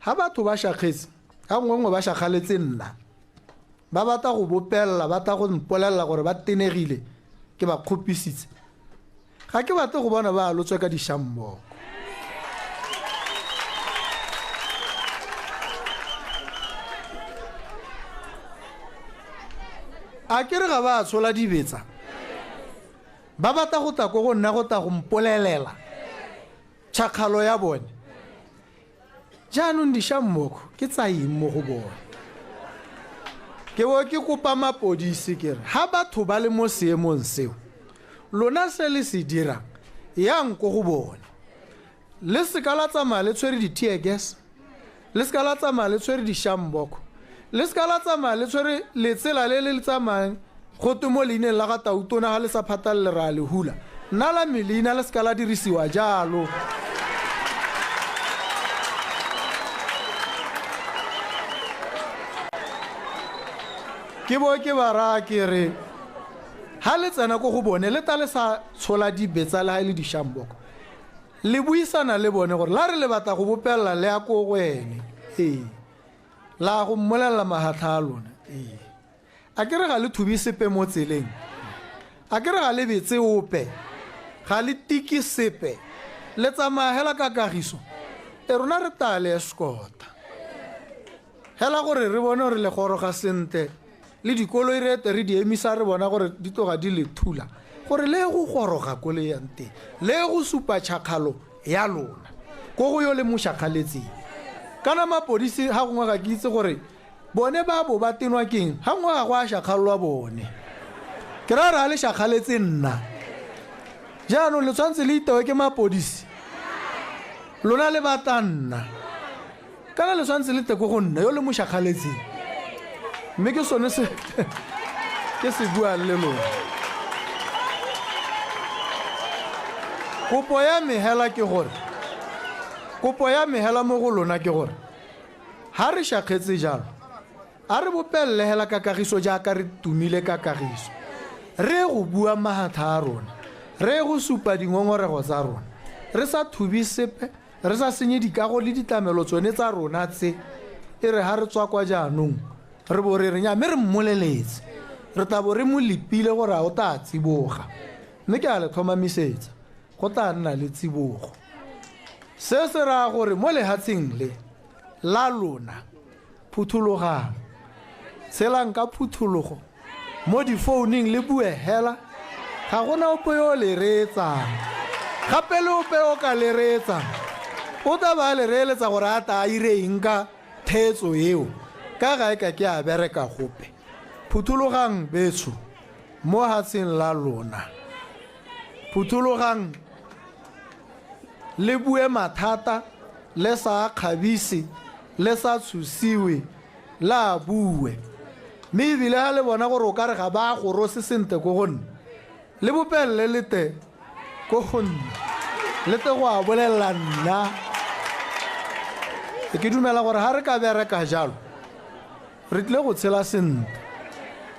ha batho ba shakgetse, ga nngwe nngwe ba shakgaletse nna, ba batla go bopelela, ba tla go mpolelela gore ba tenegile, ke ba kgopisitse. Ga ke batle go bona ba alotswe ka dišammogo. A ke re ga ba tshola dibetsa, ba batla go tla ko go nna go tla go mpolelela tšhakgalo ya bone. Jaanong dišammogo ke tsa eng mo go bone? Ke bo ke kopa mapodisi ke re ha batho ba le mo seemong seo, lona se le se dirang yang ko go bone. Le seka la tsamaya le tshwere di-tear gas, le seka la tsamaya le tshwere dišamboko, le seka la tsamaya le tshwere letsela le le tsamayang go twe mo leineng la ga Tautona ga le sa phatalele re a le hula. Nna la me leina le seka la dirisiwa jalo. Ke bo ke ba raya ke re ha le tsena ko go bone le ta le sa tshola dibetsa le ha e le dišamboko, le buisana le bone gore la re le batla go bopelela le ya ko go ene, ee, la go mmolelela mahatlha a lona, ee. A ke re ga le thube sepe mo tseleng, a ke re ga le betse ope, ga le tike sepe, le tsamaya hela ka kagiso, e rona re tla le escorta hela gore re bone gore le goroga sentle, le dikoloi re ete re di emisa re bona gore di tloga di le thula, gore le go goroga ko le yang teng, le go supa tšhakgalo ya lona ko go yo le mo šakgaletseng. Kana mapodisi ga gongwe ga ke itse gore bone ba bo ba tenwa keng, ga nngwe ga go a šakgallwa bone, ke raya re a le šakgaletse nna. Jaanong le tshwanetse le itewe ke mapodisi, lona le batla nna, kana le tshwanetse le tle ko go nna yo le mo šakgaletseng. Mme ke sone se ke se buang le lona. Kopo ya me hela ke gore, kopo ya me hela mo go lona ke gore ha re šakgetse jalo, a re bopelele hela ka kagiso jaaka re tumile ka kagiso, re go bua mahatlha a rona, re go supa dingongorego tsa rona, re sa thube sepe, re sa senye dikago le ditlamelo tsone tsa rona tse. E re ha re tswa kwa jaanong re bo re re nya, mme re mmoleletse, re tla bo re mo lepile gore a o tla tsiboga. Mme ke a le tlhomamisetsa, go tla nna le tsibogo. Se se raya gore mo lehatsheng le la lona, phuthologang, tshelang ka phuthologo mo difouning le bue hela, ga gona ope yo o le reetsang. Gape le ope o ka le reetsang o tla ba le reeletsa gore a tla a ire eng ka theetso eo, ka ga e ka ke a bereka gope. Phuthologang betsho mo hatsheng la lona, phuthologang le bue mathata le sa kgabise, Le sa tshosiwe, la bue. Mme ebile ga le bona gore o ka re ga ba gorose sentle ko go nna, le bopelele le te ko go nna, le te go a bolelela nna. Ke dumela gore ga re ka bereka jalo, re tlile go tshela sentle,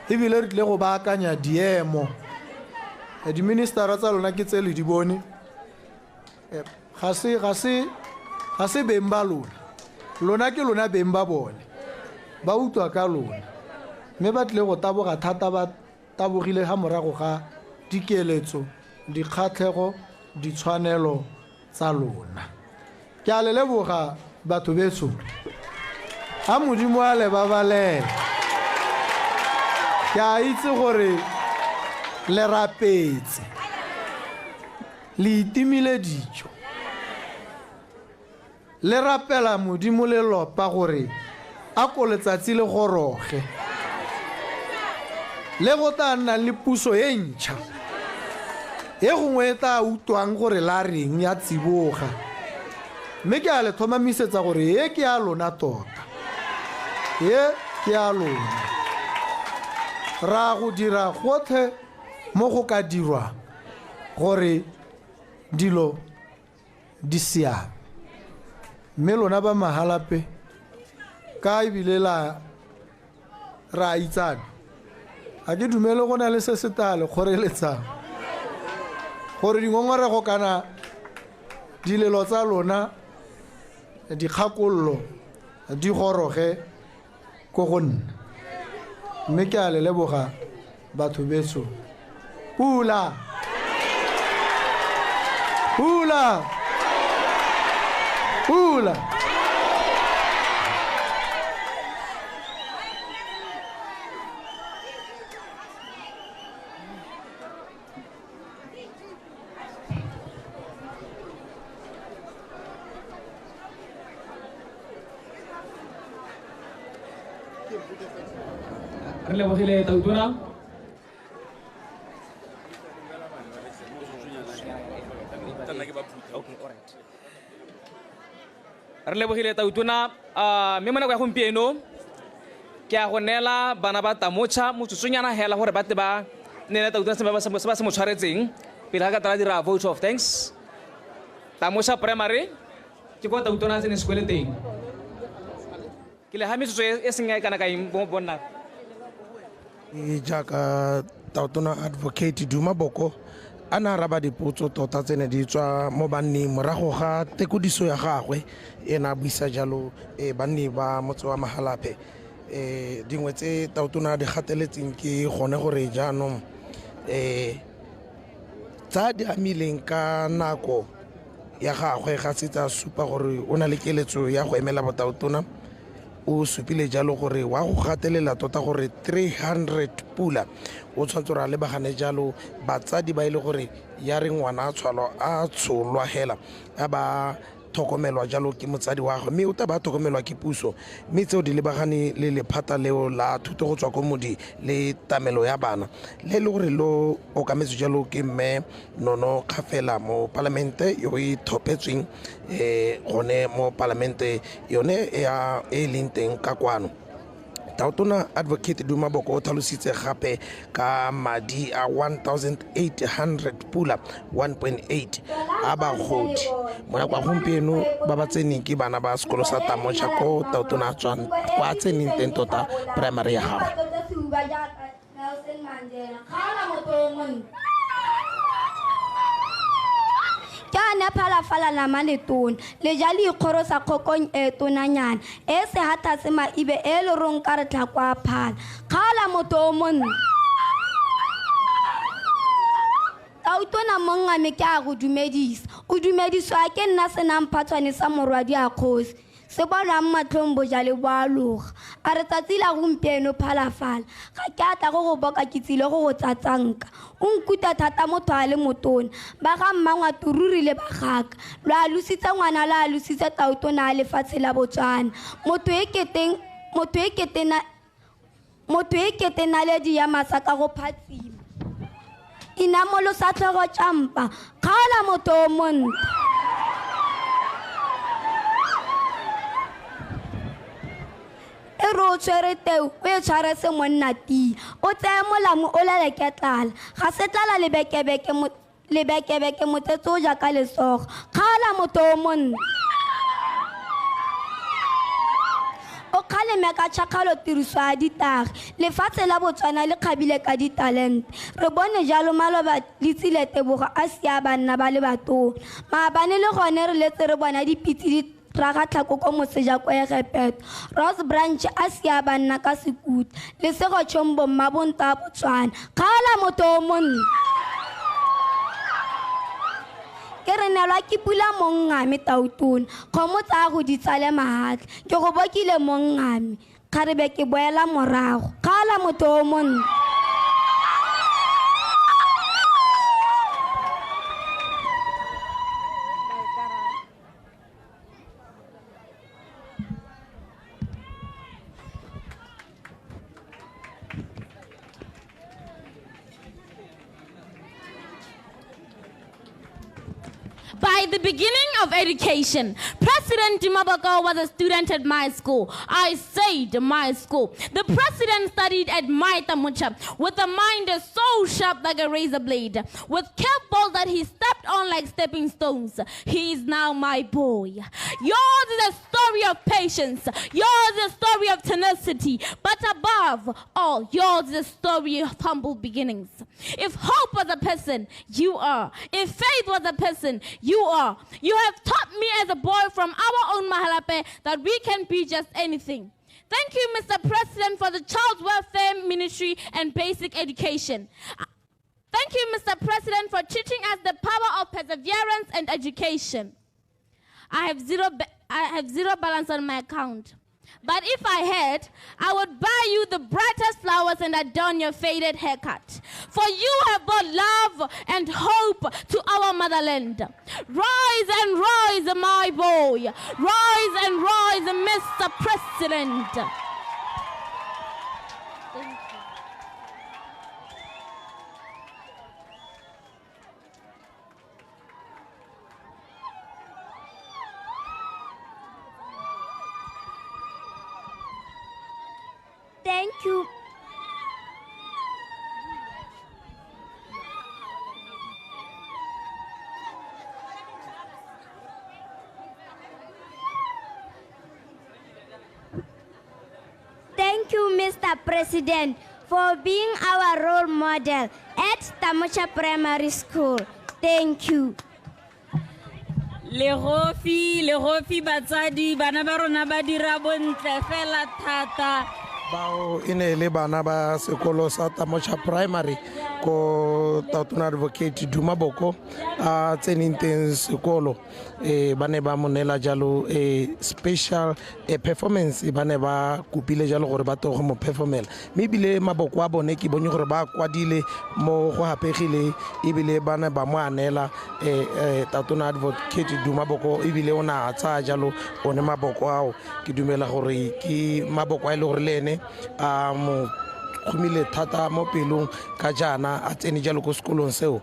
ebile re tlile go baakanya diemo. Diministara tsa lona ke tse le di bone, ga se beng ba lona, lona ke lona beng ba bone, ba utlwa ka lona, mme ba tlile go taboga thata, ba tabogile ga morago ga dikeletso, dikgatlhego, ditshwanelo tsa lona. Ke a le leboga batho betsho, a Modimo a le babalele. Ke a itse gore le rapetse, le itimile dijo, le rapela Modimo le lopa gore a ko letsatsi le goroge, le go tla nna le puso e ntšha e gongwe e tla utlwang gore la reng ya tsiboga. Mme ke a le tlhomamisetsa gore e ke ya lona tota, e ke ya lona. Ra go dira gotlhe mo go ka dirwang gore dilo di siame. Mme lona ba Mahalapye, ka ebile la ra itsane, ga ke dumele go na le se se tla le kgoreletsang gore dingongorego kana dilelo tsa lona, dikgakololo di goroge ko go nna. Mme ke a le leboga batho betsho. Pula, pula, pula. Re lebogile Tautona. Re lebogile Tautona. Mme mo nako ya gompieno ke a go neela bana ba Tamocha motsotsonyana hela gore ba tle ba neele Tautona se ba se mo tshwaretseng pele ga ka tla dira vote of thanks. Tamocha Primary ke kwa Tautona a tseneng sekolo teng. Ke le ga metsotso e seng e kana ka eng bonna. Jaaka Tautona Advocate Duma Boko a ne a araba dipotso tota tse ne di tswa mo banning morago ga tekodiso ya gagwe, e ne a buisa jalo banni ba motse wa Mahalapye. Dingwe tse Tautona a di gateletseng ke gone gore jaanong tsa di amileng ka nako ya gagwe ga se tsa supa gore o na le keletso ya go emela botautona. O supile jalo gore wa go gatelela tota gore 300 pula o tshwanetse gore a lebagane jalo batsadi ba ile gore ya re ngwana a tshwalwa a tsholwa hela a ba tlhokomelwa jalo ke motsadi wa gagwe, mme o tla ba tlhokomelwa ke puso, mme tseo di lebagane le lephata leo la thuto go tswa ko modi le tamelo ya bana le le gore lo okametswe jalo ke mme Nono Kgafela mo palamente yo e tlhophetsweng gone mo palamente yone ya e leng teng ka kwano. Tautona Advocate Duma Boko o tlhalositse gape ka madi a 1800 pula 1.8 a bagodi mo nako ya gompieno ba ba tseneng ke bana ba sekolo sa Tamocha ko Tautona a tswang kwa tseneng teng tota primary ya gagwe. Ke a ne phalafala nama letona le ja le ikgorosa kgokong e tonanyana e se hata se maibe e le rong ka re tla kwa phala kgaola motho o monne. Tautona mongame ke a go dumedisa, o dumediswa ke nna senang phatshwane sa morwadi a kgosi se bonwang matlhong bojale bo a loga. A re tsatsi la gompieno phalafala ga ke a tla go go boka ke tsile go go tsatsanka. O nkuta thata motho a le motona ba ga mmangwato ruri le ba gaka lo a lositse ngwana lo a lositse Tautona a lefatshe la Botswana. Motho e kete naledi ya masaka go phatsima inamolosa tlhogo tšampa kgaola motho o montle. o tshwere teu o e tshware se monna tia o tseye molamu o leleke tlala ga se tlala lebekebeke lebekebeke motsetse o ja ka lesogo kgaola motho o monne o kgaleme ka tšhakgalo tiriso ya ditagi lefatshe la Botswana le kgabile ka ditalente re bone jalo maloba le tsile tebogo a sia banna ba le batona maabane le gone re letse re bona dipitse di raga tlhako ko moseja ko Egepeto Rose Branch a sia banna ka sekuta Lesego Tšhombo mmabonto a Botswana kgaola motho o monne ke re nelwa ke pula mongame tautona kgomo tsa go di tsale mahatla ke go bokile mongame kgarebe ke boela morago kgaola motho o monne. By the beginning of education, President Duma Boko was a student at my school. I said my school. The president studied at my Tamucha with a mind so sharp like a razor blade, with curveballs that he stepped on like stepping stones. He is now my boy. Yours is a story of patience. Yours is a story of tenacity. But above all, yours is a story of humble beginnings. If hope was a person, you are. If faith was a person, you are. You have taught me as a boy from our own Mahalapye that we can be just anything. Thank you, Mr. President, for the Child Welfare Ministry and basic education. Thank you, Mr. President, for teaching us the power of perseverance and education. I have zero balance on my account. But if I had, I would buy you the brightest flowers and adorn your faded haircut. For you have brought love and hope to our motherland. Rise and rise, my boy. Rise and rise, Mr. President. Thank you. Thank you. Thank you, Mr. President, for being our role model at Tamucha Primary School. Thank you. Legofi, legofi batsadi, bana ba rona ba dira bontle fela thata. Bao e ne le bana ba sekolo sa Tamocha Primary ko Tautona Advocate Duma Boko a tseneng teng sekolo ba ne ba mo neela jalo special performance ba ne ba kopile jalo gore ba tlo go mo performela mme ebile maboko a bone ke bone gore ba kwadile mo go hapegile ebile ba ne ba mo anela Tautona Advocate Duma Boko ebile o ne a tsaya jalo one maboko ao ke dumela gore ke maboko a e le gore le ene a mo kgomile thata mo pelong ka jaana a tsene jalo ko sekolong seo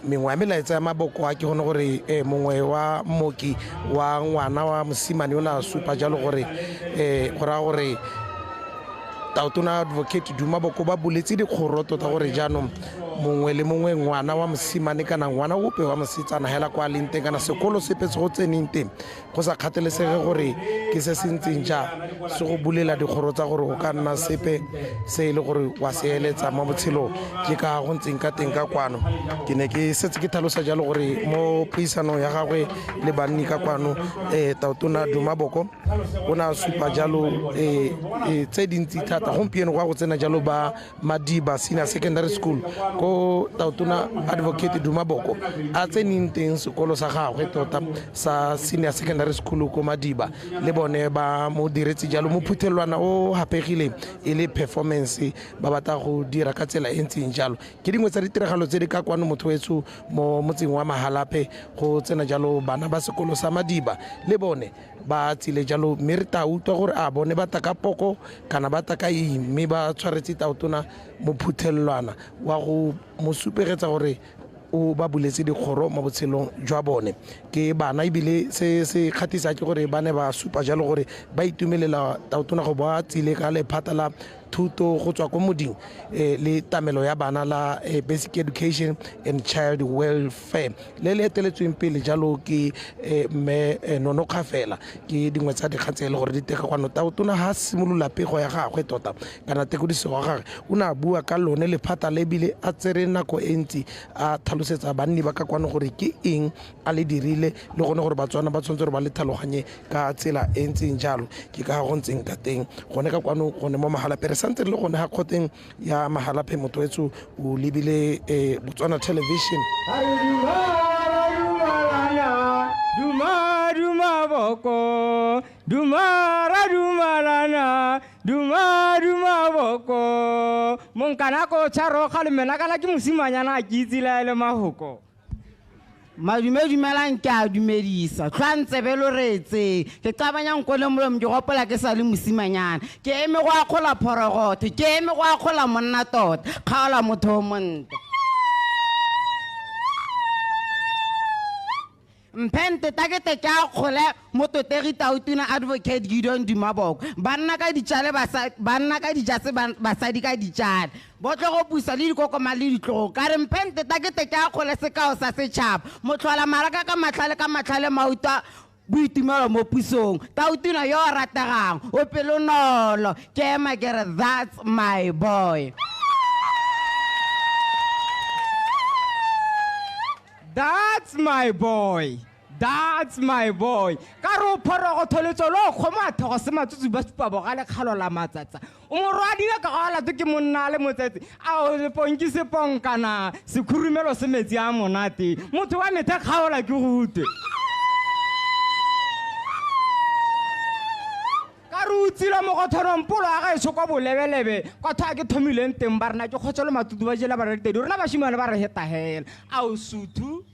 mengwe ya melaetsa ya maboko a ke gone gore mongwe wa mmoki wa ngwana wa mosimane o ne a supa jalo gore go raya gore Tautona Advocate Duma Boko ba boletse dikgoro tota gore jaanong mongwe le mongwe ngwana wa mosimane kana ngwana ope wa mosetsana hela kwa leng teng kana sekolo sepe se go tseneng teng go sa kgathalesege gore ke se se ntseng jang se go bulela dikgoro tsa gore o ka nna sepe se e le gore wa se eletsa mo botshelong ke ka go ntseng ka teng ka kwano ke ne ke setse ke tlhalosa jalo gore mo puisanong ya gagwe le banni ka kwano Tautona Duma Boko o ne a supa jalo tse dintsi thata gompieno go ya go tsena jalo ba Madiba Senior Secondary School ko Tautona Advocate Duma Boko a tseneng teng sekolo sa gagwe tota sa Senior Secondary School ko Madiba le bone ba mo diretse jalo mo phuthelwana o hapegileng e le performance ba batla go dira ka tsela e ntseng jalo ke dingwe tsa ditiragalo tse di ka kwano motho wetsho mo motseng wa Mahalapye go tsena jalo bana ba sekolo sa Madiba le bone ba tsile jalo mme re tla utlwa gore a bone ba taka poko kana ba taka eng mme ba tshwaretse Tautona mo phuthelwana wa go mo supegetsa gore o ba buletse dikgoro mo botshelong jwa bone. Ke bana ebile se se kgathisa ke gore ba ne ba supa jalo gore ba itumelela tautona go ba tsile ka lephata la thuto go tswa ko moding le tamelo ya bana la basic education and child welfare le le eteletsweng pele jalo ke mme Nono Kgafela. Ke dingwe tsa dikgang tse e le gore di tega kwano. Tautona ha simolola pego ya gagwe tota kana tekodiso wa gagwe, o ne a bua ka lone lephata le ebile a tsere nako e ntsi a tlhalosetsa banni ba ka kwano gore ke eng a le dirile le gone gore Batswana ba tshwanetse gore ba le tlhaloganye ka tsela e ntseng jalo. Ke ka go ntseng ka teng gone ka kwano gone mo Mahalapye. Re santse re le gone ga kgoteng ya Mahalapye, motho wetso o lebile Botswana Television. Duma duma boko, duma ra dumalana, duma duma boko. Monkana ko tsharo ga le mena kana ke mosimanyana a ke itse la le mahoko. Madume dumelang ke a dumedisa tlhwantsebe lo retse ke qabanya nko le molomo ke gopola ke sa le mosimanyana ke eme go akgola phorogotho ke eme go akgola monna tota kgaola motho o montle. Mphente takete ke a kgole mototegi tautona advocate Gideon Duma Boko. Banna ka ditšale banna ka dijase basadi ka ditšale botle go pusa le dikokoma le ditlogo ka re mphente takete ke a kgole sekao sa setšhaba motlhola maraka ka matlhale mauta boitumelo mo pusong tautona yo o rategang o pelonolo ke ema ke re that's my boy. That's my boy. That's my boy. Ka re o phorogo tholetso lo kgomo a thogo se matsutsu ba supa bogale kgalo la matsatsa. O morwadiwe ka ga olato ke monna le motsetse. A o leponki seponkana sekhurumelo se metsi a monate. Motho wa methe kgaola ke go utwe. Ka re o tsile mo go thorong polo a ga eso kwa bolebelebe kwa tho a ke thomileng teng ba rena ke kgotsa le matutu ba jela ba re tedi rena bashimane ba re heta hela. A o suthu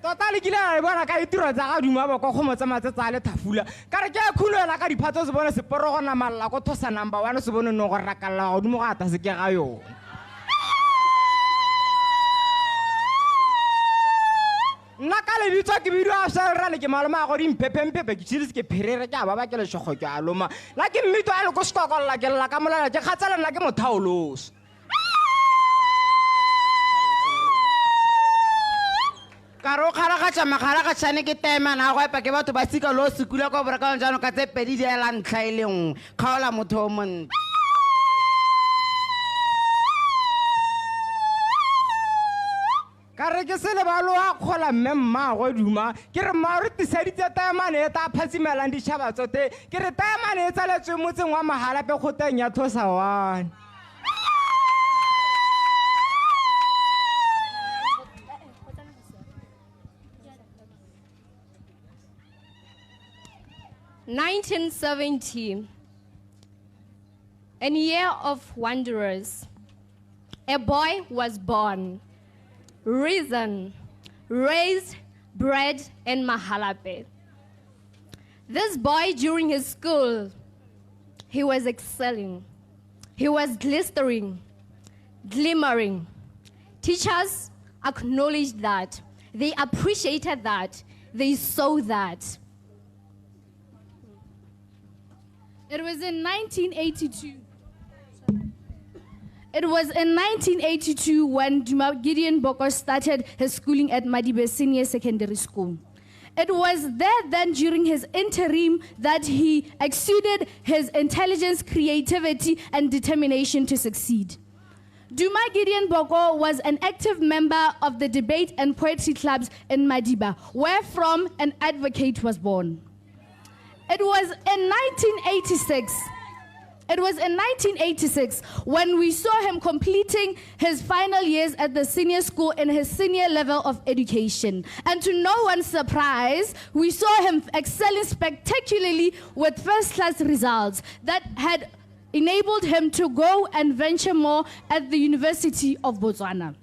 tota le kile a bona ka ditiro tsa ga Duma Boko kgomo tsa matsetsa a le thafula ka re ke a khulwela ka diphatso se bone seporo go namalla ko thosa number 1 se bone no go rakalla godimo go ata se ke ga yone. Nna ka lebitso ke bidiwa a sa le ke maloma a go dimphepempepe ke tshile ke pherere ke a ba ba ke lešogo ke a loma la ke mmito a le ko sekokolla ke lla ka molala ke kgatsela nna ke mothaoloso. Ka re o kgaragatša magaragatšhane ke temana a go epa ke batho ba sika lo sekula kwa borekalong jaanong ka tse pedi di ela ntlha e le nngwe kgaola motho o montle. Ka re ke selebalo a kgola mme mmaagwe Duma ke re mma re tiseditse taemane e tla phatsimelang ditšhaba tsote ke re taemane e tsaletswe motseng wa Mahalapye kgoteng ya Thosa 1. "1970, a year of wanderers, a boy was born, risen, raised, bred in Mahalapye. This boy, during his school, he was excelling. He was glistering, glimmering. Teachers acknowledged that. They appreciated that. They saw that. It was in 1982. It was in 1982 when Duma Gideon Boko started his schooling at Madibe Senior Secondary School. It was there then during his interim that he exuded his intelligence, creativity, and determination to succeed. Duma Gideon Boko was an active member of the debate and poetry clubs in Madiba, wherefrom an advocate was born. It was in 1986. It was in 1986 when we saw him completing his final years at the senior school in his senior level of education. And to no one's surprise, we saw him excelling spectacularly with first-class results that had enabled him to go and venture more at the University of Botswana.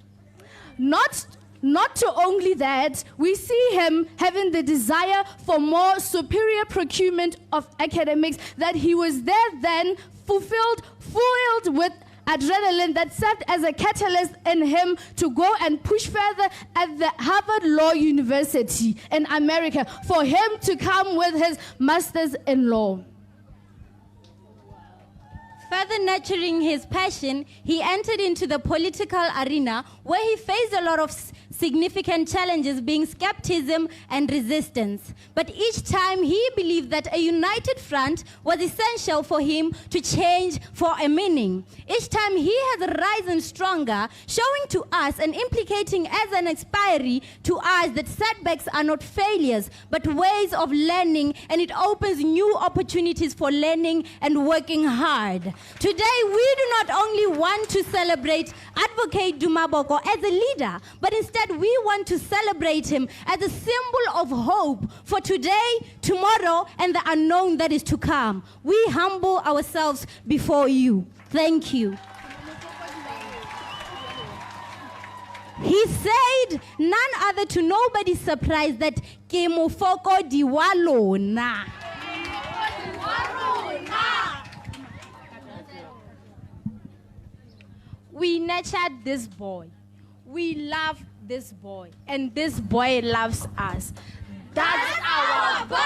Not to only that, we see him having the desire for more superior procurement of academics that he was there then fulfilled, fueled with adrenaline that served as a catalyst in him to go and push further at the Harvard Law University in America for him to come with his master's in law. Further nurturing his passion, he entered into the political arena where he faced a lot of significant challenges, being skepticism and resistance. But each time he believed that a united front was essential for him to change for a meaning. Each time he has risen stronger, showing to us and implicating as an expiry to us that setbacks are not failures, but ways of learning, and it opens new opportunities for learning and working hard. Today, we do not only want to celebrate Advocate Duma Boko as a leader, but instead we want to celebrate him as a symbol of hope for today, tomorrow, and the unknown that is to come. We humble ourselves before you. Thank you. He said, none other to nobody's surprise, that ke mofokodi wa lona. We nurtured this boy. We love this boy. And this boy loves us. That's our boy!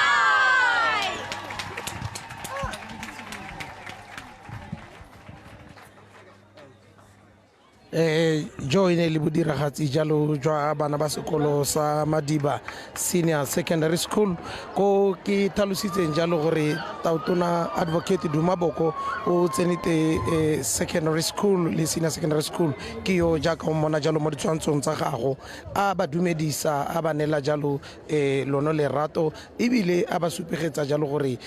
Jo e ne le bodiragatsi jalo jwa bana ba sekolo sa Madiba Senior Secondary School, ko ke tlhalositseng jalo gore Tautona Advocate Duma Boko o tsenete secondary school le senior secondary school. Ke yo jaaka o mmona jalo mo ditshwantshong tsa gago, a ba dumedisa, a ba neela jalo lono lerato, ebile a ba supegetsa jalo gore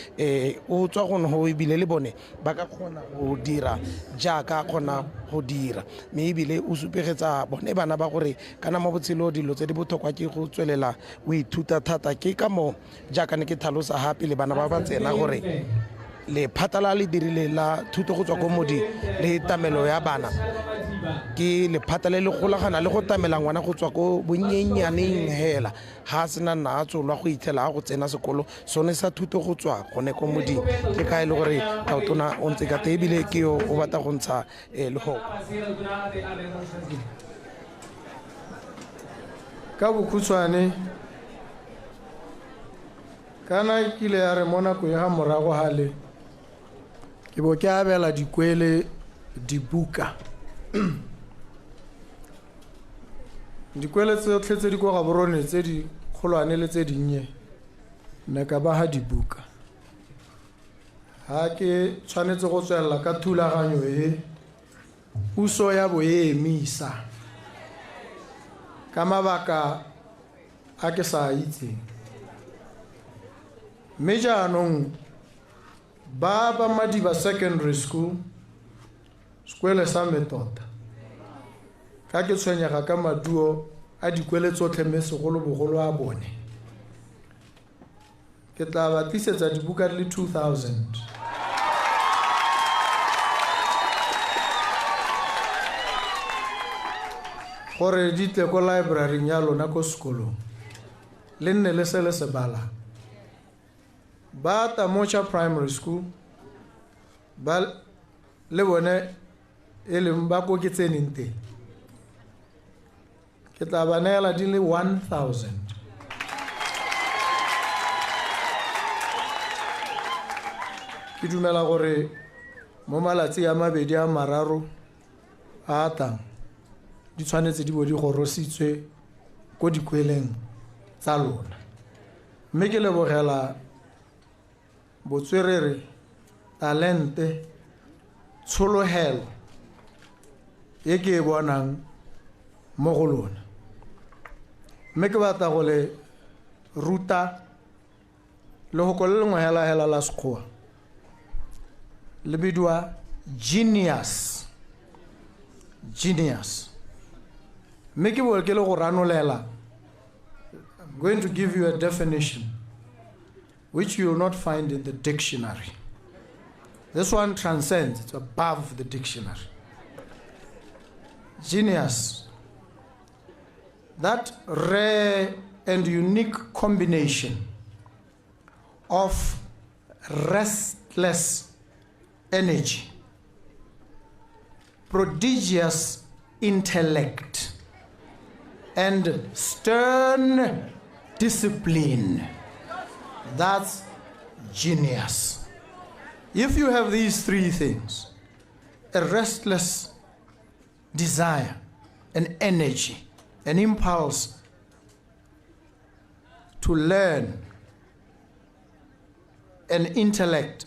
o tswa gone go, ebile le bone ba ka kgona go dira jaaka a kgona go dira. Mme ebile o supegetsa bone bana ba gore kana mo botshelo dilo tse di botlhokwa ke go tswelela o ithuta thata. Ke ka moo jaaka ne ke tlhalosa gape le bana ba ba tsena gore lephata la le dirile la thuto go tswa ko moding le tamelo ya bana ke lephata le le golagana le go tamela ngwana go tswa ko bonnyenyaneng hela ga a sena nna a tsolwa go itlhela a go tsena sekolo sone sa thuto go tswa gone ko moding. Ke ka e le gore Tautona o ntse ka te, ebile ke yo o batla go ntsha lehoko. Ka bokhutshwane, kana kile ya re mo nakong ya ga morago gale ke bo ke abela dikwele dibuka. Dikwele tsotlhe tse di kwa Gaborone tse di kgolwane le tse dinnye ne ka ba ga dibuka. Ha ke tshwanetse go tswelela ka thulaganyo e, puso ya bo e emisa ka mabaka a ke sa itseng. Mme jaanong ba ba Madiba Secondary School, sekwele sa me tota, ka ke tshwenyega ka maduo a dikwele tsotlhe mme segolobogolo a bone, ke tla ba tlisetsa dibuka di le 2000. Gore di tle ko library ya lona ko sekolong, le nne le se le se balang. Ba Tamocha Primary School ba le bone e leng ba ko ke tseneng teng, ke tla ba neela di le 1000. Ke dumela gore mo malatsi a mabedi a mararo a tlang di tshwanetse di bo di gorositswe ko dikweleng tsa lona. Mme ke lebogela botswerere, talente, tshologelo e ke e bonang mo go lona. Mme ke batla go le ruta lehoko le lengwe hela-hela la Sekgowa, le bidiwa genius. Genius. Mme ke bo ke le go ranolela. I'm going to give you a definition which you will not find in the dictionary. This one transcends, it's above the dictionary. Genius. That rare and unique combination of restless energy, Prodigious intellect and stern discipline. That's genius. If you have these three things, a restless desire, an energy, an impulse to learn, an intellect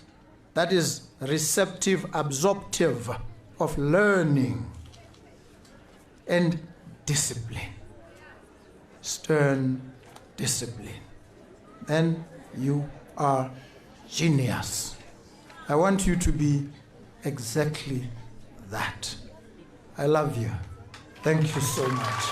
that is receptive, absorptive of learning, and discipline, stern discipline, then you are genius. I want you to be exactly that. I love you. Thank you so much.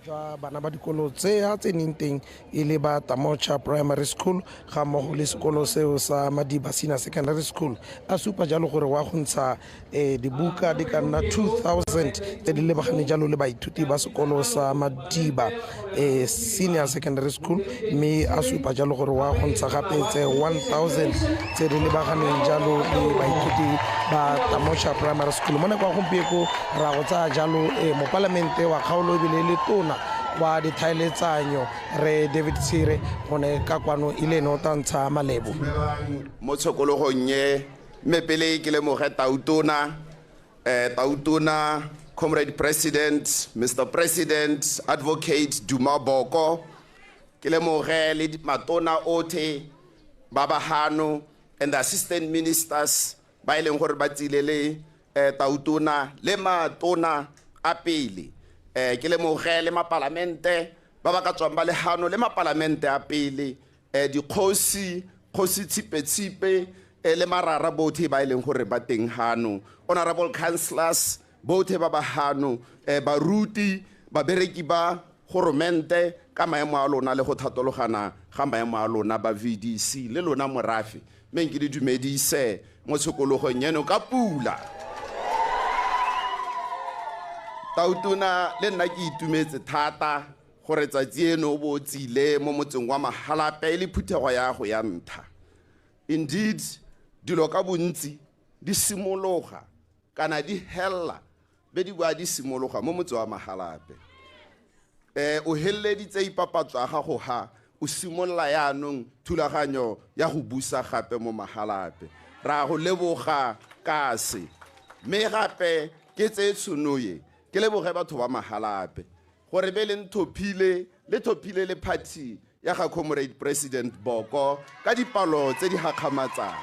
Jwa bana ba dikolo tse a tseneng teng e le ba Tamocha Primary School ga mmogo le sekolo seo sa Madiba Senior Secondary School. A supa jalo gore wa go ntsha dibuka di ka nna 2000 tse di lebagane jalo le baithuti ba sekolo sa Madiba Senior Secondary School, mme a supa jalo gore wa go ntsha gape tse 1000 tse di lebaganeng jalo le baithuti ba Tamocha Primary School. Mo nako ya gompieko ra go tsaya jalo mopalamente wa kgaolo ebile le tona wa dithaeletsanyo re David Tshere gone ka kwano e le ene o tla ntsha malebo. Mo tshokologong e mme pele ke lemoge Tautona, Tautona, Comrade President, Mr. President, Advocate Duma Boko, ke lemoge le matona othe ba bahano and the assistant ministers ba e leng gore ba tsile le Tautona le matona a pele. Ke lemoge le mapalamente ba ba ka tswang ba le hano le mapalamente a pele, dikgosi, kgosi Tshipe-Tshipe, le marara bothe ba e leng gore ba teng hano, honorable councillors bothe ba ba hano, baruti, babereki ba goromente ka maemo a lona le go thatologana ga maemo a lona ba VDC le lona morafe. Mme ke le dumedise mo tshokologong eno ka pula. Tautona le nna ke itumetse thata gore tsatsi eno o bo o tsile mo motseng wa Mahalapye e le phuthego ya go ya ntlha. Indeed, dilo ka bontsi di simologa kana di hella be di boa di simologa mo motse wa Mahalapye. O heleleditse ipapatso ya gago ha o simolola yaanong thulaganyo ya go busa gape mo Mahalapye. Ra go leboga ka se. Mme gape ke tseye tšhono e ke leboge batho ba Mahalapye gore be le nthophile le thophile le party ya ga Comrade President Boko ka dipalo tse di gakgamatsang.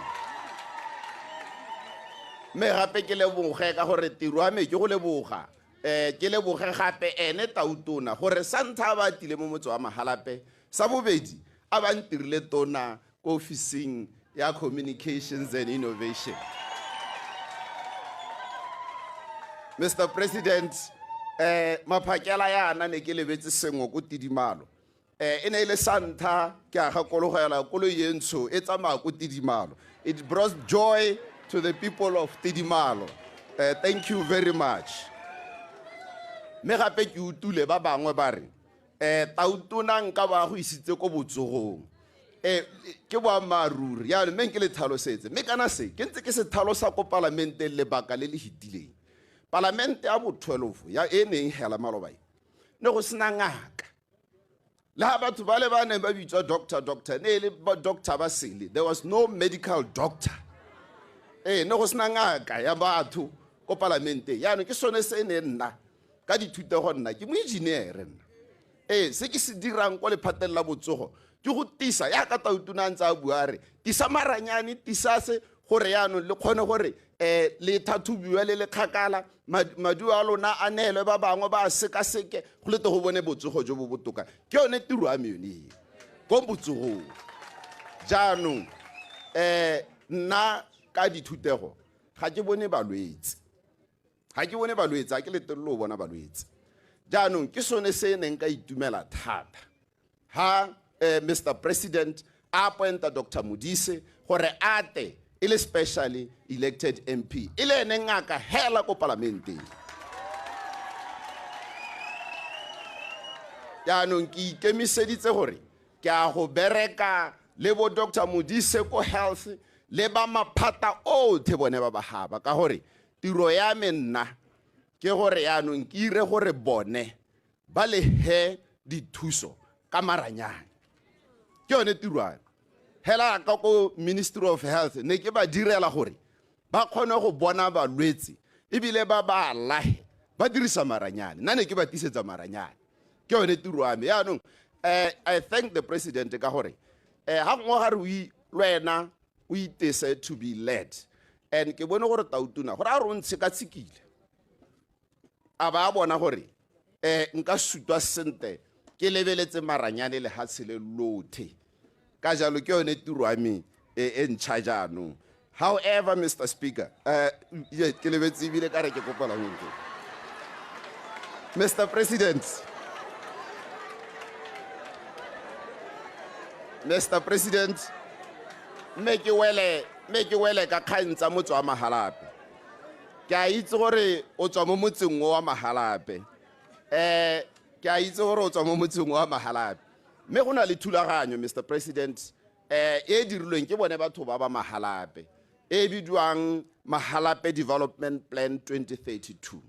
Mme gape ke leboge ka gore tiro ya me ke go leboga. Ke leboge gape ene Tautona gore sa ntlha a ba tile mo motse wa Mahalapye, sa bobedi a ba ntirile tona ko ofising ya Communications and Innovation. Mr. President, maphakela yana ne ke lebetse sengwe ko Tidimalo. E ne e le sa ntlha ke a gakologela koloi e ntsho e tsamaya ko Tidimalo. It brought joy to the people of Tidimalo. Thank you very much. Mme gape ke utlwile ba bangwe ba re, Tautona nka ba go isitse ko botsogong. Ke boammaaruri, jaanong mme nke le tlhalosetse. Mme kana se, ke ntse ke se tlhalosa ko palamenteng lebaka le le fetileng. Palamente ya bo 12 ya e neng hela maloba e, ne go sena ngaka. Le ha batho ba le ba neng ba bitswa doctor, doctor, ne e le ba doctor ba sele. There was no medical doctor. Ne go sena ngaka ya batho ko palamenteng. Jaanong ke sone se ne nna ka dithutego nna ke moengineer nna. Se ke se dirang ko lephateng la botsogo ke go tisa yaka Tautona a ntse a bua a re tisa maranyane, tisa se gore jaanong le kgone gore le tlhatlhobiwe le le kgakala, maduo a lona a neelwe ba bangwe ba a sekaseke go lete go bone botsogo jo bo botoka. Ke yone tiro ya me yone e ko botsogong. Jaanong nna ka dithutego ga ke bone balwetse, ga ke bone balwetse, ga ke letelele go bona balwetse. Jaanong ke sone se neng ka itumela thata ha Mr. President a appointa Doctor Modise gore a tle e le specially elected MP, e le ene ngaka hela ko palamenteng. Jaanong ke ikemiseditse gore ke a go bereka le bo Dr. Modise ko health le ba maphata otlhe bone ba ba gaba, ka gore tiro ya me nna ke gore yaanong ke ire gore bone ba le he dithuso ka maranyane. Ke yone tiro ya me. Hela ka ko Ministry of Health ne ke ba direla gore ba kgone go bona balwetse ebile ba ba alahe ba dirisa maranyane. Nna ne ke ba tisetsa maranyane. Ke yone tiro ya me. Yaanong, I thank the president ka gore, ha gongwe ga re o le wena o itese to be led. And ke bone gore Tautona gore a re o ntshekatshekile, a ba a bona gore, nka sutwa sentle ke lebeletse maranyane lehatshe le lothe. Ka jalo ke yone tiro ya me e ntšha jaanong. However, Mr. Speaker, ye, ke lebetse ebile ka re ke kopela ho ntse. Mr. President, Mr. President, mme ke wele ka kgang tsa motse wa Mahalapye. Ke a itse gore o tswa mo motseng o wa Mahalapye. Ke a itse gore o tswa mo motseng wa Mahalapye. Mme go na le thulaganyo, Mr. President, e dirilweng ke bone batho ba ba Mahalapye, e bidiwang Mahalapye Development Plan 2032.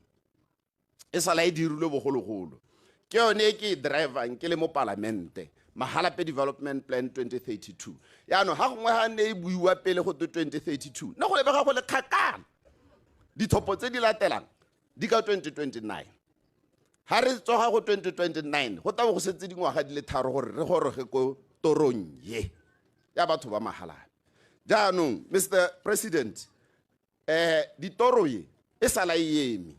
E sala e dirilwe bogologolo. Ke yone e ke e drivang ke le mo palamente, Mahalapye Development Plan 2032. Yaanong ga gongwe ga ne e buiwa pele go twe 2032, ne go lebega go le kgakala. Ditlhopho tse di latelang di ka 2029. Ha re tsoga go 2029, go tla bo go setse dingwaga di le tharo gore re goroge ko torong ye ya batho ba Mahalapye. Jaanong, Mr. President, ditoro ye e sala e eme.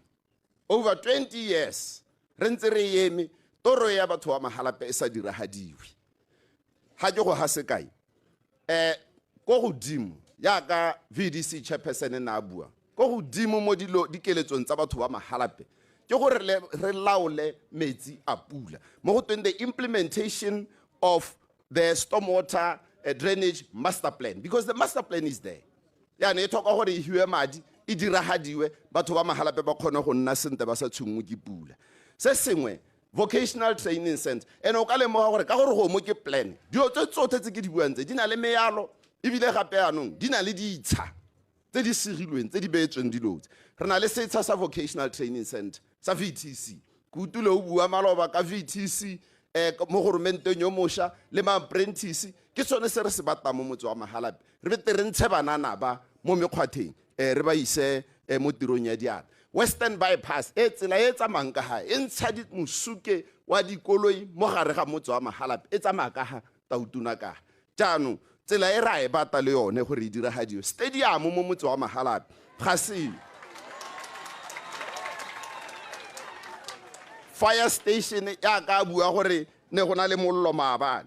Over 20 years re ntse re eme, toro ya batho ba Mahalapye e sa diragadiwe. Ha ke go ha sekai, ko godimo jaaka VDC chairperson na a bua, ko godimo mo dikeletsong tsa batho ba Mahalapye ke gore re laole metsi a pula. Mo go tweng the implementation of the stormwater drainage master plan, because the master plan is there. Yaanong e tlhoka gore e hiwe madi, e diragadiwe, batho ba Mahalapye ba kgone go nna sentle ba sa tshwenngwe ke pula. Se sengwe, vocational training center. And o ka lemoga gore ka gore go mo ke plan, dilo tse tsotlhe tse ke di buang tse di na le mealo, ebile gape jaanong di na le ditsha tse di segilweng, tse di beetsweng dilo tse. Re na le setsha sa vocational training center sa VTC. Ke utlwile o bua maloba ka VTC, mo goromenteng yo mošwa le ma-apprentice. Ke sone se re se batlang mo motse wa Mahalapye. Re bete re ntshe banana ba mo mekgwatheng, re ba ise, mo tirong ya diatla. Western bypass, e tsela e tsamayang ka ga, e ntsha mosuke wa dikoloi mo gare ga motse wa Mahalapye, e tsamaya ka ga Tautona ka ga. Jaanong, tsela e ra e batla le yone gore e diragadiwe. Stadium mo motse wa Mahalapye, ga se. Fire station ya ka bua gore ne go na le mollo maabane.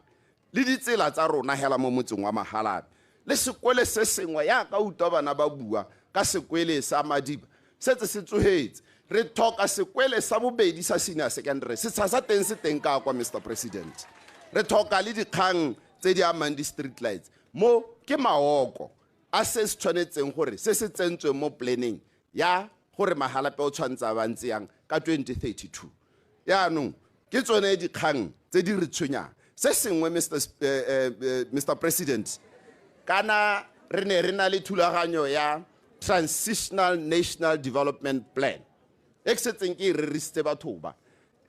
Le ditsela tsa rona hela mo motseng wa Mahalapye. Le sekole se sengwe ya ka utlwa bana ba bua ka sekwele sa Madiba, setse se tsogetse. Re tlhoka sekwele sa bobedi sa senior secondary, setsha sa teng se teng ka kwa, Mr. President. Re tlhoka le dikgang tse di amang di-street lights. Mo ke maoko a se se tshwanetseng gore se se tsentsweng mo planning ya gore Mahalapye o tshwanetse a ba ntse yang ka 2032. Yaanong ke tsone dikgang tse di re tshwenyang. Se sengwe, Mr. President, kana re ne re na le thulaganyo ya Transitional National Development Plan e ke setseng ke e rerisitse batho ba,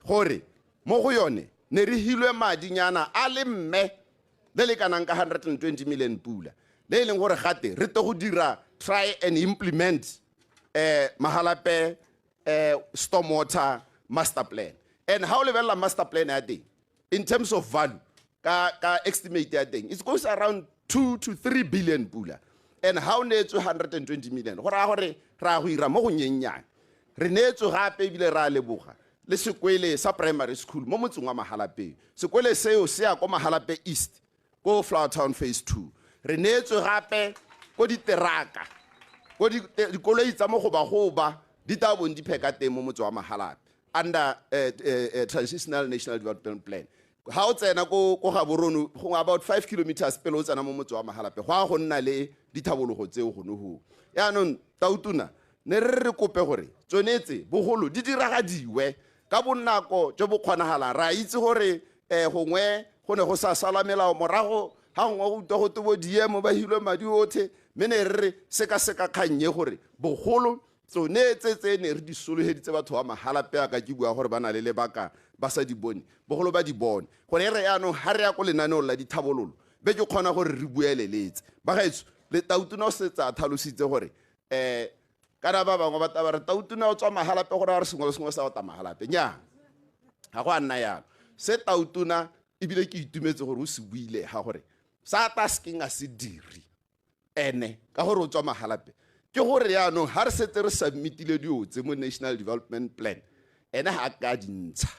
gore mo go yone ne re hilwe madinyana a le mme le le kanang ka 120 million pula, le e leng gore gate re tle go dira try and implement, Mahalapye, stormwater master plan. And how lebelela master plan ya teng in terms of value ka estimate ya teng, it goes around 2 to 3 billion pula. And how neetswe 120 million, go raya gore ra go ira mo go nyenyane. Re neetswe gape ebile ra leboga le sekwele sa primary school mo motseng wa Mahalapye. Sekwele seo se ya ko Mahalapye East, ko Flower Town Phase 2. Re neetswe gape ko diteraka, ko dikoloi tsa mogobagoba di tla bong di pheka teng mo motse wa Mahalapye under Transitional National Development Plan. Ha o tsena ko Gaborone, gongwe about 5 kilometers pele o tsena mo motse wa Mahalapye, go a go nna le dithabologo tseo gone hoo. Yaanong Tautona, ne re re kope gore tsone tse bogolo di diragadiwe, Ka bonako jo bo kgonagalang re a itse gore gongwe go ne go sa sala melao morago ga gongwe go utlwa go te bo diemo ba hilwe madi otlhe mme ne re re sekaseka kgang e gore bogolo tsone tse tse ne re di sologeditse batho ba Mahalapye a ka ke bua gore ba na le lebaka ba sa di bone bogolo ba di bone gore e re yaanong ga re ya ko lenaneong la dithabololo be ke kgona gore re bueleletse. Bagaetsho le Tautona o setse a tlhalositse gore kana ba bangwe ba taba re Tautona o tswa Mahalapye gore a re sengwe le sengwe sa ota Mahalapye. Nnyaa, ga go a nna yalo. Se Tautona ebile ke itumetse gore o se buile ga gore sa ta sekeng a se dire ene ka gore o tswa Mahalapye ke gore yaanong ga re setse re submitile dilo tse mo National Development Plan ene ga a ka di ntsha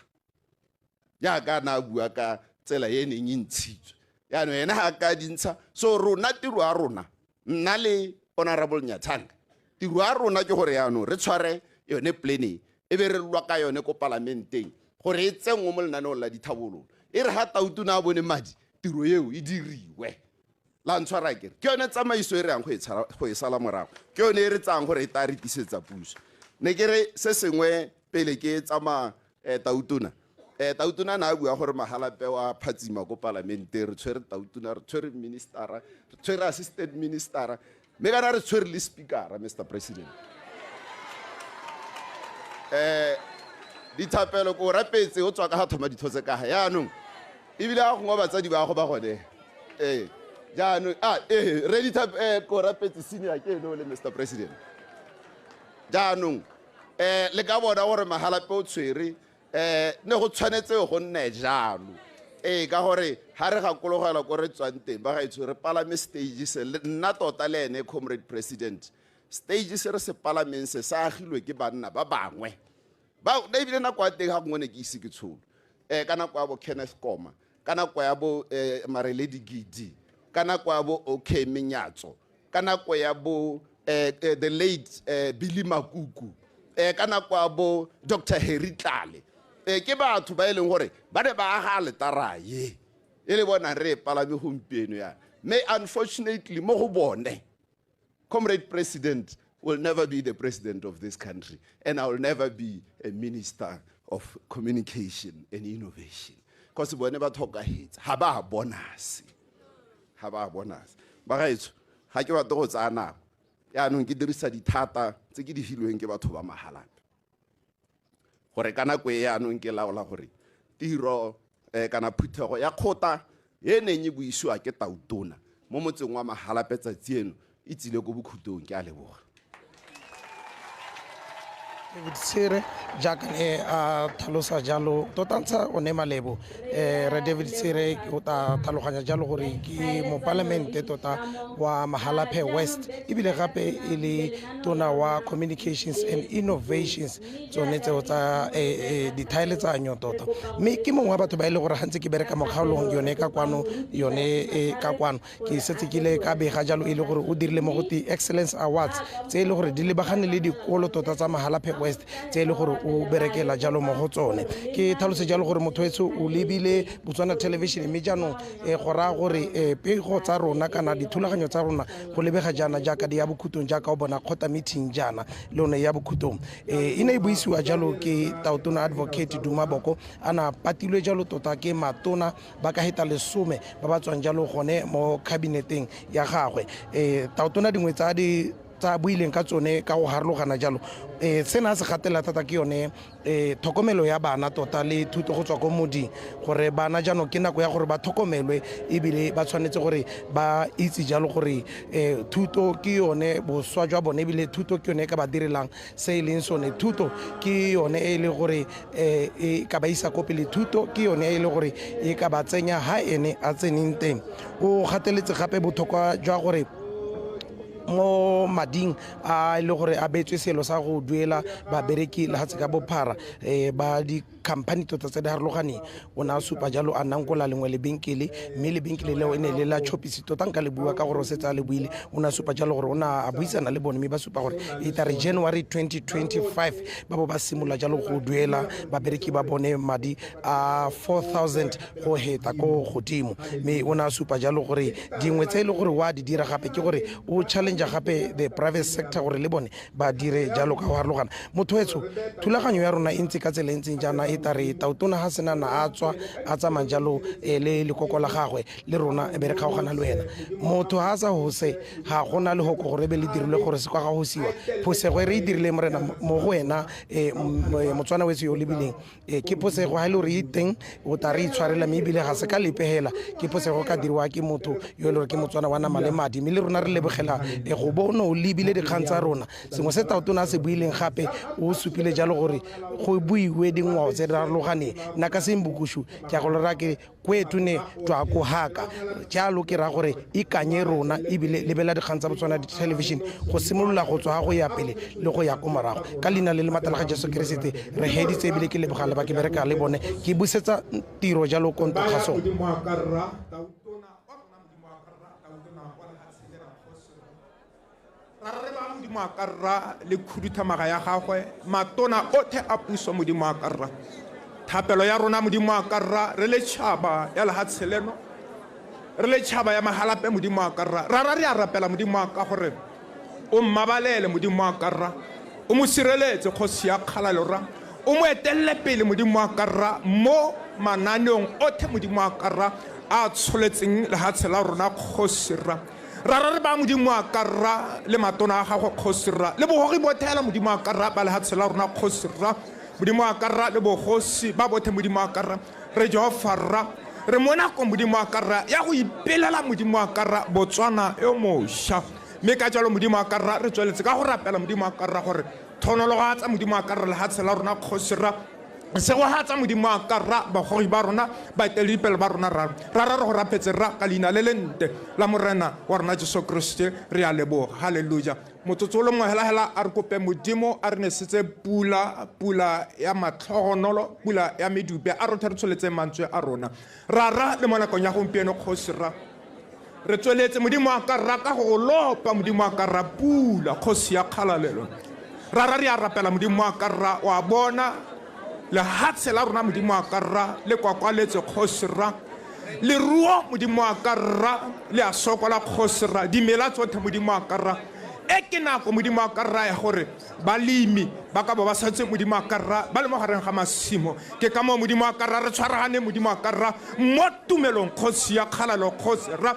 jaaka na a bua ka tsela e neng e ntshitswe yaanong ene ga a ka di ntsha. So rona tiro ya rona nna le Honorable Nyatanga tiro ya rona ke gore yaanong re tshware yone plan e e be re lwa ka yone ko palamenteng gore e tsenngwe mo lenaneong la dithabololo e re ga Tautona a bone madi tiro eo e diriwe. La ntshwara kere ke yone tsamaiso e re yang go e sala morago ke yone e re tsayang gore e tla re tisetsa puso. Ne ke re se sengwe pele ke tsamaya Tautona Tautona na a bua gore Mahalapye wa phatsima ko palamenteng re tshwere Tautona re tshwere ministera re tshwere assistant ministera mme kana re tshwere le speakera Mr President. Dithapelo ko rapetse o tswa ka ga thoma dithotse ka ga yaanong ebile a gongwe batsadi ba go ba gone jaanong re ko rapetse senior ke ene o le Mr President. Jaanong le ka bona gore Mahalapye o tshwere ne go tshwanetse go nne jalo ka gore ga re gakologela ko re tswang teng ba gaetsho re palame stage se nna tota le ene Comrade President stage se re se palameng se sa agilwe ke banna ba bangwe ba ebile nako ya teng ga gongwe ne ke ise ke tsholo ka nako ya bo Kenneth Koma ka nako ya bo Mareledi Gidi ka nako ya bo OK Menyatso ka nako ya bo the late Billy Makuku ka nako ya bo Dr Harry Tlale ke batho ba e leng gore ba ne ba aga letara ye e le bona re e palame gompieno yana mme unfortunately mo go bone Comrade President will never be the president of this country and I will never be a minister of communication and innovation because bone ba tlhokahetse ga ba bonase ga ba bonase. Bagaetsho ga ke batle go tsaya nako yaanong ke dirisa dithata tse ke di filweng ke batho ba Mahalapye gore ka nako e yaanong ke laola gore tiro kana phuthego ya kgota e neng e buisiwa ke Tautona mo motseng wa Mahalapye tsatsi eno e tsile ko bokhutong. Ke a leboga. David Tshere jaaka ne a tlhalosa jalo tota ntsha o ne malebo re David Tshere o ta tlhaloganya jalo gore ke mopalamente tota wa Mahalapye West ebile gape e le tona wa communications and innovations tsone tseo tsa dithaeletsanyo tota mme ke mongwe wa batho ba e le gore gantse ke bereka mo kgaolong yone ka kwano yone ka kwano ke setse ke ile ka bega jalo e le gore o dirile mo go te Excellence Awards tse e le gore di lebagane le dikolo tota tsa Mahalapye West tse e le gore o berekela jalo mo go tsone. Ke tlhalose jalo gore motho etsho o lebile Botswana Television mme jaanong go raya gore pego tsa rona kana dithulaganyo tsa rona go lebega jaana jaaka di ya bokhutong jaaka o bona kgotsa meeting jaana le yone ya bokhutong e ne e buisiwa jalo ke Tautona Advocate Duma Boko a na patilwe jalo tota ke matona ba ka heta lesome ba ba tswang jalo gone mo cabineteng ya gagwe. Tautona dingwe tsa di tsa buileng ka tsone ka go harologana jalo sena se gatela thata ke yone tlhokomelo ya bana tota le thuto go tswa ko moding gore bana jaanong ke nako ya gore ba tlhokomelwe ebile ba tshwanetse gore ba itse jalo gore thuto ke yone boswa jwa bone ebile thuto ke yone e ka ba direlang se e leng sone thuto ke yone e le gore e ka ba isa ko pele thuto ke yone e le gore e ka ba tsenya ha ene a tseneng teng. O gateletse gape botlhokwa jwa gore mo mading a e le gore a beetswe selo sa go duela babereki lefatshe ka bophara ba di-company tota tse di harologaneng o ne a supa jalo a nankola lengwe lebenkele mme lebenkele leo e ne le la Choppies tota nka le bua ka gore o setse a le buile o ne a supa jalo gore o ne a buisana le bone mme ba supa gore e tla re January 2025 ba bo ba simolola jalo go duela babereki ba bone madi a 4000 go heta ko godimo mme o ne a supa jalo gore dingwe tse e le gore wa di dira gape ke gore o challenge Challenge gape the private sector gore le bone ba dire jalo ka go harologana. Motho wetsho, thulaganyo ya rona e ntse ka tsela e ntseng jaana, e tare tautona ga senana a tswa a tsamaya jalo le lekoko la gagwe le rona e be re kgaogana le wena. Motho ga a sa hose, ga gona lehoko gore e be le dirilwe gore se kwa ga hosiwa. Phosego e re e dirile morena mo go wena, Motswana wetsho yo o lebileng, ke phosego ga e le gore e teng, o tla re itshwarela, mme ebile ga se ka lepegela, ke phosego ka diriwa ke motho yo e le gore ke Motswana wa nama le madi. Mme le rona re lebogela go bo o ne o lebile dikgang tsa rona. Sengwe se tautona a se buileng gape, o supile jalo gore go buiwe dingwao tse di farologaneng. Nna ka Sembukushu ke a go lora ke kwetu ne tswa ko haka jalo, ke ra gore ikanye rona ebile lebela dikgang tsa Botswana Television go simolola go tswa go ya pele le go ya ko morago. Ka leina le le maatla la ga Jesu Keresete re heditse, ebile ke leboga le ba ke bereka le bone, ke busetsa tiro jalo ko ntokgasong. Modimo a ka rra le khuduthamaga ya gagwe, matona otlhe a puso, Modimo a ka rra. Thapelo ya rona, Modimo a ka rra, re le tšhaba ya lehatshe leno, re le tšhaba ya Mahalape, Modimo a ka rra, rara re a rapela, Modimo a ka, gore o mmabalele, Modimo a ka rra, o mo sireletse, kgosi ya kgalalo rra, o mo etelele pele, Modimo a ka rra, mo mananeong otlhe, Modimo a ka rra, a tsholetseng lehatshe la rona, kgosi rra. Rara re ba Modimo a ka rra le matona a gagwe, kgosi rra, le bogogi bothela, Modimo a ka rra, ba lehatshe la rona, kgosi rra, Modimo a ka rra, le bogosi ba bothe, Modimo a ka rra. Re Jehova rra, re mo nako, Modimo a ka rra, ya go ipelela, Modimo a ka rra, Botswana yo mošwa. Mme ka jalo, Modimo a ka rra, re tsweletse ka go rapela, Modimo a ka rra, gore thonologatsa, Modimo a ka rra, lehatshe la rona, kgosi rra, segogatsa, Modimo a ka rra, bagogi ba rona, baeteledipele ba rona rra. Rara re go rapetse rra ka leina le le nte la morena wa rona Jesu Kriste, re a leboga. Halleluja. Motsotso o le mongwe hela-hela, a re kope Modimo a re nesetse pula, pula ya matlhogonolo, pula ya medupe. A rothe re tsholetseng mantswe a rona. Rara le mo nakong ya gompieno, kgosi rra, re tsweletse, Modimo a ka rra, ka go lopa, Modimo a ka rra, pula, kgosi ya kgalalelo. Rara re a rapela, Modimo a ka rra, wa bona lehatshe la rona, Modimo a ka rra, le kwakwaletse, kgosi rra, leruo, Modimo a ka rra, le a sokola, kgosi rra, dimela tsotlhe, Modimo a ka rra. E ke nako, Modimo a ka rra, ya gore balemi ba ka bo ba setse, Modimo a ka rra, ba le mo gareng ga masimo. Ke ka moo, Modimo a ka rra, re tshwaragane, Modimo a ka rra, mo tumelong, kgosi ya kgalalo, kgosi rra,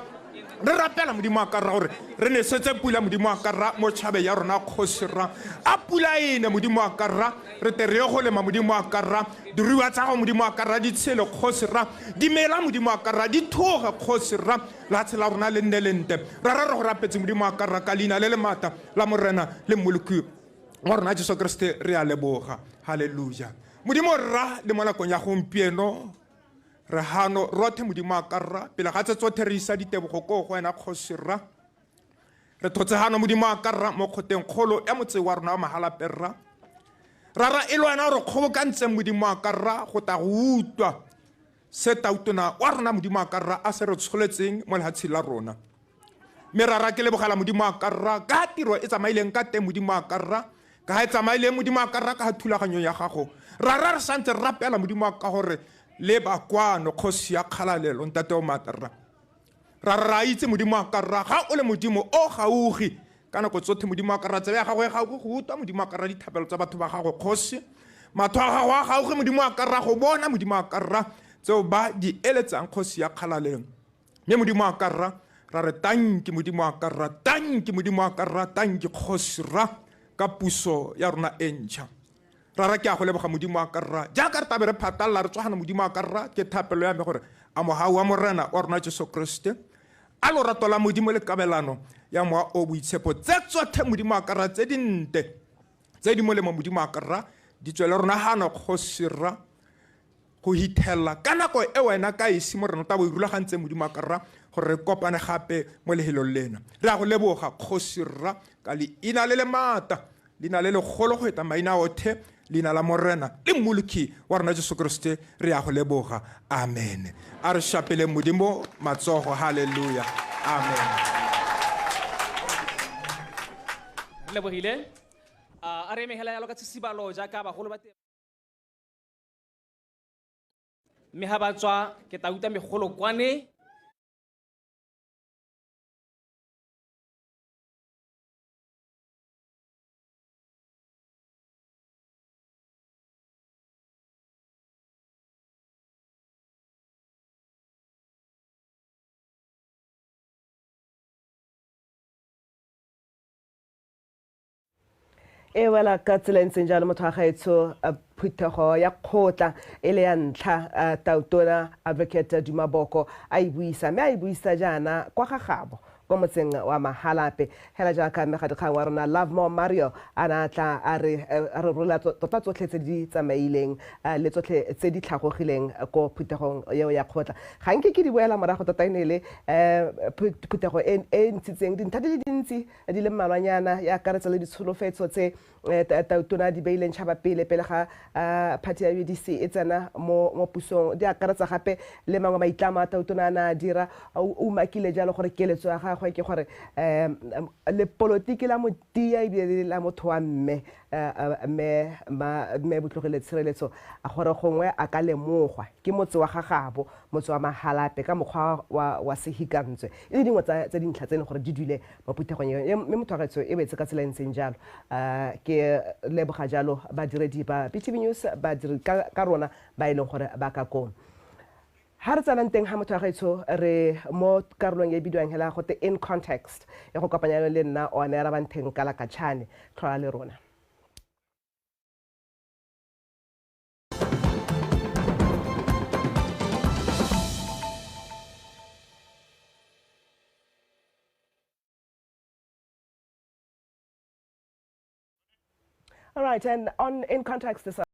re rapela, Modimo a ka rra, gore re nesetse pula, Modimo a ka rra, mo tšhabe ya rona, kgosi rra. A pula ene, Modimo a ka rra, re tle re ye go lema, Modimo a ka rra, diruiwa tsa gago, Modimo a ka rra, di tshele, kgosi rra, dimela, Modimo a ka rra, di thoge, kgosi rra, lehatshe la rona le nne le nte. Rara re go rapetse, Modimo a ka rra, ka leina le le maatla la morena le mmoloki wa rona Jesu Kriste, re a leboga. Halleluja. Modimo rra, le mo nakong ya gompieno re hano rothe, Modimo a ka rra, pele ga tse tsothe re isa ditebogo ko go wena, kgosi rra. Re thotse hano, Modimo a ka rra, mo kgoteng kgolo ya motse wa rona wa Mahalape rra. Rara e le wena o re kgobokantseng, Modimo a ka rra, go ta go utlwa se tautona wa rona, Modimo a ka rra, a se re tsholetseng mo lehatsheng la rona. Mme rara ke lebogela, Modimo a ka rra, ka tiro e tsamaileng ka teng, Modimo a ka rra, ka ga e tsamaileng, Modimo a ka rra, ka ga thulaganyo ya gago. Rara re santse re rapela, Modimo a ka, gore le ba kwano, kgosi ya kgalalelo, ntate o maatla rra. Rara ra itse, Modimo a ka rra, ga o le Modimo o gaugi ka nako tsotlhe, Modimo a ka rra, tsebe ya gago e gaugi go utlwa, Modimo a ka rra, dithapelo tsa batho ba gago, kgosi. Matho a gago a gaugi, Modimo a ka rra, go bona, Modimo a ka rra, tseo ba di eletsang, kgosi ya kgalalelo. Mme Modimo a ka rra, ra re tanki, Modimo a ka rra, tanki, Modimo a ka rra, tanki, kgosi rra, ka puso ya rona e ntšha. Rara ke a go leboga, Modimo a ka rra, jaaka re tabe re phatalla re tswagana, Modimo a ka rra, ke thapelo ya me gore a mogau wa morena wa rona Jesu Kriste, a lorato la Modimo le kabelano ya mowa o boitshepo, tse tsothe, Modimo a ka rra, tse dinte tse di molemo, Modimo a ka rra, di tswele rona gano, kgosi rra, go hithelela ka nako e wena ka esi morena o tla bo e rulagantseng, Modimo a ka rra, gore re kopane gape mo lehelong lena. Re a go leboga, kgosi rra, ka leina le le maatla, leina le legolo go eta maina othe, leina la morena le mmoloki wa rona Jesu Kriste, re a go leboga. Amen. A re shapeleng Modimo matsogo. Halleluja. Amen. Re lebogile. A re emegela yalo ka tshisibalo jaaka bagolo ba teng, mme ga ba tswa ke tla utlwa megolo kwane. E wela ka tsela e ntseng jalo, motho wa gaetsho. Phuthego ya kgotla e le ya ntlha, Tautona Advocate Duma Boko a e buisa, mme a e buisa jaana kwa ga gabo kwa motseng wa Mahalape, hela jaaka mmegadikgang wa rona Lovemore Mario a ne a tla a re rola tota tsotlhe tse di tsamaileng le tsotlhe tse di tlhagogileng ko phuthegong eo ya kgotla. Ga nke ke di boela morago. Tota e ne e le phuthego e e ntshitseng dintlha di le dintsi di le mmalwanyana, ya akaretsa le ditsholofetso tse Tautona di beileng tšhaba pele pele ga party ya UDC e tsena mo pusong. Di akaretsa gape le mangwe maitlamo a Tautona a ne a dira. O umakile jalo gore keletso ya gagwe ke gore lepolotiki la motia ebile le la motho wa mme, mme Botlogile Tshireletso, gore gongwe a ka lemogwa ke motse wa gagabo, motse wa Mahalape, ka mokgwa wa sehikantswe, e le dingwe tsa dintlha tse e leng gore di dule mo phuthegong eo. Mme motho wa gaetsho, e wetse ka tsela e ntseng jalo. Ke leboga jalo badiredi ba BTV News, badiri ka rona ba e leng gore ba ka koo. Ha re tsenang teng ga, motho wa gaetsho, re mo karolong e bidiwang hela gote In Context, e go kopanya le nna one Rabantheng Kalakatšhane. Tlhola le rona. All right, and on In Context this